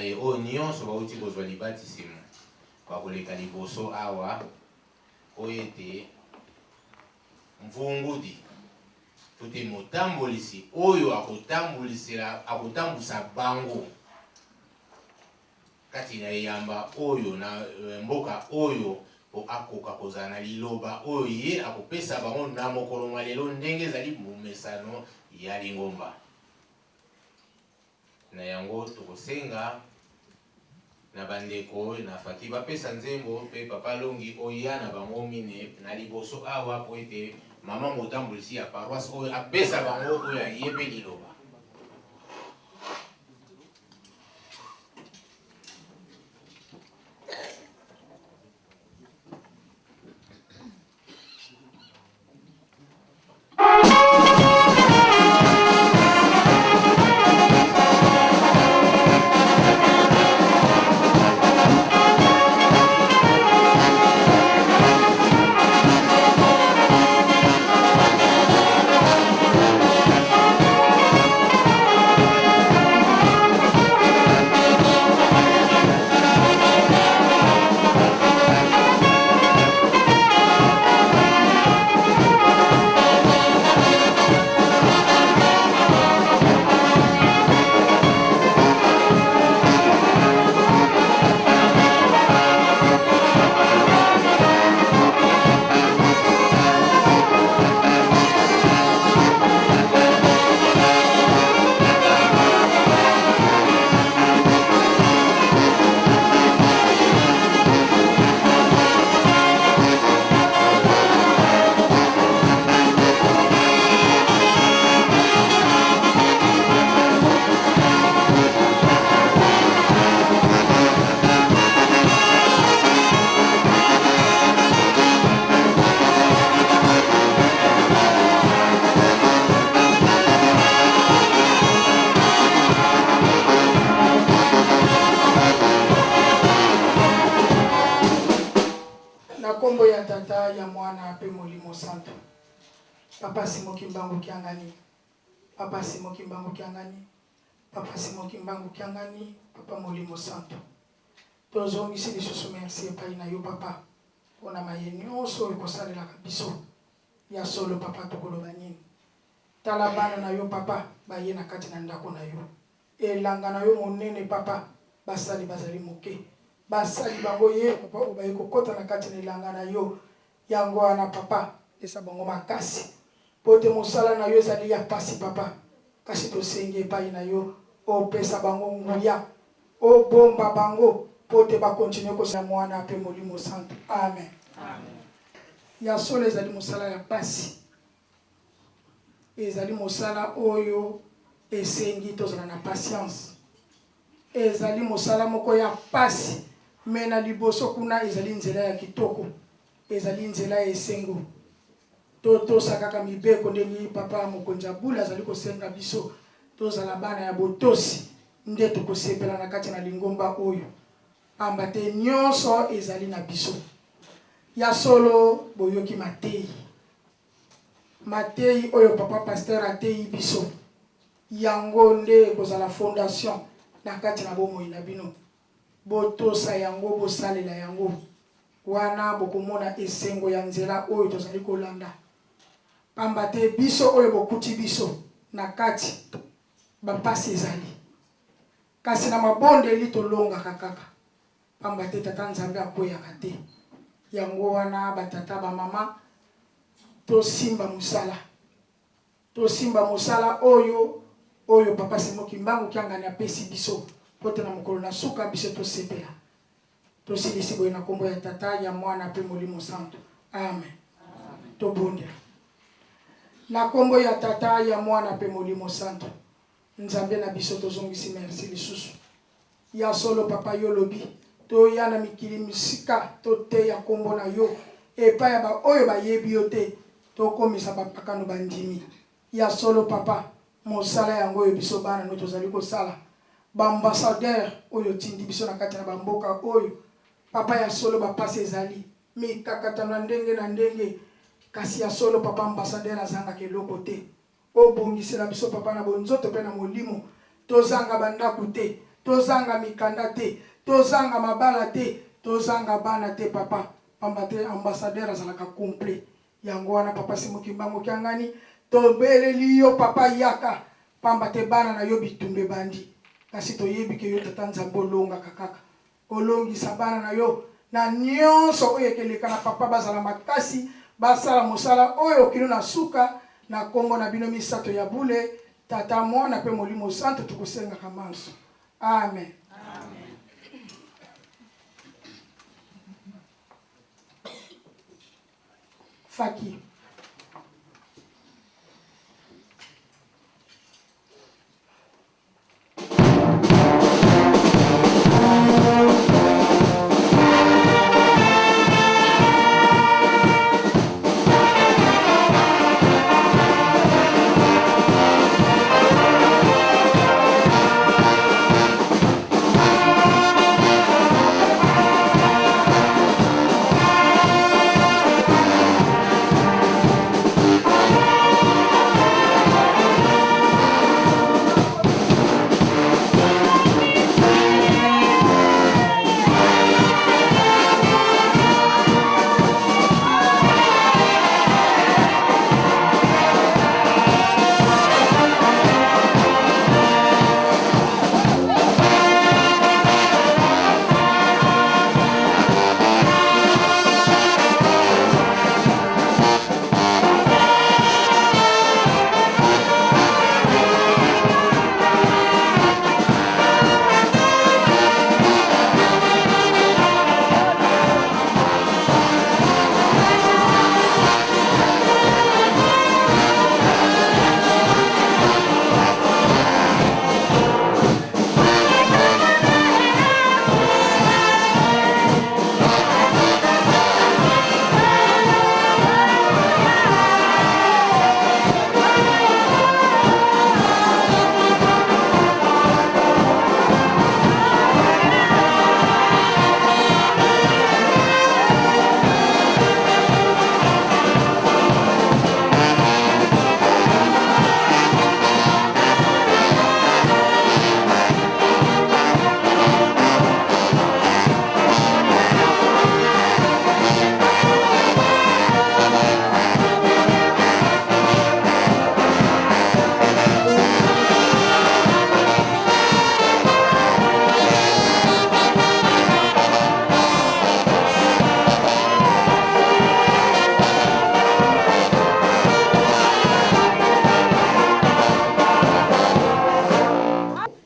Baye oyo nionso bawuti kozwa libatisimo bakoleka liboso awa mpo ete mvungudi to te motambolisi oyo akotambolisela akotambusa bango kati na eyamba oyo na mboka oyo mpo akoka kozala na liloba oyo ye akopesa bango na mokolo mwa lelo ndenge ezali momesano ya lingomba. Na yango tokosenga na ba ndeko na faki bapesa nzembo pe papa Longi oya na bango mine na liboso awa po ete mama motambolisi ya paroisse oyo apesa bango oyo ya ye pe liloba. Na kombo ya Tata, ya Mwana pe Molimo Santu. Papa Simon Kimbangu Kiangani, Papa Simon Kimbangu Kiangani, Papa Simon Kimbangu Kiangani, Papa Molimo Santu. Tozongisi lisusu merci epayi na yo Papa pona maye nionso oyo kosalelaka biso. Ya solo Papa tokoloba nini? Tala bana na yo Papa baye na kati na ndako na yo. Elanga na yo monene papa basali bazali moke basali bango ye papa oyo baye kokota na kati na elanga na yo yango wana papa pesa bango makasi po te mosala na yo ezali ya pasi papa kasi tosengi epayi na yo opesa bango nguya obomba bango po te ba continuer kosala muana pe molimo santu amen. Ya solo ezali mosala ya pasi. Ezali mosala oyo esengi tozala na patience. Ezali mosala moko ya pasi, mais na liboso kuna ezali nzela ya kitoko, ezali nzela ya esengo. Totosa kaka mibeko ndenge papa mokonzi ya bule azali kosenga biso, tozala bana ya botosi nde tokosepela na kati na lingomba oyo, pamba te nionso ezali na biso. Ya solo boyoki mateyi. Mateyi oyo papa pasteur ateyi biso yango nde ekozala fondation na kati na bomoi na bino. Botosa yango, bosalela yango. Wana bokomona esengo ya nzela oyo tozali kolanda. Pamba te biso oyo bokuti biso na kati, ba mpasi ezali. Kasi na mabondeli tolongaka kaka. Pamba te Tata Nzambe akweyaka te. Yango wana ba tata ba mama tosimba mosala. Tosimba mosala oyo oyo Papa Simon Kimbangu Kiangani apesi biso mpo te na mokolo na suka biso tosepela. Tosilisi boye na kombo ya Tata, ya Mwana pe Molimo Santu. Amen. Tobondela. Na kombo ya Tata, ya Mwana pe Molimo Santu. Nzambe na biso tozongisi merci lisusu. Ya solo papa yo olobi toya na mikili misika toteya kombo na yo epai ya ba oyo bayebi yo te tokomisa ba pakano ba ndimi. Ya solo papa mosala yango oyo biso bana no tozali kosala ba ambassadeur oyo otindi biso na kati na ba mboka oyo papa ya solo ba pasi ezali mikakatano ya ndenge na ndenge kasi ya solo papa ambassadeur azangaka eloko te. Obongisela biso papa na bonzoto pe na molimo tozanga ba ndaku te. Tozanga mikanda te, tozanga mabala te, tozanga bana te papa, pamba te ambassadeur azalaka complet. Yango wana papa Simon Kimbangu Kiangani, tobeleli yo papa yaka, pamba te bana na yo bitumba ebandi. Kasi toyebi ke yo tata Nzambe olongaka kaka. Olongisa bana na yo na nionso oyo ekeleka na papa bazala makasi basala mosala oyo kino na suka na kombo na bino misato ya bule Tata Mwana pe Molimo Santu tokosengaka manso. Amen. Faki.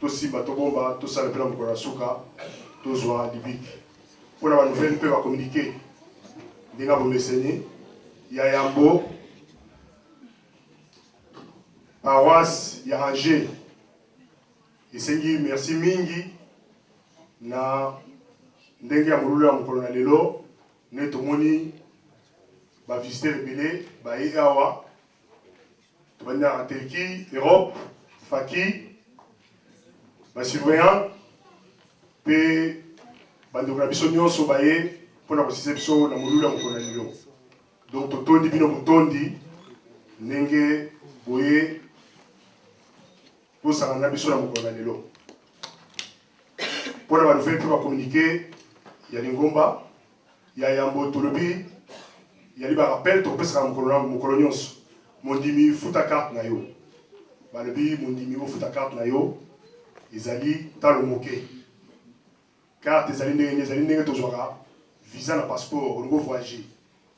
Tosimba tobomba tosala mpe na mokolo ya suka tozwa libiki mpo na banouvelle mpe bacommunike ndenge ya bomeseni ya yambo paroisse ya Angers esengi merci mingi na ndenge ya molulu ya mokolo na lelo nde tomoni ba visiteurs ebele baye awa Tobandi na Turquie, Europe, Faki, ba surveillants mpe bandeko na biso nyonso baye mpo na kosisa biso na molulu ya mokolo na lelo. Donc totondi bino botondi ndenge boye bosangana na biso na mokolo na lelo mpo na ba nouvelle mpe ba communique ya lingomba. Ya yambo tolobi yali ba rappel tokopesaka mokolo na mokolo nyonso. Mondimi futa carte na yo. Balobi mondimi ofuta carte na yo ezali talo moke. Carte ezali ndenge nini? Ezali ndenge tozwaka visa na passeport olingi voyager.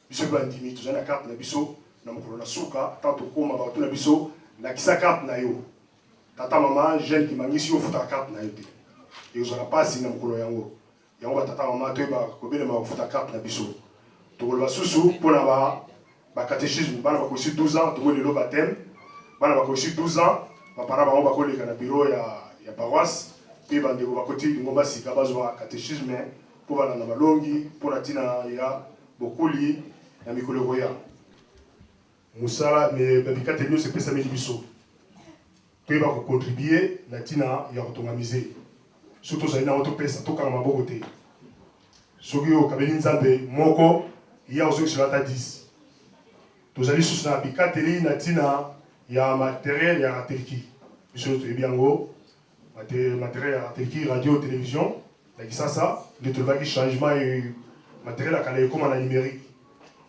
Biso mpe bandimi tozali na carte na biso na mokolo na suka ntango tokoma bakotuna biso lakisa carte na yo. Tata mama jeune kimangisi yo ofutaka carte na yo te. Ekozala pasi na mokolo yango. Yango ba tata mama toyeba kobelema kofuta carte na biso. Tokoloba susu pona ba ba catechisme bana bakokisi 12 ans tomoni lelo baptême bana bakokisi 12 ans ba parents bango bakoleka na bureau ya ya paroisse pe bandeko bakoti lingomba sika bazwa catechisme po balanda malongi pona tina ya bokuli na mikolo ekoya. Mosala me ba bikateli nionso epesameli biso toyeba ko contribuer na tina ya kotonga musee. Soki tozali na yango topesa, tokanga maboko te. Soki okabeli Nzambe moko, ye akozongisela yo ata 10. Tozali lisusu na bikateli na tina ya materiel ya ratelki. Biso nionso toyebi yango. Matériel ya teleki radio télévision na Kisasa nde tolobaki changement e matériel ya kala ekoma na numérique.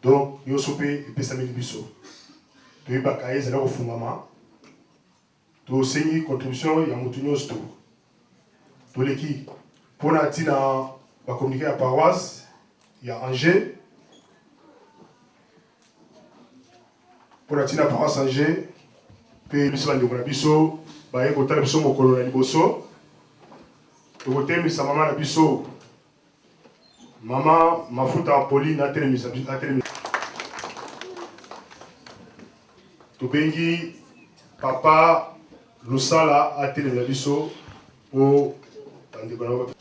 Donc nyonso mpe epesameli biso. Toyebaka ye ezali kofungama. Tosengi contribution ya motu nyonso to toleki mpona ntina bacommuniqué ya paroisse ya Angers mpo na ntina paroisse Angers mpe biso bandeko na biso baye kotala biso mokolo na liboso tokotelemisa mama na biso mama Mafuta Pauline atelemisa atelemisa tobengi papa Lusala atelemela biso mpo bandeko na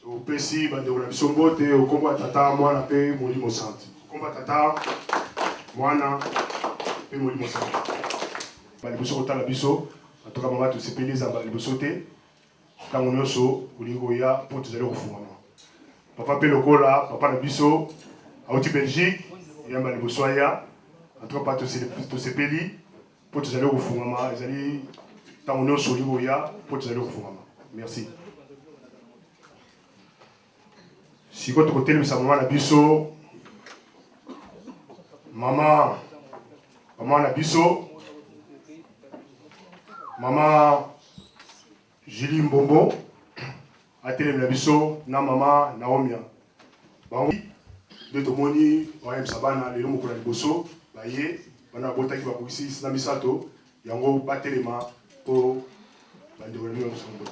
Topesi bandeko na biso mbote okombo ya Tata, Mwana mpe Molimo Santu. Okombo ya Tata, Mwana mpe Molimo Santu. Baliboso kotala biso, antuka mama tosepeli ezamba liboso te. Ntango nyonso olingi koya mpo tozali kofungwama. Papa mpe lokola papa na biso auti Belgique, yamba liboso aya. Antuka pa tosepeli mpo tozali kofungwama, ezali ntango nyonso olingi koya mpo tozali kofungwama. Merci. Sikoyo tokotelemisa mama na biso, mama mama na biso, mama Julie Mbombo atelemela biso na mama Naomia. Bango nde tomoni bayebisa bana lelo mokolo ya liboso baye bana babotaki bakokisi na misato yango batelema mpo bandeko na bino babiso mbote.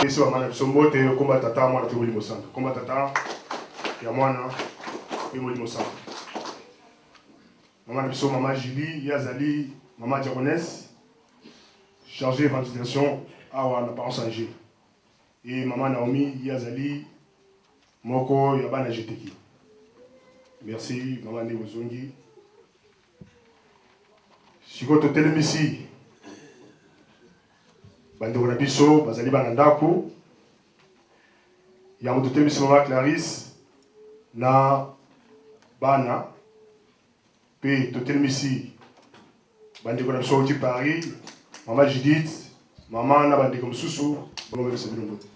Yesu amana biso mbote okomba tata mwana mpe molimo santo komba tata ya mwana mpe molimo santo mama na biso mama Julie ye azali mama diaconesse chargée évangélisation awa na paroisse Angers et mama Naomi ye azali moko ya bana Jeteki. Merci mama nde bozongi. Sikoyo totelemisi bandeko na biso bazali bana ndako yango, totelemisi mama Clarisse na bana mpe totelemisi bandeko na biso bauti Paris, mama Judith, mama na bandeko mosusu bango bapesa bino mbote.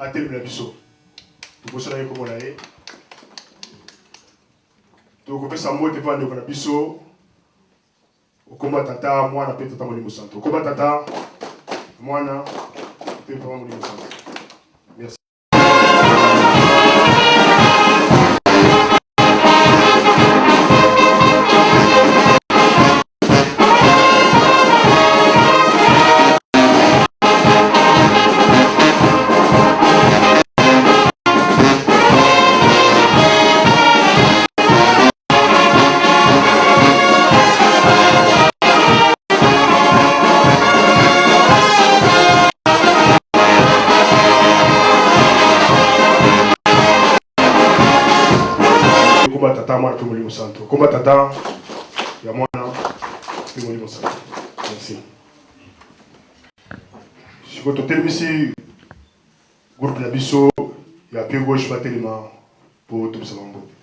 Atelemela biso tobosana ye komona ye tokopesa mbote mpo bandeko na biso okoma tata mwana mpe tata molimo santo okoma tata mwana mpe papa molimo santo. Merci. Tata, Mwana mpe Molimo Santo. Kombo ya Tata, ya Mwana mpe Molimo Santo. Merci. Sikoyo totelemisi groupe na biso ya pied gauche batelema mpo topesa bango mbote.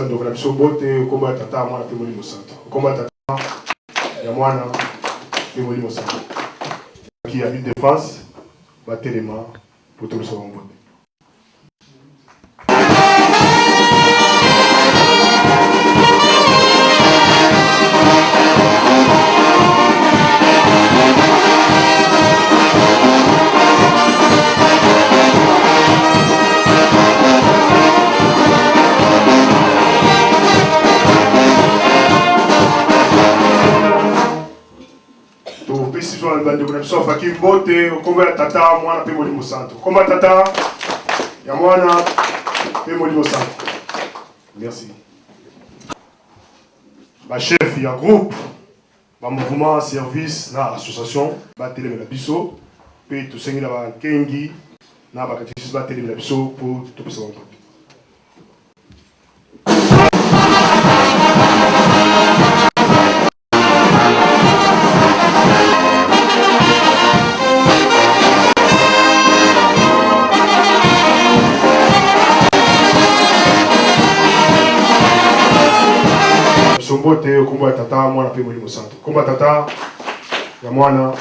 Ndeko na biso mbote, nkombo ya Tata, Mwana mpe Molimo Santo. Nkombo ya Tata, ya Mwana mpe Molimo Santo. Ya Ile de France batelema mpo topesa bango mbote. Topesi biso na bandeko na biso afaki mbote nkombo ya Tata, Mwana mpe Molimo Santo. Nkombo ya Tata, ya Mwana mpe Molimo Santo. Merci. Ba chef ya groupe, ba mouvement, service na association batelemela biso mpe tosengi na bankengi na bakatekisi batelemela biso mpo topesa bango mbote. Mbote, nkombo ya Tata, Mwana mpe Molimo Santo. Nkombo ya Tata, ya Mwana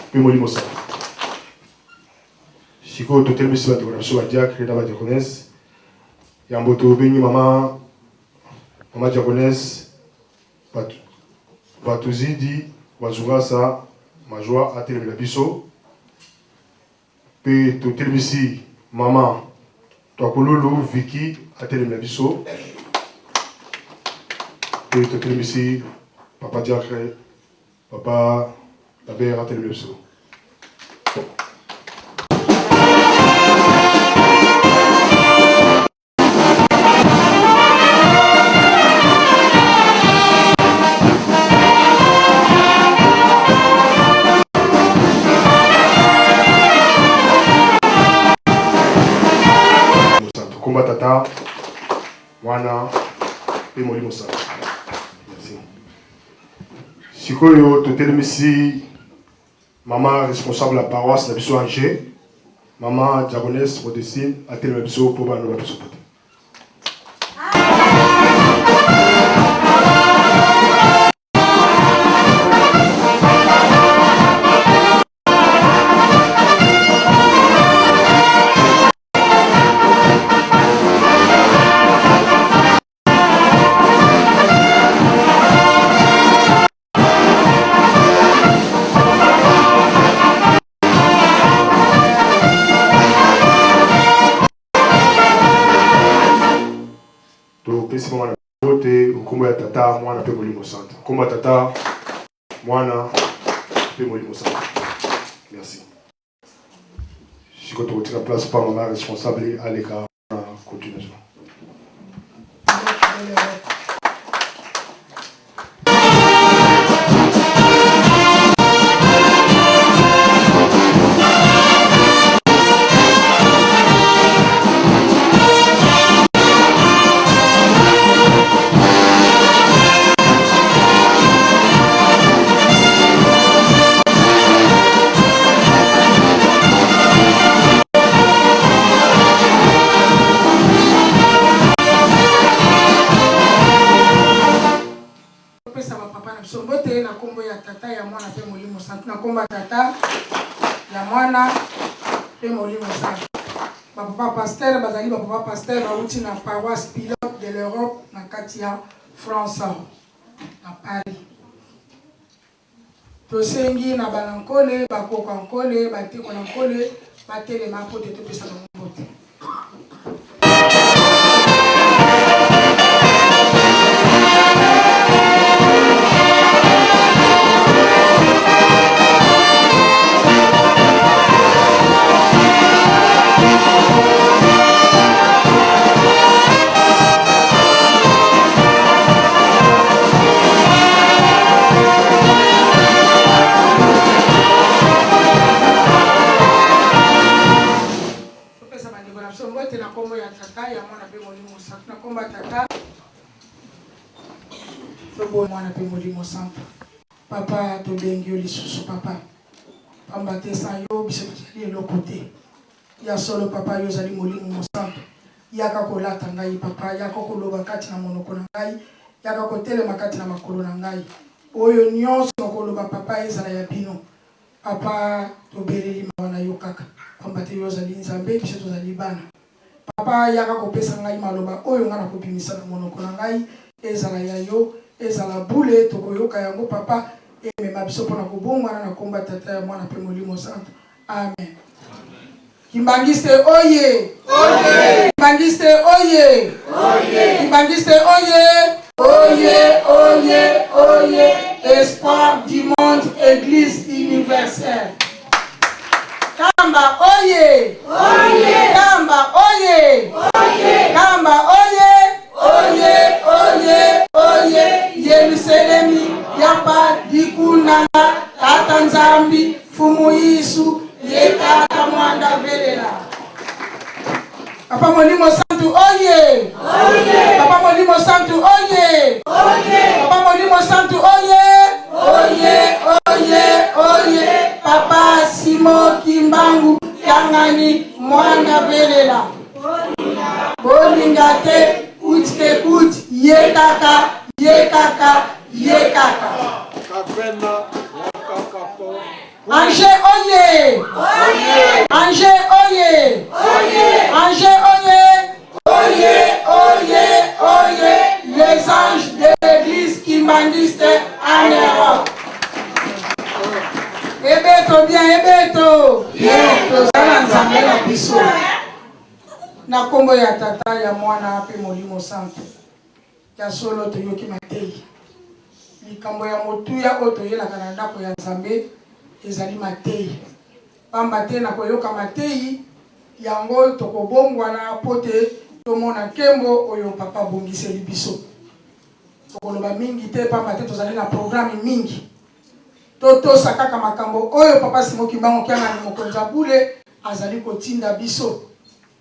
mpe Molimo Santo. Sikoyo totelemisi bandeko na biso badiacre na badiaconesse. Yambo tobengi mama mama diaconesse Batuzidi Wazurasa Majwa atelemela biso mpe totelemisi mama Twakululu Vicky atelemela biso mpe totelemisi papa diacre papa Laber atelemela biso. Komba Tata, Mwana mpe Molimo Santo. Merci. Sikoyo totelemisi mama responsable ya paroisse na biso Angers, mama diaconesse Modestine atelema biso mpo bana ba biso pote. Topesi mama na mbote nkombo ya Tata, Mwana mpe Molimo Santo. Nkombo ya Tata, Mwana mpe Molimo Santo. Merci. Sikoyo tokotika place pa mama responsable aleka na continuation. Topesa ba papa na biso mbote na kombo ya Tata, ya Mwana pe Molimo Santu. Na kombo ya Tata, ya Mwana pe Molimo Santu. Ba papa pasteur bazali ba papa pasteur bawuti na paroisse pilote de l'Europe na kati ya France na Paris. Tosengi na bana Nkole, bakoko ya Nkole, bateko na Nkole batelema mpo te topesa bango mbote. Nakomba tata tobo mwana mpe molimo santu papa tobengi yo lisusu papa pamba te sans yo biso tozali eloko te ya solo papa yo ozali molimo mosantu yaka kolata ngai papa yaka koloba kati na monoko na ngai yaka kotelema kati na makolo na ngai oyo nyonso nakoloba papa ezala ya bino papa tobeleli mawa na yo kaka pamba te yo ozali nzambe biso tozali bana Papa yaka kopesa ngai maloba oyo ngai nakobimisa na monoko na ngai ezala ya yo ezala bule tokoyoka yango papa emema biso mpo na kobongwana na komba tata ya mwana mpe molimo santu amen Kimbanguiste oye oye Kimbanguiste oye oye Kimbanguiste oye oye oye oye espoir du monde église universelle Kamba oye! Oye! Kamba oye! Oye! Kamba oye! Oye! Oye! Oye! Yelusalemi yapa dikunanga tata Nzambi fumu Yesu ye tata mwanda velela. Papa Molimo Santu oye! Oye! Papa Molimo Santu oye! Oye! Papa Molimo Santu oye! Oye! Oye! Oye! Papa Simo Kimbangu Kiangani mwana velela. Bolinga te coûte que coûte ye kaka ye kaka ye kaka. Angers oye! Oye! Angers oye! Oye! Angers oye! Oye! Oye! Oye! Les anges de l'église kimbanguiste en Europe. Ebeto bien, ebeto. Bien, tozala nzambe na biso. Na kombo ya tata ya mwana pe molimo santu. Ya solo toyoki mateyi. Likambo ya motuya oyo toyelaka na ndako ya Nzambe ezali mateyi. Pamba te na koyoka mateyi yango tokobongwana mpo te tomona nkembo oyo Papa abongiseli biso. Tokoloba mingi te pamba te tozali na programme mingi. Totosa kaka makambo oyo Papa Simon Kimbangu Kiangani Mokonzi ya Bule azali kotinda biso.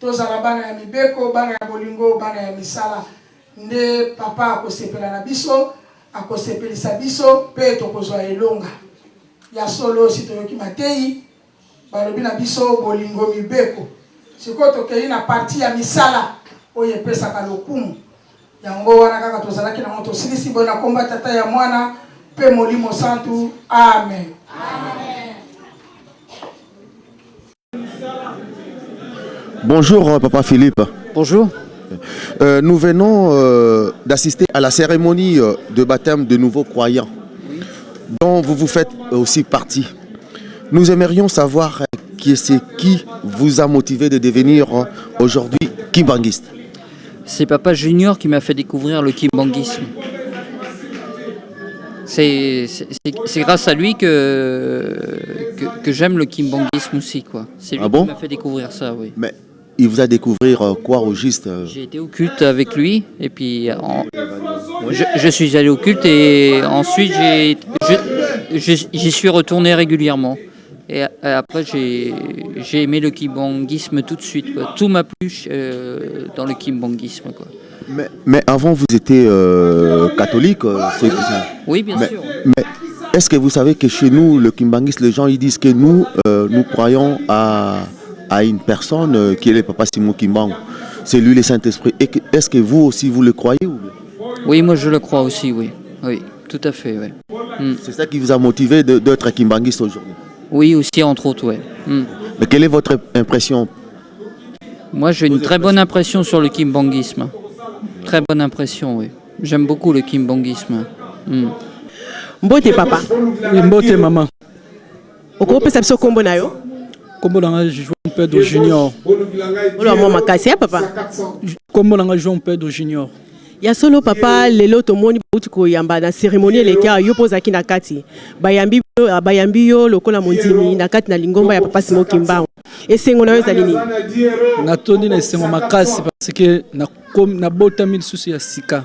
Tozala bana ya mibeko, bana ya bolingo, bana ya misala. Nde Papa akosepela na biso, akosepelisa biso mpe tokozwa elonga. Ya solo, si toyoki mateyi, balobi na biso bolingo mibeko. Sikoyo tokei na partie ya misala oyo epesaka lokumu. Yango wana kaka tozalaki nango tosilisi boye na komba Tata ya Mwana mpe Molimo Santu. Amen. Amen. Bonjour euh, Papa Philippe. Bonjour. Euh, nous venons euh, d'assister à la cérémonie euh, de baptême de nouveaux croyants, oui. dont vous vous faites aussi partie. Nous aimerions savoir qui c'est qui vous a motivé de devenir aujourd'hui kimbanguiste. C'est Papa Junior qui m'a fait découvrir le kimbanguisme. C'est grâce à lui que, que, que j'aime le kimbanguisme aussi. C'est lui ah bon qui m'a fait découvrir ça, oui. Mais il vous a découvert euh, quoi au juste euh J'ai été au culte avec lui, et puis en, je, je, suis allé au culte, et ensuite j'y suis retourné régulièrement. Et après, j'ai aimé le kimbanguisme tout de suite. Quoi. Tout m'a plu euh, dans le kimbanguisme. Quoi. Mais, mais avant, vous étiez euh, catholique euh, c'est ça Oui, bien mais, sûr. Mais est-ce que vous savez que chez nous, le kimbanguiste, les gens ils disent que nous, euh, nous croyons à, à une personne euh, qui est le papa Simon Kimbangu. C'est lui le Saint-Esprit. Est-ce que vous aussi, vous le croyez ou... Oui, moi je le crois aussi, oui. Oui, tout à fait, oui. Mm. C'est ça qui vous a motivé d'être kimbanguiste aujourd'hui Oui, aussi, entre autres, oui. Mm. Mais quelle est votre impression Moi, j'ai une très bonne impression sur le kimbanguisme. Très bonne impression, oui. J'aime beaucoup le kimbanguisme. Mm. Mbote papa. Oui, mbote maman. Okopesa biso kombo na yo? Kombo na nga João Pedro Junior. Oloba mwa makasi ya papa. Kombo na nga João Pedro Junior. Ya solo papa, lelo tomoni bauti koyamba na cérémonie eleki awa, yo mpo ozalaki na kati. Bayambi bayambi yo lokola mondimi na kati na lingomba ya papa Simon Kimbangu. Esengo na yo ezali nini? Natondi na esengo makasi parce que nabotami lisusu ya sika.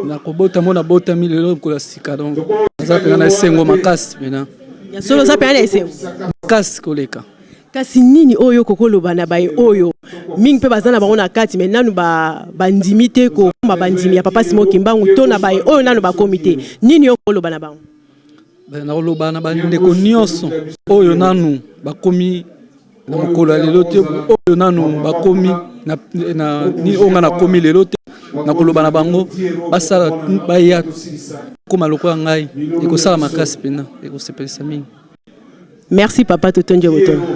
Nakobotama nabotami lelo lokola sika donc naza mpenza na esengo makasi mpenza. Ya solo oza mpenza na esengo makasi koleka. Kasi nini oyo okoki koloba na baye oyo mingi mpe baza na bango na kati me nanu bandimi te kokoma bandimi ya Papa Simon Kimbangu, to na baye oyo nanu bakomi te, nini yo okoloba na bango? Nakoloba na bandeko nyonso oyo nanu bakomi na mokolo ya lelo te, oyo nanu bakomi na, na, ni oyo ngai nakomi lelo te, nakoloba na bango basala baya koma lokola ngai, ekosala makasi mpenza, ekosepelisa mingi. Merci papa, totondi yo botondi.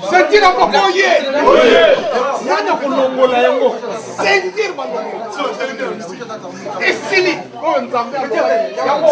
Sentire papa oye nani akolongola yango sentire balongola esili oyo nzambe yango.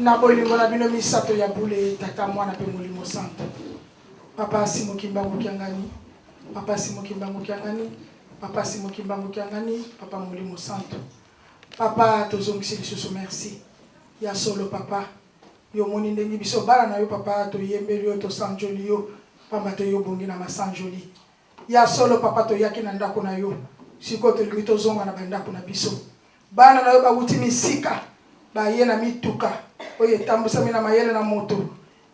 Na bolingo na bino misato ya bule, Tata, Mwana mpe Molimo Santu. Papa Simon Kimbangu Kiangani, Papa Simon Kimbangu Kiangani, Papa Simon Kimbangu Kiangani, Papa Molimo Santu. Papa tozongisi lisusu merci. Ya solo papa, yo omoni ndenge biso bana na yo papa toyembeli yo, tosanjoli yo, pamba te yo obongi na masanjoli. Ya solo papa toyaki na ndako na yo, sikoyo tolingi tozonga na ba ndako na biso. Bana na yo bawuti misika, baye na mituka oyo etambwisami na mayele na moto.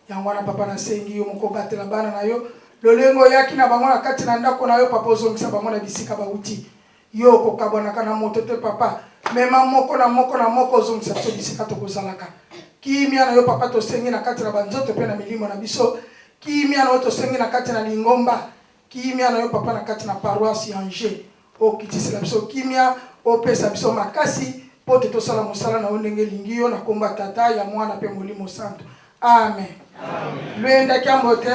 Yango wana papa nasengi yo moko obatela bana na yo lolenge oyaki na bango na kati na ndako na yo papa ozongisa bango na bisika bawuti. Yo okokabwanaka na moto te papa. Mema moko na moko na moko ozongisa biso bisika tokozalaka. Kimia na yo papa tosengi na kati na ba nzoto pe na milimo na biso. Kimia na yo tosengi na kati na lingomba. Kimia na yo papa na kati na paroisse ya Angers. Okitisela biso kimia, opesa biso makasi po te tosala mosala na yo ndenge elingi yo na kombo ya Tata, ya Mwana pe Molimo Santu. Amen. Luenda kiambo te.